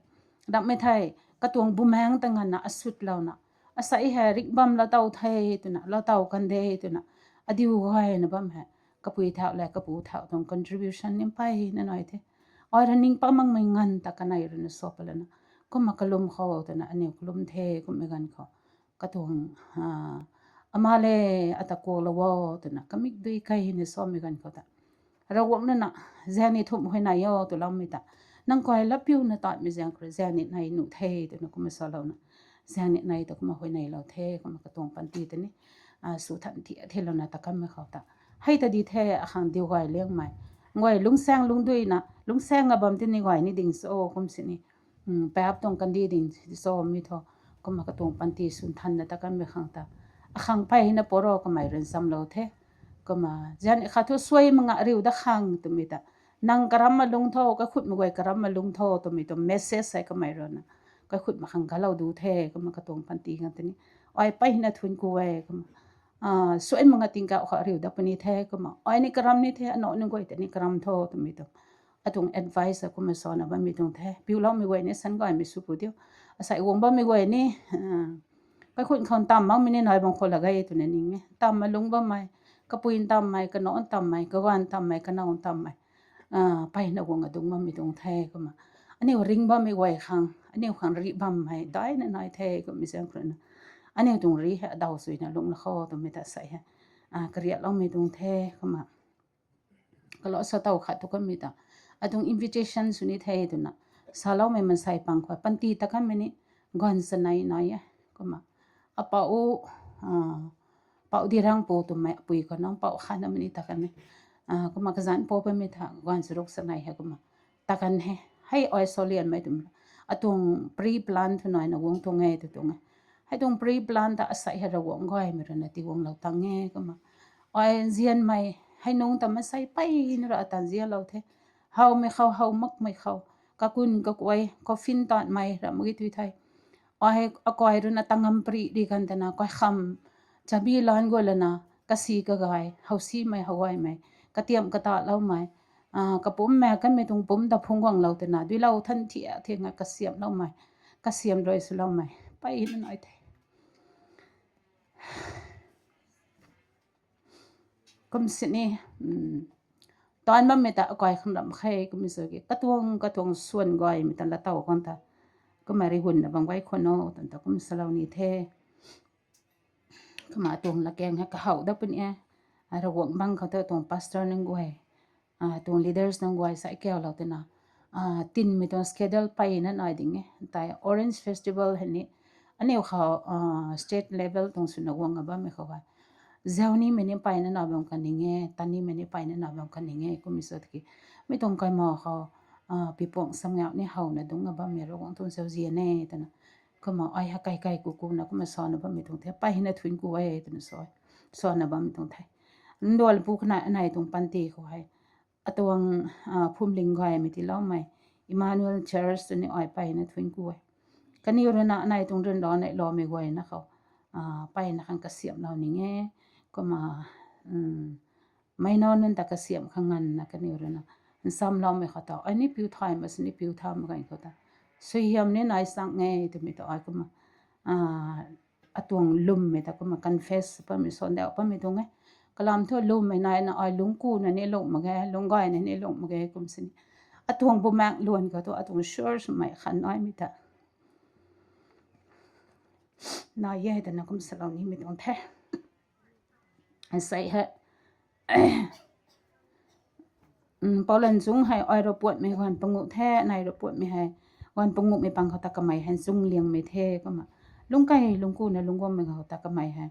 Dammei thei, katuang bumaengc ta nganvna asutlouna. Asei hei rik bam lou tow the twna, lou tow kan de twna. Adiu gayna bam hei. Kapui thau le, kapu thau tuang contribution ni mpeyna nai the. Ai rui ning pa makmei nganv ta kanei ruina so palana. Kumna kalum khou twna, aniu kalum the, kumhmei ganv khou. Katuang, ah, ama le, ata kuaklou o twna, kamik dui kai hina somei ganv khou ta. Ravguangc nunc na, zaeng ni thumh huayney o twloumei ta. Nang kai lapiuna tatmei zaeng khou rui, zaeng ni nei nuh the twna kumna salouna. Zaeng ni nei ta kumna huayneylou the, kumna katuang panty ta ni. Ah, sw than thi, thilouna ta kanmei khou ta. Hei ta di the, akhang diu gay liangmei. Nguay lungcsaeng lungduina, lungcsaeng a bam tini gay ni ding so, kum sini. Hmm, paap tuang kandih ding so mi thu. Kumna katuang panty sw thanna ta kanmei khang ta. Akhang mpeyna poro kamei rui nchamlou the. Kumna, zaeng khat thu suai manga riu dat khang twmei ta. Nang karam ma lung tho, kaikhutmei guay karam ma lung tho twmei tuang message hei kamei ruina. Kaikhutmei khang galou du the, kumna katuang panty khang ta ni. Ai mpeyna thuanc ku e, kumna. Ah, suai manga tingkauh khou riu dat puni the, kumna. Ai ni karam ni the, anow ni guay ta ni karam tho twmei tuang. Atuang advice a kumna sona bammei tuang the. Piuloumei guay ni san gaymei sw pu diu. Asei guang bammei guay ni, ah, kaikhun khou ntamv makmei ni nai bam khou lak ge twna ning e. Ntamv ma lung bammei, kapui ntamvmei, kanow ntamvmei, kaganv ntamvmei, kanow ntamvmei. Ah, mpeyna guang adungc bammei tuang the kumna. Aniu ring bammei guay khang, aniu khang rih bammei, daina nai the kumna zaeng khou ruina. Aniu tuang rih hei adaw suina lungc la khou twmei ta sei hei. Ah, kariakloumei tuang the kumna. Kalou sa tow khat thu kamei ta. Atuang invitation sw ni the twna. Saloumei mansei pang khou panty ta kanmei ni. Ganv chanei nai e. Kumna. Apau, ah, Pou Dirangpu twmei apui khou nang pou khat na mani ta kan e. Ah, kumna kazanc pou pamei ta ganv charuk chanei hei kumna. Ta kan he. Hei ai salianmei twmei. Atuang pre-plan thu naina guang tuang e tw tuang e. Hei tuang pre-plan ta asei hei Ravguangc gaymei ruina tiguanglou tang e kumna. Ai nzianmei, hei nung ta masei mpeyna rui ata nzianlou the. Howmei khou, how makmei khou. Kakun kakuai, coffin tatmei, ram mak ge tui the. Ai akai ruina tangam pri ri kan tana, kai kham, chabi lan guay lana, kasi kagay, howsimei, howgaymei, katiam kataloumei, ah, kapumc mak kanmei tuang pumc ta phungc guanglou tana, duilou than thia thia nga kasiamloumei, kasiam rui swloumei, mpeyna nai the. Kum sini, hmm, taanv bammei ta akai khang ram khe, kumna sa ki, katuang, katuang swan gaymei ta latow khang ta, kumna rigunna bam gay khwan o, tan ta kum salou ni the. Kumna tuang latkaeng hei kahow dat puni e. Ah, Ravguangc bang khou ta tuang pastor nunc guay, ah, tuang leaders nunc guay sa kiulou twna. Ah, tinmei tuang schedule mpeyna nai ding e. Tei Orange Festival hei ni. Aniu khou, ah, state level tuang swna guang a bammei khou hei. Zaunimei ni mpeyna nai bam kan ning e, tanimei ni mpeyna nai bam kan ning e, kumna sa ki. Mi tuang kaimo khou, pipuang samngau ni howna dungc a bammei Ravguangc tuang zauzian e twna, kumna ai ha kai kai ku kuna kumna sana bammei tuang the, pai hina thuanc ku e twna sa, sana bammei tuang the. Ndual pu khana anei tuang panty khou hei atuang phumling gaymei tiiloumei Emmanuel Church tw ni ai pai hina thuanc ku e. Kaniw ruina anei tuang ryanra neihloumei guayna khou pai hina khang kasiamhlou ning e. Kumna meic nac nunc ta kasiamh khang nganvna kaniw ruina nsamloumei khou ta ai ni piu thay mak sini piu tha mak ganv khou ta suaihiam ni nai chang e twmei ta ai kumna atuang lwmmei ta kumna confess pammei, sandauh pammei tuang e. Kalam thu lwmmei naina ai lungc kuna ni lungh mak ge, lungc gayna ni lungh mak ge kum sini atuang bumaengc luan khou thu atuang sure swmei khan naimei ta nai e twna kum salou nimei tuang the. Asei hei Paulan Zung hei ai ravpuatmei guan panguh the, nai ravpuatmei hei guan panguhmei pang khou ta kamei hei zung liangmei the kumna lungc kai lungc kuna lungc guangmei khou ta kamei hei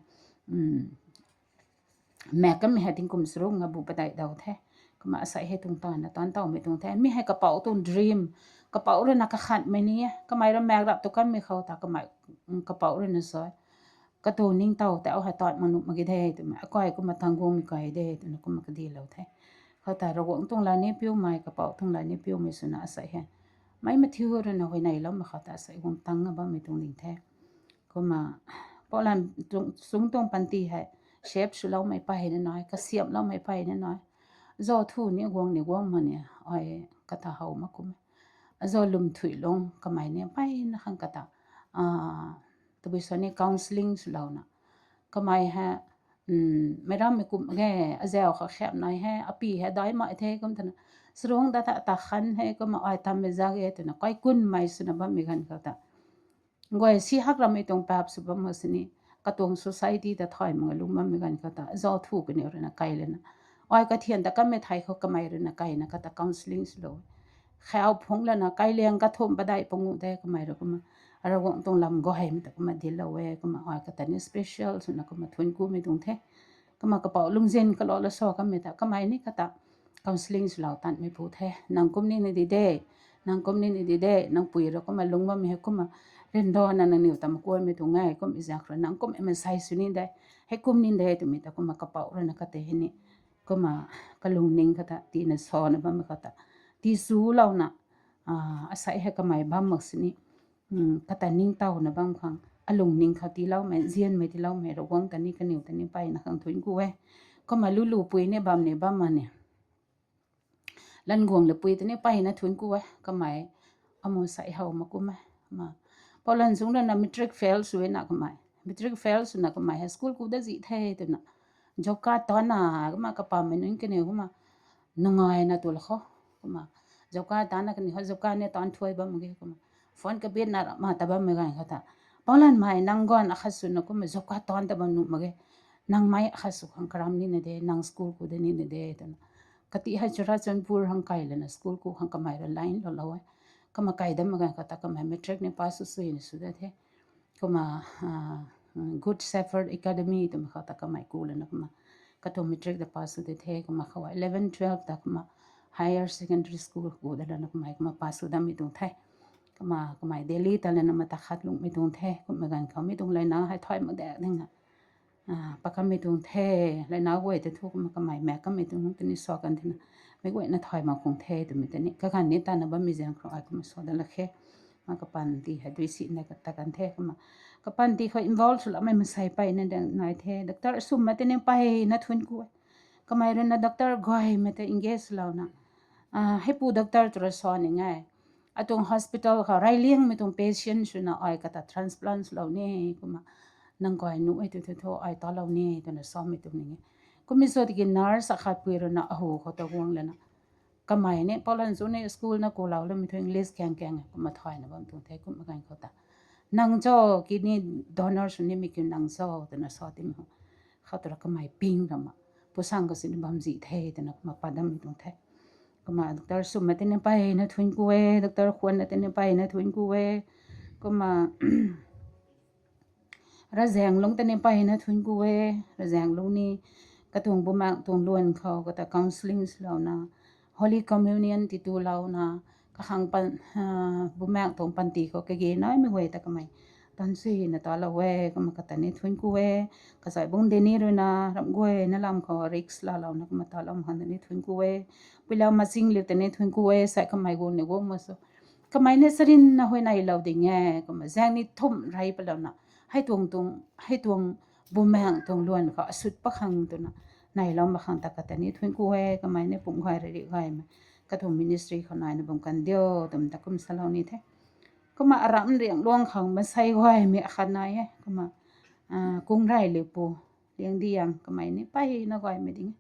maek kanmei hei tingkum charuk nga bu padeih daw the. Kumna asei hei tuang tana tanc towmei tuang the. Mi hei kapouc tuang dream, kapouc ruina kakhanhmei ni e. Kamei rui maek rap tu kanmei khou ta kamei kapouc ruina sa katuang ningtow tei hei tat mak nuh mak ge de twmei, akai kumna tang guangmei kai de twna kumna kadilou the. Khou ta Ravguangc tuang laa ni piumei, kapouc tuang laa ni piumei swna asei hei meic mathiu ruina huayneyloumei khou ta asei guang tang a bammei tuang ding the. Kumna Paulan Zung tuang panty hei shape swloumei pai hina nai, kasiamhloumei pai hina nai. Zau thu ni guang ni guang ma ni ai kata how mak kum e. Zau lwm thuilung kamei ni pai na khang kata tabui sa ni counselling swlouna kamei hei meic rammei kum ge, azau khou khaep nai hei, apy hei daimei the kum twna, sarung ta ta ta khan hei kumna ai tammei zak e twna kaikunmei swna bammei ganv khou ta guay si hak rammei tuang paap sw bam mak sini katuang society ta thay mak lung bammei ganv khou ta zau thu kaniw ruina kai lana ai kathian ta kanmei thei khou kamei ruina kaina kata counselling swlou khau phungc lana kailiang kathumh padeih panguh de kamei rui kumna Ravguangc tuang lam gaymei ta kumna dinclou e. Kumna ai kata ni special swna kumna thuanc kumei tuang the. Kumna kapouc lungzin kalou la sa kanmei ta kamei ni kata counselling swlou tanmei pu the. Nang kum nina di de, nang kum nina di de, nang pui rui kumna lung bammei hei kumna ryanrana nangniw ta makuaymei tuang e, kum izak rui nang kum e masei sw ni de, hei kum ni de twmei ta kumna kapouc ruina kata hei ni kumna kalungning kata tina sana bammei kata tii sulouna asei hei kamei bam mak sini kata ningtowna bam khang alungning khou tiiloumei, nzianmei tiiloumei Ravguangc ta ni kaniw ta ni pai na khang thuanc ku e. Kumna lulu pui ni bam ni bam ma ni languang lapui ta ni pai na thuanc ku e. Kamei amu sei how mak kum e. Paulan Zung ruina matric fail sw na kamei, matric fail swna kamei hei school ku da zih the twna job card taanna kumna kapammei nunc kaniw kumna nungaina tu la khou kumna job card taanna kaniw khou job card ni taanc thuay bam mak ge kumna phone kabitna rama ta bammei ganv khou ta Paulanmei nang guan akhat swna kumna job card taanc ta bam nuh mak ge, nang mei akhat sw khang karam nina de, nang school ku da nina de twna kati hei Churachandpur hang kai lana school ku khang kamei rui line loulou e. Kumna kai dammei ganv khou ta kamei matric ni pass sw suina sw da the. Kumna Good Shepherd Academy twmei khou ta kamei ku lana kumna katuang matric ta pass sw de the. Kumna khou eleven twelve ta kumna higher secondary school ku da lana kamei kumna pass sw dammei tuang the. Kumna kamei Delhi ta lana mata khat lungmei tuang the. Kumna ganv khou mi tuang laina hei thay mak de dingna pakanmei tuang the. Laina guay ta thu kumna kamei maek kanmei tuang ta ni sa kan thena meic guayna thay mak khung the twmei ta ni kaganv ni tana bammei zaeng khou ai kumna sa dat lak khe. Kumna kapanty hei dui sina ta kan the kumna kapanty khou involve swloumei masei pai na nai the. Doctor Swmmei ta ni pai na thuanc ku e. Kamei ruina doctor gaymei ta engage swlouna heipu doctor tu rui sa ni nge, atuang hospital khou reyliangmei tuang patient swna ai kata transplant swlou ni kumna nang kai nuh e tu thu thu ai talou ni twna samei tuang ni nge. Kummei sa tiki nurse akhatpui ruina ahu khou ta guang lana kamei ni Paulan Zung ni school na kulou lamei thu English kang kang kumna thayna bam tuang the. Kumna ganv khou ta nang cho, kidney donor sw nimei kiu nang cho twna sa tim ho. Khou tu rui kamei ping rama pusang khou sini bam zih the twna kumna pat dammei tuang the. Kumna Doctor Swmmei ta ni pai na thuanc ku e, Doctor Khwanna ta ni pai na thuanc ku e. Kumna Razaenglung ta ni pai na thuanc ku e. Razaenglung ni katuang bumaengc tuang luan khou kata counselling swlouna, Holy Communion titu louna, khang pan, bumaeng tuang panty khou kage naimei guay ta kamei tan suina talou e, kumna kata ni thuanc ku e. Kazai bung deni ruina ramh guayna lam khou risk laalouna kumna talou khang ta ni thuanc ku e. Puilou maching liu ta ni thuanc ku e, sai kamei guang ni guang ma sw. Kamei ni charynna huayneylou ding e, kumna zaeng ni thumh rey palouna, hei tuang tuang, hei tuang bumaeng tuang luan khou asut pa khang twna neylou ma khang ta kata ni thuanc ku e, kamei ni pumc gay riri gaymei katuang ministry khou naina bam kan diu twmei ta kum salou ni the. Kumna aram riang luang khang masei gaymei akhat nai e, kumna, kung rey liu pu, Liangdiang, kamei ni mpeyna gaymei ding e.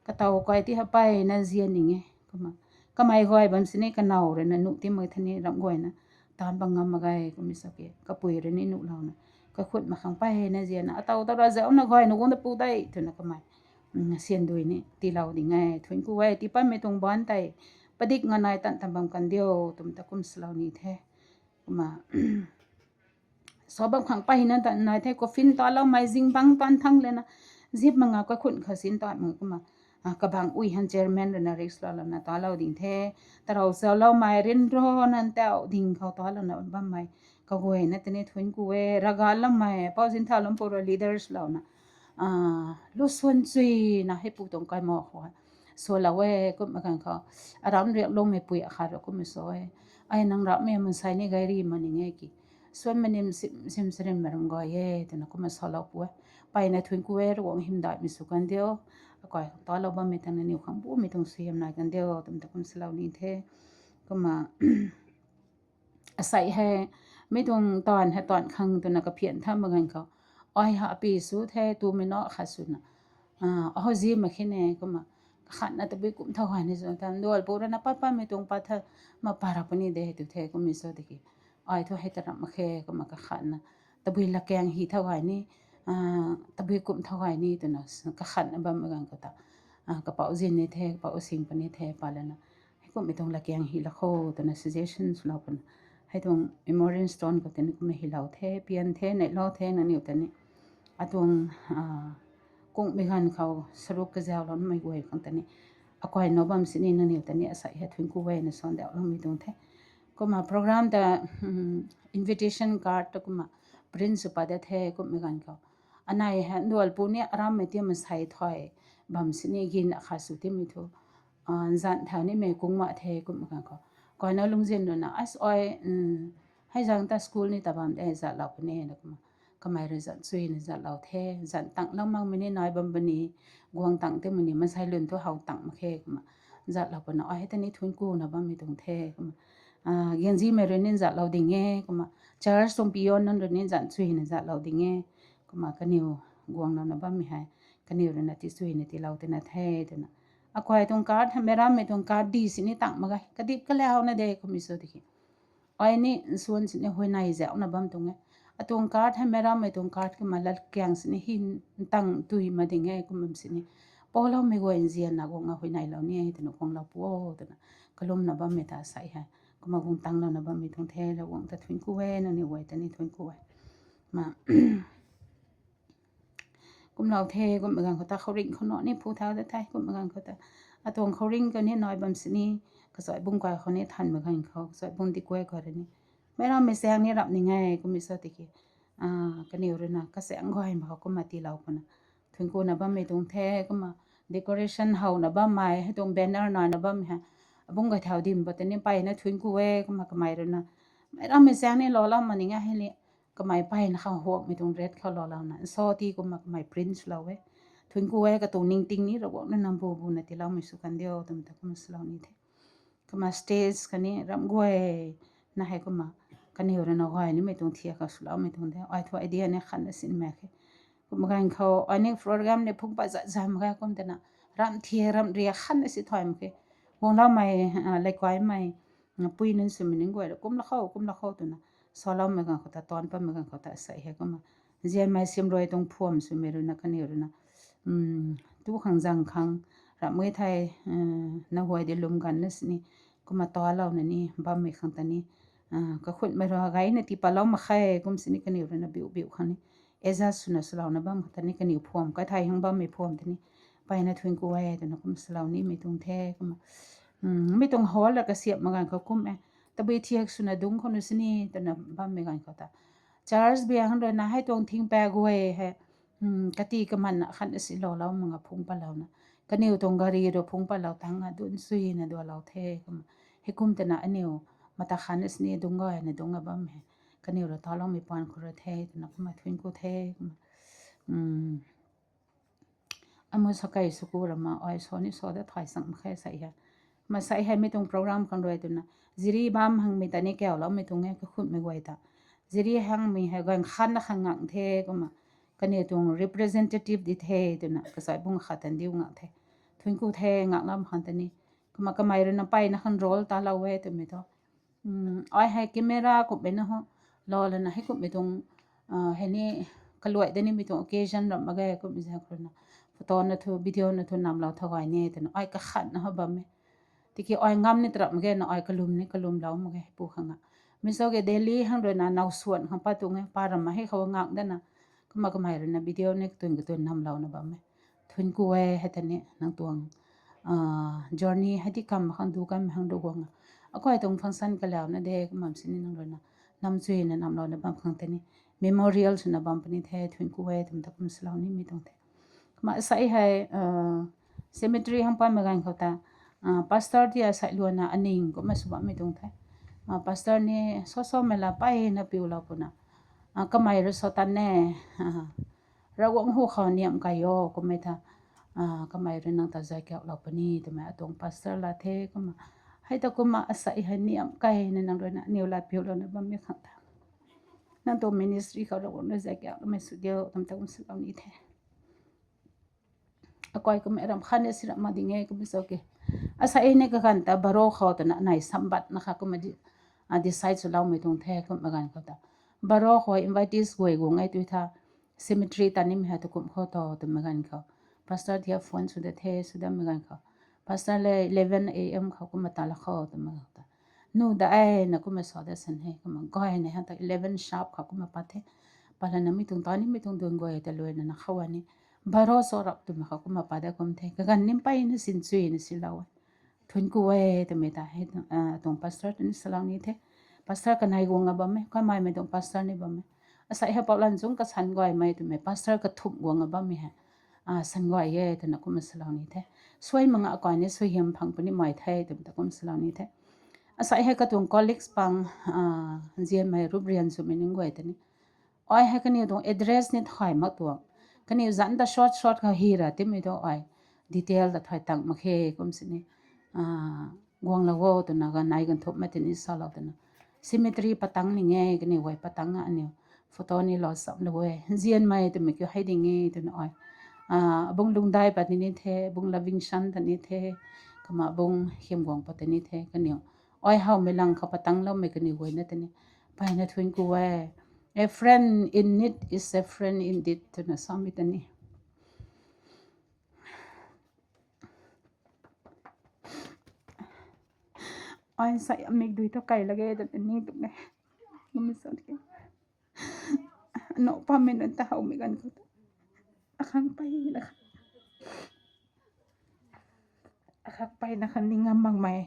Katow kai ti ha mpeyna zian ning e, kumna kamei gay bam sini kanow ruina nuh ti mak the ni ramh guayna taanc bang ngam mak ge, kumna sa ke kapui rui ni nuhlouna kakhut mak khang mpeyna zianna, atow ta ra zauna gayna guang ta pu de twna kamei siandui ni tiilou ding e, thuanc ku e. Tii pammei tuang ban tei padik nga nai tan tan bam kan diu twmei ta kum salou ni the. Kumna sa bam khang mpeyna tan nai the, coffin taloumei zingbangc tan thang lana, zip mak nga kakhun khou sin tan mak kumna, kabang ui han chairman ruina risk laalouna talou ding the. Tarou zauloumei ryanra nan tau ding khou talouna bammei kaguayna ta ni thuanc ku e. Ravgaloumei pou zin thau lam pura leaders louna, lusuan chuina heipu tuang kaimo khou sualou e, kumna ganv khou aram riak lungmei pui akhat ra kumna sa e, ai nang ramhmei mansei ni gay ri mak ning e ki, suan manim sim sim sarim ma ram gay e twna kumna salou pu e. Mpeyna thuanc ku e, Ravguangc hymdaihmei sw kan diu. Akai khang talou bammei tang nangniw khang bumei tuang suaihiam nai kan diu twmei ta kum salou ni the. Kumna asei hei mi tuang taanv hei taanv khang twna kaphian tha mak ganv khou, ai ha api sw the twmei na khat swna, aho zi mak khe ne, kumna kakhatna tabui kum thau gay ni sw tha, ndual pu rana pat patmei tuang pat tha, ma para puni de tw the, kumna sw tiki ai thu hei ta ramh mak khe, kumna kakhatna tabui latkaeng hy thau gay ni, tabui kum thau gay ni twna kakhatna bammei ganv khou ta, kapouc zin ni the, kapouc sing puni the, pa lana, heikumhmei tuang latkaeng hy la kho twna suggestion swlou puna, hei tuang memorial stone khou tini kumna hylou the, pian the, neihlou the nangniw ta ni. Atuang kungmei ganv khou saruk kazauloumei guay khang ta ni, akai now bam sini nangniw ta ni asei hei thuanc ku e na suan dauloumei tuang the. Kumna program ta invitation card ta kumna print sw pat da the kumhmei ganv khou, anei hei ndual pu ni arammei ti masei thay bam sini gin akhat sw timei thu, nzan thau nimei kung mak the kumhmei ganv khou, kaina lungzin ruina, ai, hei zang ta school ni ta bam de, zatlou puni na kumna kamei rui zan chuina zatlou the. Zan tanglou makmei ni nai bam puni, guang tang timei ni masei lun thu how tang mak khe kumna zatlou puna, ai hei ta ni thuanc kuna bammei tuang the kumna, ganzimei rui ni zatlou ding e kumna, church tuang peon nunc rui ni zan chuina zatlou ding e. Kumna kaniw guanglouna bammei hei kaniw ruina ti chuina tiilou tina the twna, akai tuang card hei meic rammei tuang card di sini tang mak ge, kadip kalauna de kumna sw tiki, ai ni nsuan sini huayney zauna bam tuang e. Atuang card hei meic rammei tuang card kumna latkaeng sini hy ntang tui mak ding e kum bam sini, pouloumei guay nzianna guangna huayneylou ni e twna guanglou pu o twna kalumna bammei ta asei hei kumna guang tanglouna bammei tuang the. Ravguangc ta thuanc ku e, nangniw guay ta ni thuanc ku e. Ma kumlou the, kumhmei ganv khou ta khouringh khou na ni phu thau da the, kumhmei ganv khou ta atuang khouringh kani nai bam sini, kazai bung kai khou ni thanmei ganv khou kazai bung di guay khou rui ni, meic rammei chaeng ni ramh ning e kumna sw tiki, kaniw ruina kachaeng gaymei khou kumna tiilou puna thuanc kuna bammei tuang the. Kumna decoration howna bammei, hei tuang banner naina bammei hei abung gay thau dim pa ta ni mpeyna thuanc ku e. Kumna kamei ruina meic rammei chaeng ni loulou mak ning e, hei ni kamei mpeyna khang huakmei tuang ret khou loulouna nsa ti kumna kamei print lou e. Thuanc ku e, katuang ningting ni Ravguangc na nang bu buna tiiloumei sw kan diu twmei ta kumna swlou ni the. Kumna stage kani ramh guay na hei kumna kaniw ruina gay nimei tuang thiak khou swloumei tuang the. Ai thu idea ni khatna sinmei khe. Kumhmei ganv khou ai ni program ni phung pat zat zam ge kum twna, ramh thiak ramh riak khatna si thay mak khe. Guangloumei, leikaimei, pui nunc swmei ning guay rui kumlou khou, kumlou khou twna saloumei ganv khou ta, taanc pammei ganv khou ta asei hei kumna nzianmei simrui tuang phuam swmei ruina kaniw ruina tu khang zang khang ramh e thei, na huay di lwm ganvna sini kumna talouna ni bammei khang ta ni, kakhutmei rui gayna tii patlou mak khe kum sini kaniw ruina biu biu khang ni adjust swna swlouna bam khang ta ni kaniw phuam kathai hang bammei phuam ta ni mpeyna thuanc ku e twna kum salou nimei tuang the. Kumna Mi tuang hall la kasiamh mak ganv khou kum e. Tabui thiak swna dungc khou nu sini twna bammei ganv khou ta, church biang hang ruina hei tuang thing pa guay hei kati kaman na khat na silou lou mak nga phungc patlouna, kaniw tuang gari rui phungc patlou tang a dun suina dualou the kumna. Heikum twna aniw mata khat na sini dungc gayna dungc a bam e. Kaniw rui taloumei paan khou rui the twna kumna thuanc ku the kumna. Amu sakei sw ku rama ai sa ni sa da thay chang mak khe sa hei. Kumna sa hei mi tuang program khang rui twna, Jiri bam hangmei ta ni kauloumei tuang e kakhunhmei guay ta. Jiri hangmei hei ganv khat na khang ngang the kumna, kaniw tuang representative di the twna kachai bung khat tan diu ngang the. Thuanc ku the ngang lam khang ta ni. Kumna kamei ruina mpeyna khang role talou e twmei thu ai hei camera kummei na ho, lou lana hei kummei tuang hei ni kaluai da nimei tuang occasion ram mak ge kummei zak ruina photo na thu video na thu namlou tha gay ni twna ai kakhatna ho bam e. Tiki ai ngam ni tarap mak ge na ai kalum ni kalumlou mak ge pu khang a. Mi sa ke Delhi hang ruina now suan khang pat tuang e pa rama hei khou ngang dana. Kumna kamei ruina video ni katun katun namlouna bam e. Thuanc ku e hei ta ni nang tuang journey hei di kam khang du kam hang du guang a. Akai tuang function kalauna de kumna sini nang ruina nam chuina namlouna bam khang ta ni memorial swna bam puni the thuanc ku e twmei ta kum salou nimei tuang the. Kumna sa hei cemetery hang pammei ganv khou ta pastor ti a sai luana aning kumna sw bammei tuang the. Pastor ni so somei la mpeyna piulou puna, kamei rui sa tan e, Ravguangc hu khou niamh kai o kummei tha, kamei rui nang ta zay kauhlou puni twmei atuang pastor la the kumna. Hei ta kumna asei hei niamh kaina nang ruina aniw lat piulouna bammei khang ta, nang tuang ministry khou Ravguangc rui zay kauhloumei sw diu twmei ta kum salou ni the. Akai kummei ram khat ni si ram mak ding e kummei sa ke. Asei ni kaganv ta baro khou twna nai sambatna kha kumna decide swloumei tuang the kummei ganv khou ta, baro khou invitees guay guang e tui tha, cemetery ta nimei hei tu kum khou tho twmei ganv khou, pastor ti a phone sw da the, sw dammei ganv khou, pastor le eleven a.m. khou kumna ta la khou twmei ganv ta, nu da e na kumna sa da san he kumna gay ni hang ta eleven sharp khou kumna pat the. Pat lana mi tuang ta nimei tuang dun guay ta luaina na khou a ni baro sa rap twmei khou kumna pat da kum the. Kaganv ni mpeyna sin chuina silou e. Thuanc ku e twmei ta hei tuang pastor ta ni salou ni the. Pastor kanei guang a bam e, kameimei tuang pastor ni bam e. Asei hei Poulan Zung kasan gaymei twmei pastor kathumh guang a bammei hei san gay e twna kumna salou ni the. Suai mak nga akai ni suaihiam phang puni mei the twmei ta kum salou ni the. Asei hei katuang colleagues pang nzianmei rup rian swmei nunc guay ta ni, ai hei kaniw tuang address ni thay mak tuang. Kaniw zanc ta short short khou hi ra timei tu ai detail ta thay tang mak khe kum sini guanglou o twna ganei ganthumhmei ta ni salou twna, cemetery patang ning e, kaniw guay patang a aniw photo ni lou chamlou e, nzianmei twmei kiu hei ding e twna ai, abung Lungdai pat ni the, abung Lovingson ta ni the, kumna abung Hymguang pat ta ni the, kaniw ai howmei lang khou patangloumei kaniw guayna ta ni mpeyna thuanc ku e. A friend in need is a friend indeed twna samei ta ni. Ai sa mikdui thu kai lak ge twna ni tuang e. Kumna sa ke, anow pammei nunc ta howmei ganv khou ta akhang mpeyna kha, akhang mpeyna kha ning ngam makmei,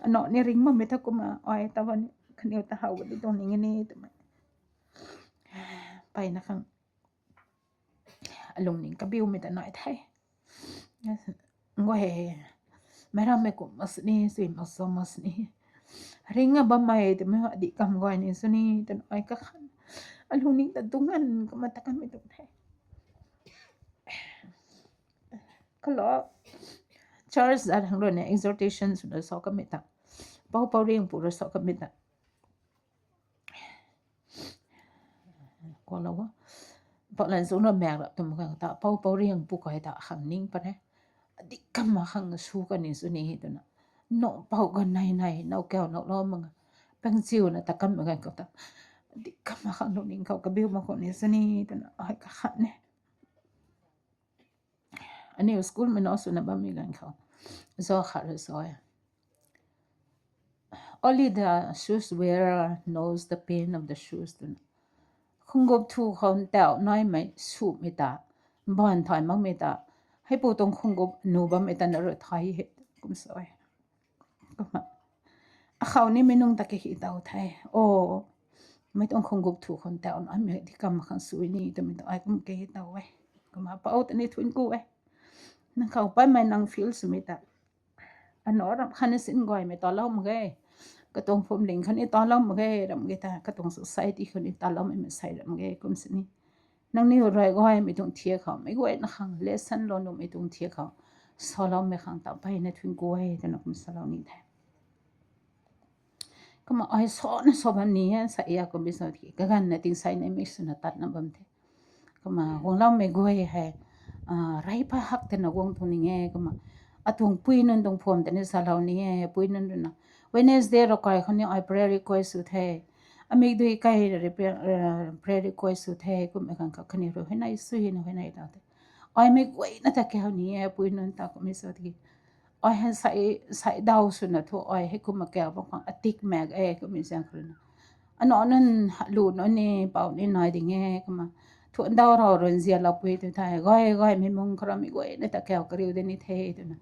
anow ni ring makmei tha kumna ai ta bam ni kaniw ta how di tuang ning e ni twmei mpeyna khang alungning kabiumei ta nai the. Guay, meic rammei kum mak sini, sui mak sa mak sini, ring a bammei twmei adih kam guay ni sini twna ai kakhan, alungning ta dungc nganv kumna ta kanmei tuang the. Kalo church zat hang ruina exhortation swna sa kamei ta, Pou Pouriangpu rui sa kamei ta, kalou o, Poulan Zung ra maek rap twmei khang ta Pou Pouriangpu kai ta khang ning pat e. Adih kam a khang sw kani sw ni twna, now pou ganei nei now kau now lou mak nga, pangchiuna ta kanmei ganv khou ta, adih kam a khang lungning khou kabiu mak khou ni sini twna ai kakhan e. Aniw school mei na swna bammei ganv khou, zau khat rui sa e, Only the shoes wearer knows the pain of the shoes twna, khungup thu khou ntauh naimei sumei ta, mbaanv thay makmei ta, heipu tuang khungup nu bammei ta na rui thay he, kum sa e. Kumna akhou ni mei nung ta kahi taw the. O, mei tuang khang gup thu khang taw na, mei di kam khang sui ni twmei tu ai kum kahi taw e. Kumna pou ta ni thuanc ku e. Nang khou paimei nang feel swmei ta, ano ram khatni sin gaymei talou mak ge, katuang phwamling khatni talou mak ge, ram ge ta katuang society khatni taloumei maansei ram ge kum sini. Nangniw rui gaymei tuang thiak khou, meic guayna khang lesson lou nuhmei tuang thiak khou saloumei khang ta mpeyna thuanc ku e twna kum salou ni the. Kumna ai sona sa bam ni e, sa ya kummei sa ki kaganvna tingsaina mei swna tatna bam the. Kumna guangloumei guay hei, rey pa hak tana guang tuang ni e. Kumna atuang pui nunc tuang phwam ta ni salou ni e, pui nunc rui na. Wednesday ravkai khou ni ai prayer request sw the. Amik dui kai prayer request sw the, kummei ganv khou kaniw rui huayney sw hina huayney taw the. Ai mei guayna ta kau ni e, pui nunc ta kummei sa tiki. Ai hei sai, sai daw swna thu ai hei kumna kau bam khang atik mak e kummei zaeng khou rui na. Ano nunc lu nunc ni pou ni nai ding e kumna. Thu ndau rou run zialoupui tu the, gay gaymei mung khou ramei guayna ta kau kariu de ni the twna.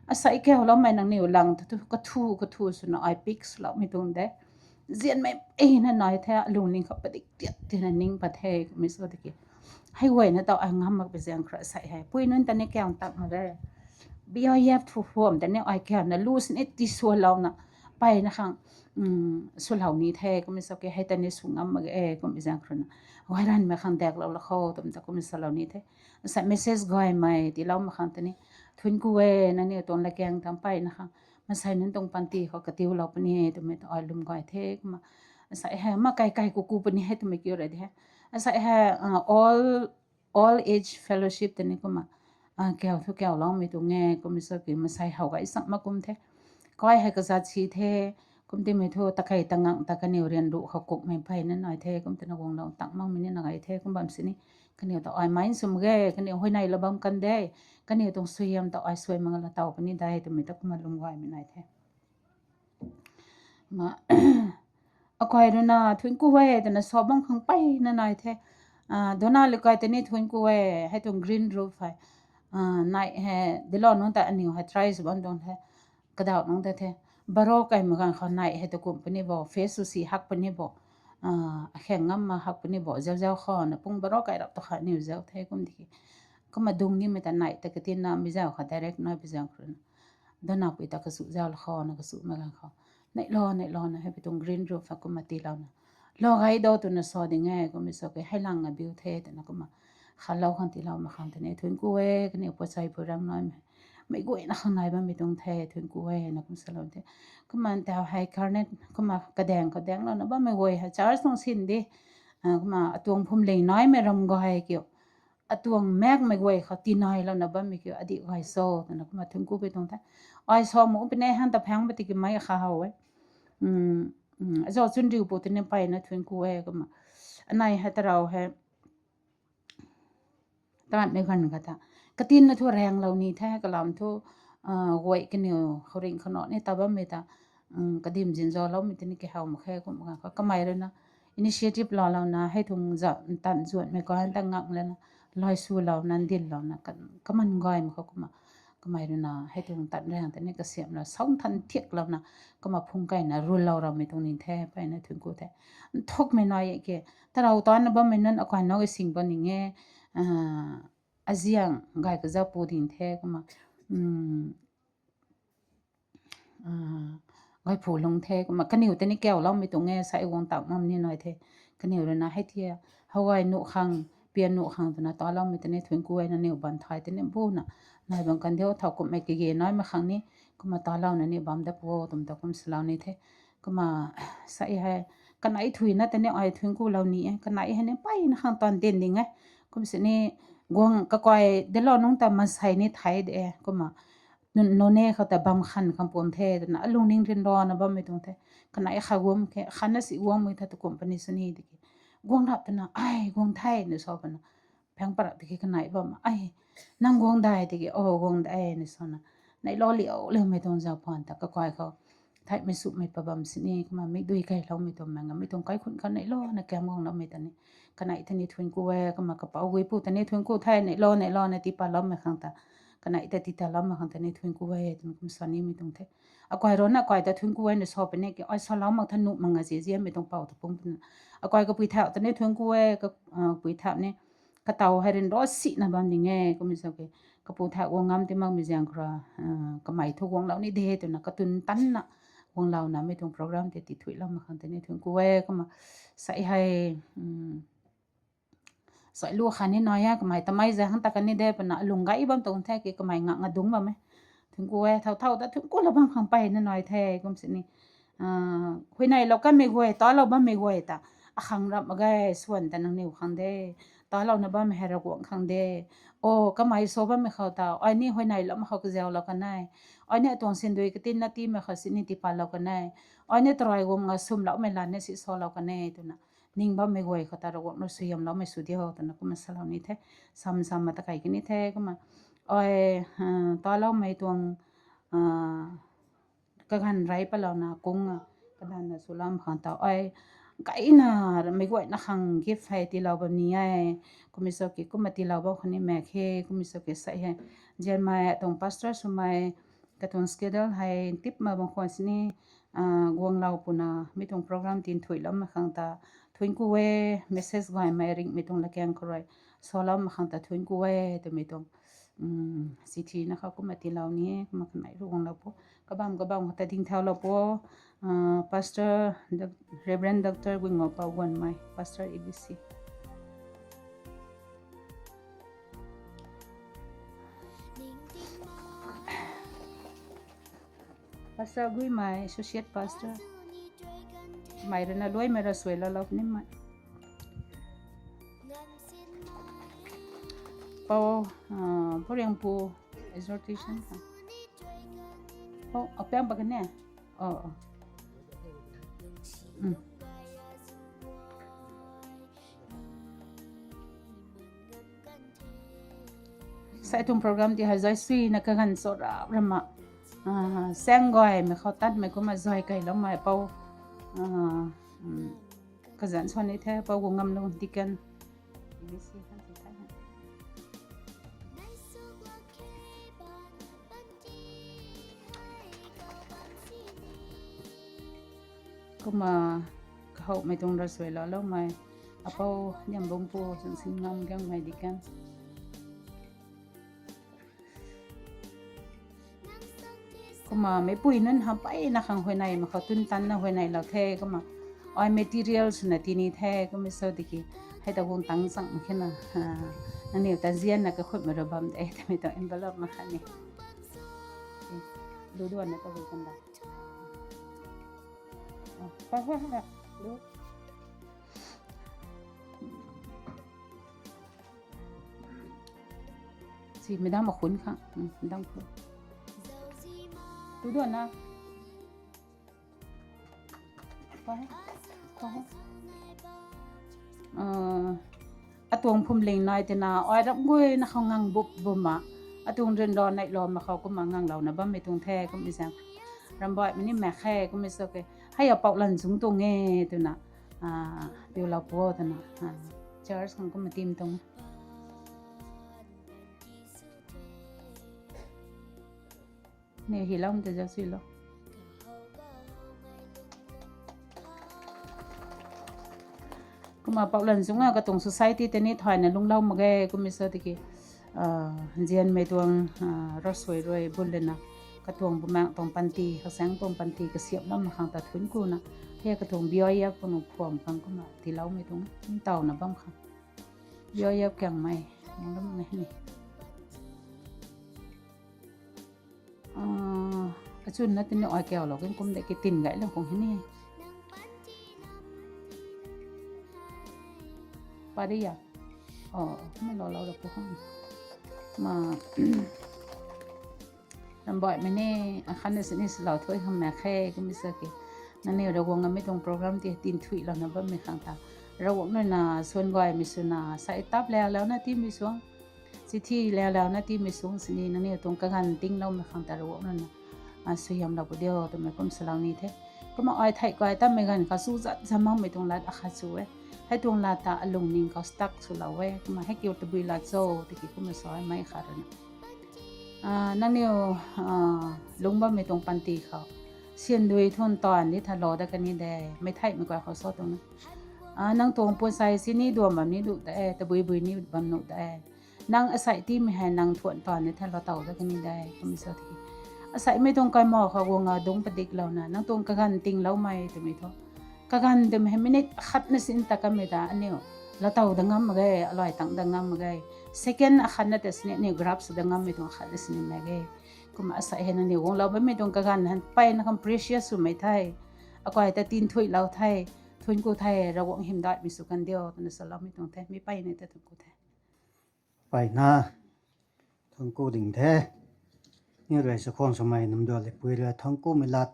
Asei kauloumei nangniw lang ta thu kathu kathu swna ai pick swloumei tuang de. Zianmei e na nai the, alungning khou padik tiat tina ning pat the kummei sa tiki. Hei guayna taw ai ngam mak pui zaeng khou rui sei hei pui nunc ta ni kau tak mak e. B I F thu phwam ta ni ai kauna lu sini tiswlouna mpeyna khang swlou ni the kummei sa ki, hei ta ni sw ngam mak e kummei zaeng khou rui na. Gay ranmei khang daklou la khou twmei ta kummei salou ni the. Sa message gaymei tiiloumei khang ta ni thuanc ku e, nangniw tuang latkaeng ta mpeyna khang. Maansei nunc tuang panty khou katiulou puni e twmei ta ai lwm gay the kumna. Sa hei ma kai kai ku ku puni e twmei kiu ra di he. Sa hei all, all age fellowship ta ni kumna kau thu kauloumei tuang e kummei sa ki, maansei how gay sak mak kum the. Kai hei kazat si the, kum timei thu takei tangang ta kaniw rian ruh khou kukmei mpeyna nai the, kum tina guanglou tak makmei ni na gay the, kum bam sini. Kaniw ta ai mind sw mak ge, kaniw huayneylou bam kan de, kaniw tuang suaihiam ta ai suai mak la taw puni de twmei ta kumna lwm gaymei nai the. Ma, akai rui na thuanc ku e twna sa bam khang mpeyna nai the. Dona likai ta ni thuanc ku e, hei tuang green roof hei. Nai hei dilou nunc ta aniw hei try sw bam tuang the. Kadaw nunc ta the. Baro kaimei ganv khou nai hei ta kum puni bo, face sw si hak puni bo. Akhaeng ngam ma hak puni bo, zau zau khou na pung baro kai rap tu kha aniw zau the kum di ki. Kumna dung nimei ta nai ta katinna mei zau khou direct nai pui zaeng khou rui na. Dona pui ta kasu zau la khou na kasu mei ganv khou. Neihlo, neihlo na hei pui tuang green roof a kumna tiilouna. Lou gay do twna sa ding e kummei sa ki, hei lang a biu the twna kumna. Khalou khang tiilou mak khang ta ni thuanc ku e, kaniw puachai pu rang naimei. Meic guayna khang nai bammei tuang the, thuanc ku e na kum salou the. Kumna taw hei karnet, kumna kadaeng khou daenglouna bammei guay hei church tuang sin di. Kumna atuang phwamling naimei ram gay kiu. Atuang makmei guay khou tinailouna bammei kiu, adih gay so twna kumna thuanc ku pui tuang the. Ai sa mu puni hang ta phang pa tiki mei kha how e. Azau chunriu pu ta ni mpeyna thuanc ku e kumna. Anei hei tarou hei tatmei ganv kha ta katinna thu raenglou ni the, kalam thu guay kaniw khouringh khou na ni ta bammei ta kadim zinzauloumei ta ni kahaw mak khe kum ganv khou kamei rui na initiative lou louna hei tuang zan tan zuanmei kan ta ngak lana, lai swlouna, ndinlouna, kaman gaymei khou kumna. Kamei rui na hei tuang tan raeng ta ni kasiamhna, sau nthan thiaklouna, kumna phung kaina rulou raumei tuang ni the, mpeyna thuanc ku the. Nthukmei nai e ke, tarou tanna bammei nunc akai na gay sing bam ning e, aziang gay kazauh pu ding the kumna. Gay phu lung the kumna, kaniw ta ni kauloumei tuang e, sa guang tak makmei ni nai the. Kaniw rui na hei thia, how gay nuh khang, pian nuh khang twna taloumei ta ni thuanc ku e, nangniw bam thay ta ni buna. Nai bam kan diu, thau kumhmei kage naimei khang ni, kumna talouna ni bam da pu o twmei ta kum salou ni the. Kumna, sa hei, kanei thuina ta ni ai thuanc kulou ni e, kanei hei ni mpeyna khang tan tin ding e. Kum sini, guang kakai dilou nunc ta maansei ni thei de e, kumna. Nunc nunc e khou ta bam khan khang pum the twna, alungning ryanrana bammei tuang the. Kanei kha guang khe, khanna si guangmei tha tu kum puni sini tiki. Guang rap twna, ai, guang the na sa pana. Phang parap tiki kanei bam, ai, nang guang dai tiki, o, guang de na sana. Neihlo liu, liumei tuang zaupan ta kakai khou. Theihmei sumei pa bam sini, kumna mikdui kailoumei tuang manga, mi tuang kaikhun khou neihlouna kam guangloumei ta ni. Kanei ta ni thuanc ku e, kumna kapou guipu ta ni thuanc ku the, neihlo, neihlouna tii paloumei khang ta. kanei ta ti ta lam mak khang ta ni thuanc ku e twna kum sa nimei tuang the. Akai rui na akai ta thuanc ku e na sa puni ki, ai sa lam mak tha nuh mak nga ziaziamei tuang pou ta pung puni. Akai kapui thak ta ni thuanc ku e, kapui thak ni kataw hei rin ro sina bam ding e, kummei sa ki, kapu thak guang ngam ti makmei zaeng khou ra, kamei thu guanglou ni de twna katun tanna guanglouna mi tuang program tei ti thuilou mak khang tei ni thuanc ku e. Kumna sei hei, sai lu kha ni nai e, kamei tamei zay khang ta kan ni de puna alung gay bam tuang the ki kamei ngak nga dungc bam e. Thuanc ku e, thau thau ta thuanc ku lou bam khang peyna nai the kum sini. Huayneylou kanmei guay, talou bammei guay ta akhang rap mak ge, swan ta nangniw khang de, talouna bammei hei Ravguangc khang de. O, kamei sa bammei khou ta ai ni huayneyloumei khou kazauhlou kan e, ai ni atuang sindui katinna tiimei khou sini tipatlou kan e, ai ni tarai guang nga swmloumei lan ni si salou kan e twna ning bammei guay khou ta Ravguangc rui suaihiamloumei sw diu twna kumna salou ni the. Sam sam ma ta kai kani the kumna. Ai, taloumei tuang kaganv rey palouna kung a, kadanna swlam khang ta ai gayna meic guayna khang gift hei tiilou bam ni e. Kummei sa ki kumna tiilou bam khou ni mak khe, kummei sa ki sei hei nzianmei atuang pastor swmei katuang schedule hei tip mak bam khwan sini, guanglou puna mi tuang program tin thuilou mak khang ta thuanc ku e, message gaymei ringhmei tuang lakaeng khou rui salou mak khang ta thuanc ku e twmei tuang chithi na khou kumna tiilou ni e, kumna kanei rui guanglou pu. Kabam kabam khou ta dingthaulou pu. Pastor, Reverend Doctor Guingopou Guanmei, Pastor E B C. Pastor Guimei, Associate Pastor. Mei rui na luaimei rasuai lou lou nimei. Pou, Pou Riangpu, exhortation khang. Pou, apiang pa kane? Oh, oh. Sai tuang program ti hei zay suina kaganv cho rap rama. Saeng gaymei khou tatmei kumna zay kailoumei Pou. Kazanc swan ni the, Pou Guangngam Lung, Deacon. Kumna kahoumei tuang rasuai lou loumei Apou Niambungpu, Zangsinngam Gangmei Deacon. Kumna meicpui nunc hamh peyna khang huayneymei khou tun tanna huayneylou the kumna. Ai material swna tini the kummei sa tiki. Hei ta guang tang chang mak khe na. Nangniw ta nzianna kakhutmei rui bam de twmei tuang envelope mak khat ni. Lu duanna ta gu kan da. Lu. Si, mi dang ma khun khang, mi dang khun. Tu duan na. Atuang phwamling nai tina ai ram guayna khou ngang bup buma, atuang ryanra neihlou mak khou kumna nganglouna bammei tuang the kummei zaeng. Rambaihmei ni mak khe kummei sa ke, hei a Pou Lanzung tuang e twna, piulou pu twna, church khang kumna tim tuang. Ni hiloumei ta zauc suilou. Kumna Pou Lanzung a katuang society tei ni thayna lunglou mak ge kummei sa tiki, nzianmei tuang rasuai rui bun lana, katuang bumaengh tuang panty, kasaeng tuang panty kasiamhlou mak khang ta thuanc kuna, hei katuang B Y F panu phuam khang kumna tiiloumei tuang ntawna bam khang. B Y F Kangmei, nang ram mei ni. Achunna tini ai kaulou kan kum de ki tin gaylou khang hei ni. Pariya. Kumna loulou ra pu khang. Ma Rambaihmei ni, akhatna sini swlou thuy khang mak khe kummei sa ke. Nangniw Ravguangc amei tuang program tei tin thuilouna bammei khang ta, Ravguangc rui na suan gaymei swna, sai tap laulouna tiimei suang, chithi laulouna tiimei suang sini nangniw tuang kaganv tingloumei khang ta Ravguangc rui na suaihiamlou pu diu twmei kum salou ni the. Kumna ai thei kai tatmei ganv khou chu zat zam makmei tuang lat akhat chu e. Hei tuang lat ta alungning khou stuck swlou e. Kumna hei kiu tabui lat cho tiki kumna sa e mei khat rui na. Ah, nangniw, ah, lungc bammei tuang panty khou, syan dui thun taanv ni thalou dat kani de, mei theihmei kuay khou sa tuang na. Ah, nang tuang puansei sini duam bam ni nuh de, tabui bui ni bam nuh de. Nang asei tiimei hei nang thuan taanv ni thalou tow dat kani de, kum sa the. Aseimei tuang kaimou khou guang a dungc padiklouna, nang tuang kaganv tingloumei twmei thu. Kaganv twmei hei minute akhatna sini ta kanmei ta aniu latow dat ngam mak ge, aluai tang dat ngam mak ge. Second akhatna ta sini aniu grab sw dat ngammei tuang akhatna sini mak ge. Kumna asei hei nangniw guanglou bammei tuang kaganv hei mpeyna khang precious swmei the. Akai ta tinthuilou the, thuanc ku the, Ravguangc hymdaihmei sw kan diu twna saloumei tuang the, mi mpeyna ta thuanc ku the. Mpeyna thuanc ku ding the. Ni rui sa khwang swmei Namdulpui rui thuanc kumei lat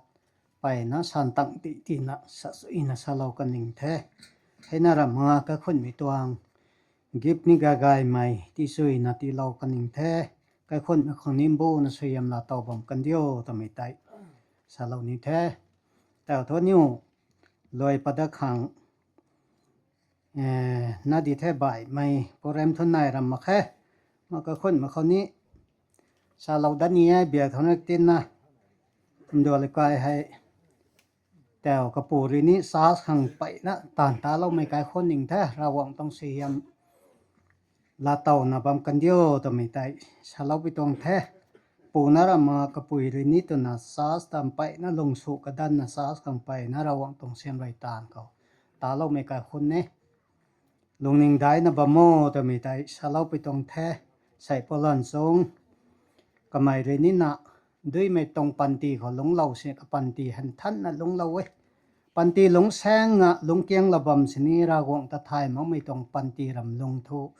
mpeyna san tang ti tina sa suina salou kan ning the. Heina ram nga kaikhunmei tuang gift ni gagaymei ti suina tiilou kan ning the. Kaikhunmei khang ni mbuna suaihiam laa tow bam kan diu twmei tei salou ni the. Tau thu aniu luai pat dat khang, eh, na di the baihmei program thu nai ram mak khe. Ma kaikhunmei khou ni salou dat ni e, biak thau na tinna. Namdulpui kai hei tau kapu rui ni church khang mpeyna taanv taloumei kaikhun ning the, Ravguangc tuang suaihiam laa towna bam kan diu twmei tei saloupui tuang the. Puna ram ma kapui rui ni twna church ta mpeyna lungsu kadanna church khang mpeyna Ravguangc tuang suaihiam rui taanv khou taloumei kaikhun e. Lungning daihna bam o twmei tei saloupui tuang the. Sei Polan chung kamei rui nina duimei tuang panty khou lungclou si kapanty hei nthanna lungclou e. Panty lungcsaeng a lungckiang la bam sini Ravguangc ta thay makmei tuang panty ram lung thu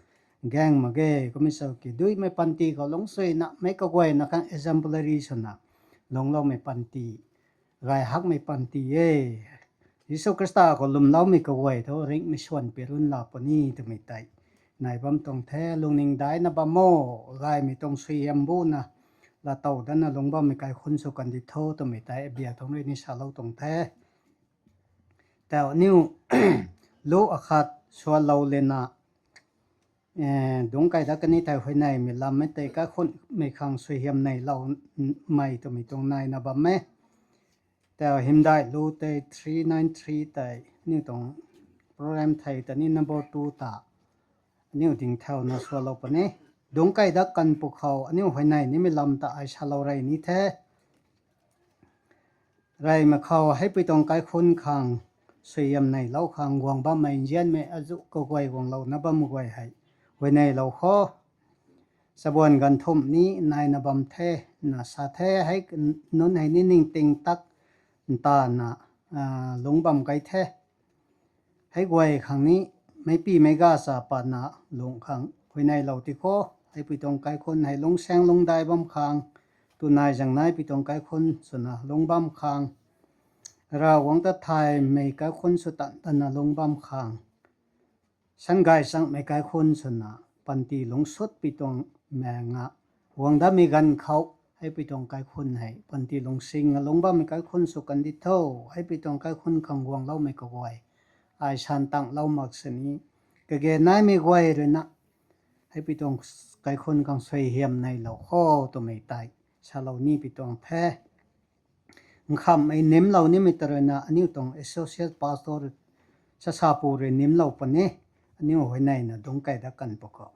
gaeng mak ge. Kumna sa ki duimei panty khou lungcsuina meic kaguayna khang exemplary swna lungcloumei panty, gay hakmei panty e. Jisu Khrista khou lwmloumei kaguay thu ringhmei swan pirun la puni twmei tei nai bam tuang the. Lungning daihna bam o, gaymei tuang suaihiam mbuna laa tow datna lungc bammei kaikhun sw kan di tho twmei tei biak thau rui ni salou tuang the. Tau aniu lu akhat sualou lena, eh, dungc kai dat kani thei huayneymei lammei tei kaikhunmei khang suaihiam neiloumei twmei tuang naina bam e. Tau hymdaih lu tei three nine three tei aniu tuang program thei ta ni number two ta aniu ding thauna sualou puni. Dungc kai dat kan pwkhou aniu huayney nimei lam ta ai salou rey ni the. Reymei khou heipui tuang kaikhun khang suaihiam neilou khang guang bammei nzianmei azuh kaguay guanglouna bam guay hei huayneylou kho. Chabuan ganv thumh ni naina bam the, na sa the, hei nunc hei ni ningting tak ntana, ah, lungc bam kai the. Hei guay khang ni meicpimei ga cha patna lungc khang huayneylou ti kho. Heipui tuang kaikhun hei lungcsaeng lungcdai bam khang, tunai zangnaipui tuang kaikhun swna lungc bam khang, Ravguangc ta thaymei kaikhun sw tan tana lungc bam khang, sangay changmei kaikhun swna panty lungcsutpui tuang maeng a guang datmei ganv khou, heipui tuang kaikhun hei panty lungcsinga lungc bammei kaikhun sw kan di tho. Heipui tuang kaikhun khang guangloumei kaguay ai san tanglou mak sini, kage naimei guay ruina heipui tuang kaikhun khang suaihiam neilou kho twmei tei salou nipui tuang the. Nkhamhmei nimlou nimei ta ruina aniu tuang associate pastor Sasapu rui nimlou puni, aniu huayneyna dungc kai dat kan pwkhou.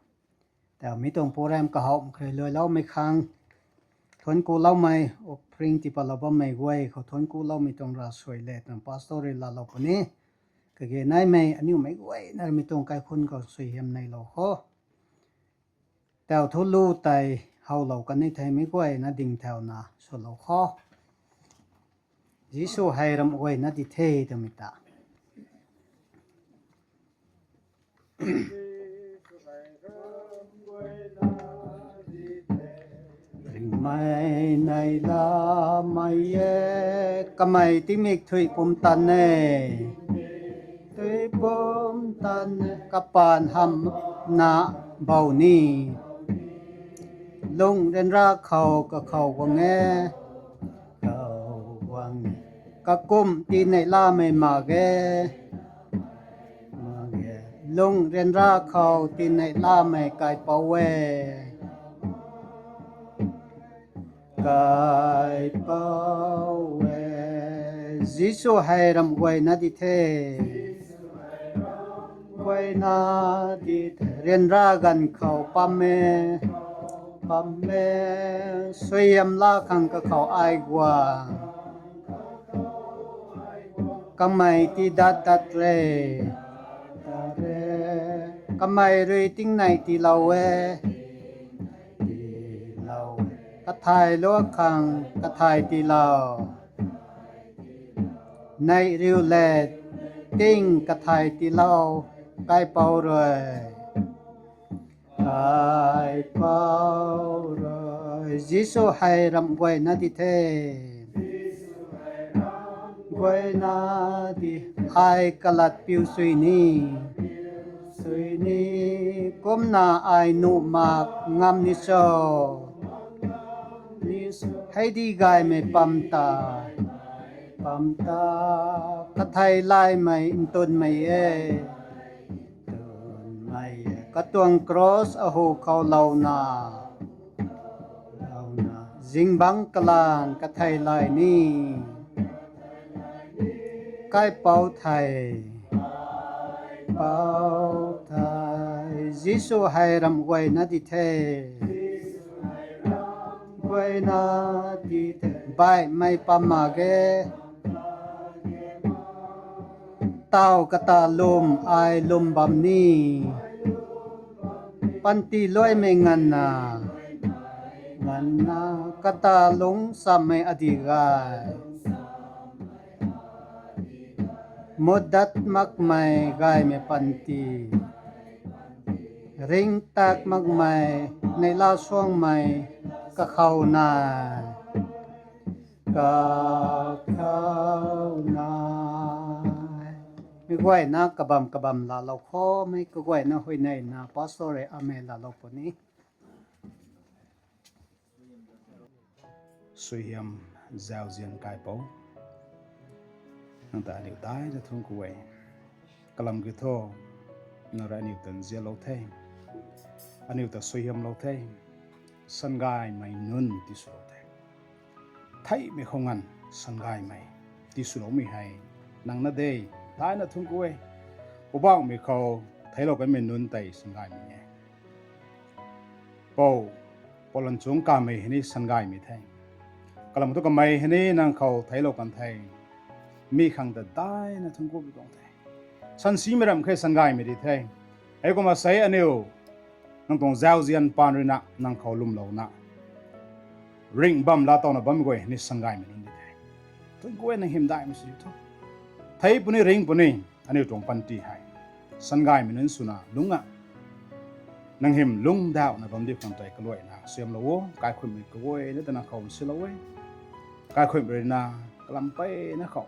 Tau mi tuang program kahowmei kharei luailoumei khang, thuanc kuloumei offering tipatlou bammei guay khou thuanc kuloumei tuang ravsuai le twna pastor rui laalou puni. Kage naimei aniu meic guayna mi tuang kaikhun khou suaihiam neilou kho. Tau thu lu tei howlou kan ni thei meic guayna ding thauna swlou kho. Jisu hei ramh guayna di the twmei ta. Ringhmei neihlamei e, kamei tingmik thuy pumtan e. Thuy pumtan e, kapaan hamhna bou ni. Lungh ryanra khou kakhou guang e. Khou guang e. Kakumh tineihlammei mak ge. Mak ge. Lungh ryanra khou tineihlammei kaipouc e. Kaipouc e, Jisu hei ramh guayna di the. Guayna di the. Ryanra ganv khou pam e, pam e, suaihiam laa khang kakhou ai guang. Kamei tii dat dat re. Kamei rui tingnei tiilou e. Kathai lua khang kathai tiilou. Neih riu le, ting kathai tiilou, kaipouc rui. Kaipouc rui, Jisu hei ramh guayna di the. Guayna di, ai kalat piu sui ni. Sui ni, kumna ai nuh mak ngam ni cho. Hei di gaymei pam ta, pam ta, kathei laymei ntunmei e. Ntunmei e. Katuang cross ahu khou louna, louna, zingbangc kalan kathei lay ni. Kaipouc thei, Kaipouc thei, Jisu hei ramh guayna di the. Guayna di the, baihmei pam mak ge. Taw kata lwm ai lwm bam ni. Panty luaimei nganvna, nganvna, kata lungc chammei adi gay. Mutdat makmei gaymei panty. Ringctak makmei, neihla suangmei, kakhou nai. Kakhou nai. Mi guayna kabam kabam laalou kho, mi kaguayna huayneyna pastor rui amen laalou puni. Suaihiam zauzian kaipouc, nang ta aniu daina thuanc ku e. Kalam kiu thu, nang rui aniu ta nzianlou the, aniu ta suaihiamlou the, sangaymei nunc tiswlou the. Theihmei khou nganv sangaymei tiswloumei hei nang na de, daina thuanc ku e. Poubauhmei khou theiclou kanmei nunc tei sangaymei e. Pou, pou lan chungc kamei hei ni sangaymei the. Kalam thu kamei hei ni nang khou theiclou kan the. Mi khang ta daina thuanc ku pi tuang the. Sansimei ramh khe sangaymei di the. Heikumna sei aniu nang tuang zauzian paan ruina nang khou lwmlouna, ringh bam laa towna bammei guay ni sangaymei nunc di the. Thuanc ku e, nang hymdaihmei sw di tho. Thei puni ringh puni, aniu tuang panty hei sangaymei nunc swna lungc a. Nang hym lungcdauhna bam di khang tei kaluaina suaihiamlou o, kaikhunhmei kaguayna ta nang khou nsilou e. Kaikhunhmei ruina kalam mpeyna khou,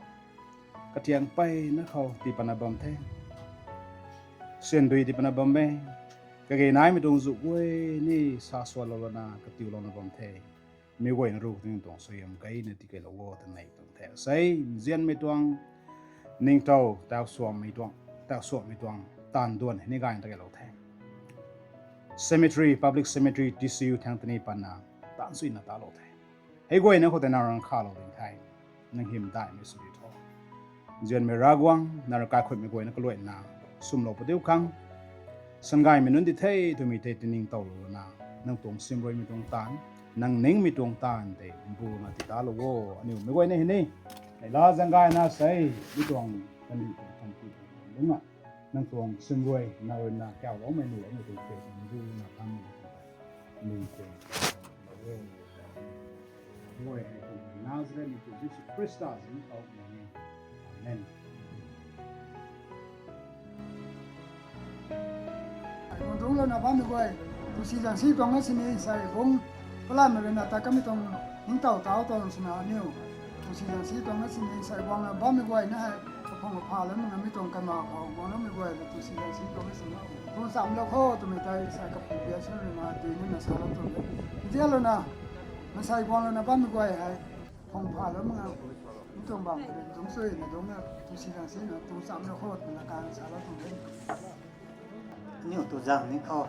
katiang mpeyna khou tii patna bam the. Syan dui tii patna bam e. Kage naimei tuang zu guay ni sa sualou lana katiulouna bam the. Mi guayna ruc ning tuang suaihiam keyna tikeylou o twna nei tuang the. Sei nzianmei tuang, ningtow tausuammei tuang, tausuammei tuang taanv duan hei ni gayna takeylou the. Cemetery, public cemetery, T C U thang tini patna taanv suina talou the. Hei guayna khou tei nang rui khalou ding the. Nang hymdaihmei sw di tho. Nzianmei Ravguangc, nang rui kaikhunhmei guayna kaluaina swmlou padiu khang, sangaymei nunc di the twmei tei tiningtowlou lana, nang tuang simruimei tuang taanv, nang ningmei tuang taanv tei mbuna tii talou o. Aniu meic guayna hei ni neihla zaeng gayna sei mi tuang kandih tuang panty tuang lungc a, nang tuang simrui nang ruina kauloumei nuhloumei tuang tei mbuna kanmei tuang tei, ning tei, Nazareth ni tu Jisu Khrista zin khou ni. Amen. Mundunglouna bammei guay, tu si zang si tuang na sini sai bung, palanmei ruina ta kamei tuang ningtow tau tuang sina aniu, tu si zang si tuang na sini sai guangna bammei guay na hei, kaphung kapha lana mi tuang kaima khou guangloumei guay na tu si zang si tuang na sini, tuang chamlou kho twmei tei sai kaphung bia sw ruina dui nina salou tuang de. Nzianlouna, masai guanglouna bammei guay hei, phung pha lou mak nga, mi tuang bam kari dungc suina dungcna, tu si zang sina, tuang chamlou kho twna kan salou tuang de. Aniu tu zang ni khou,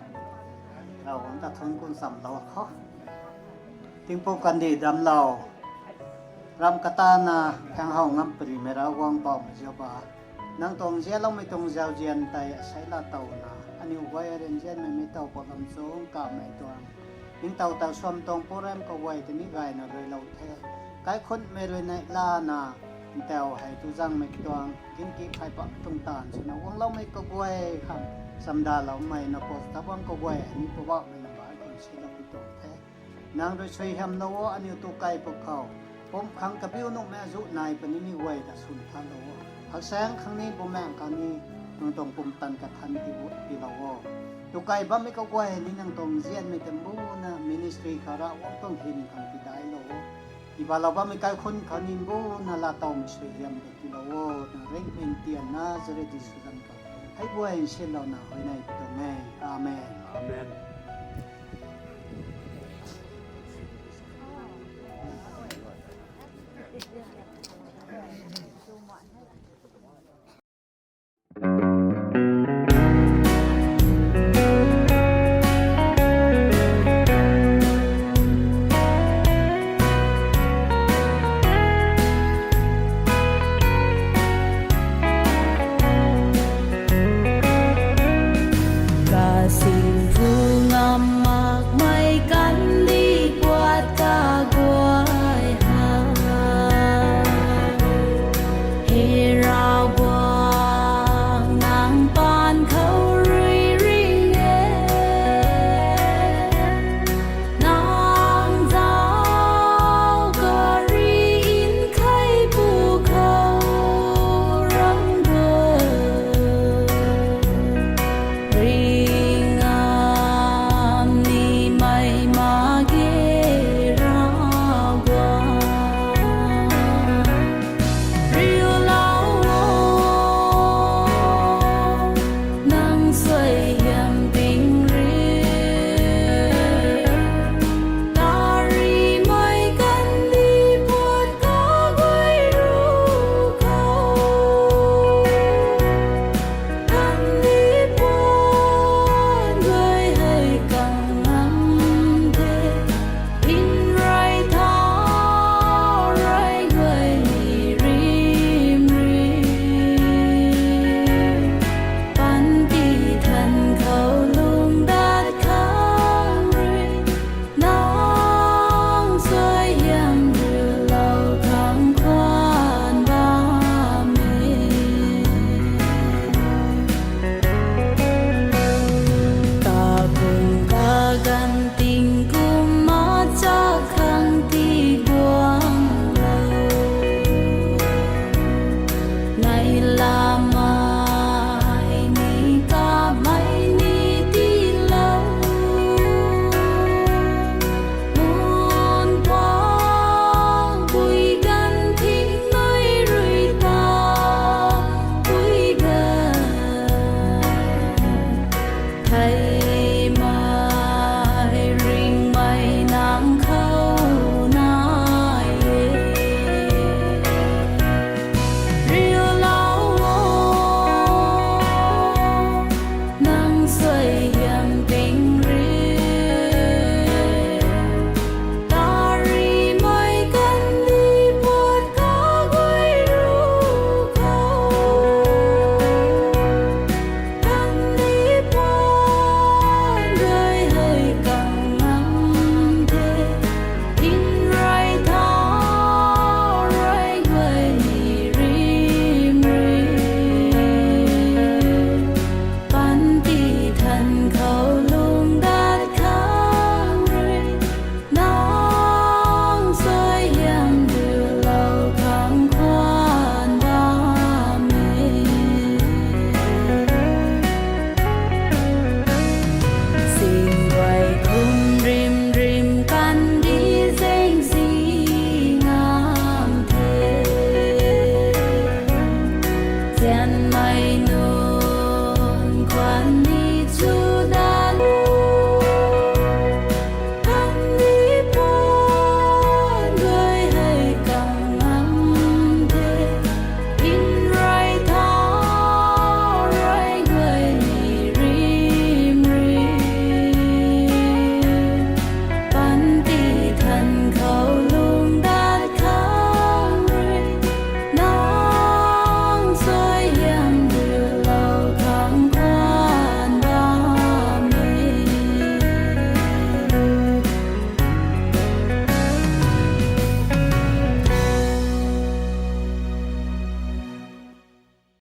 Ravguangc ta thuanc ku chamlou kho. Tingpuk kandih damclou, ram katana phang how ngam parimei Ravguangc Poubauhmei Jihova, nang tuang nzianloumei tuang zauzian tei asei laatowna aniu guay rui nzianmei mi tow pat lam chung kamei tuang ningtow taw suam tuang program kaguay tei ni gayna ruilou the. Kaikhunmei rui neih lana ntaw hei tu zangmei tuang ginki phey pat tuang taanv swna guangloumei kaguay khang chamdaloumei na pus ta bam kaguay hei ni Poubauhmei na baih khang silou pi tuang the. Nang rui suaihiamlou o, aniu tu kai pwkhou pumc khang kabiu nuhmei azuh nai puni mi guay ta swn thanlou o. Haksaeng khang ni, bumaengh khang ni, nang tuang pumtan kathan ti tilou o. Tu kai bammei kaguay ni nang tuang nzianmei tei mbuna ministry khou Ravguangc tuang hym khang tidailou o. Tipatlou bammei kaikhun khou ni mbuna laatowmei suaihiam tei tiilou o. Nang ringhmei ntian Nazareth Jisu zanc khou hei guay nsinlouna huayney tuang e. Amen. Amen.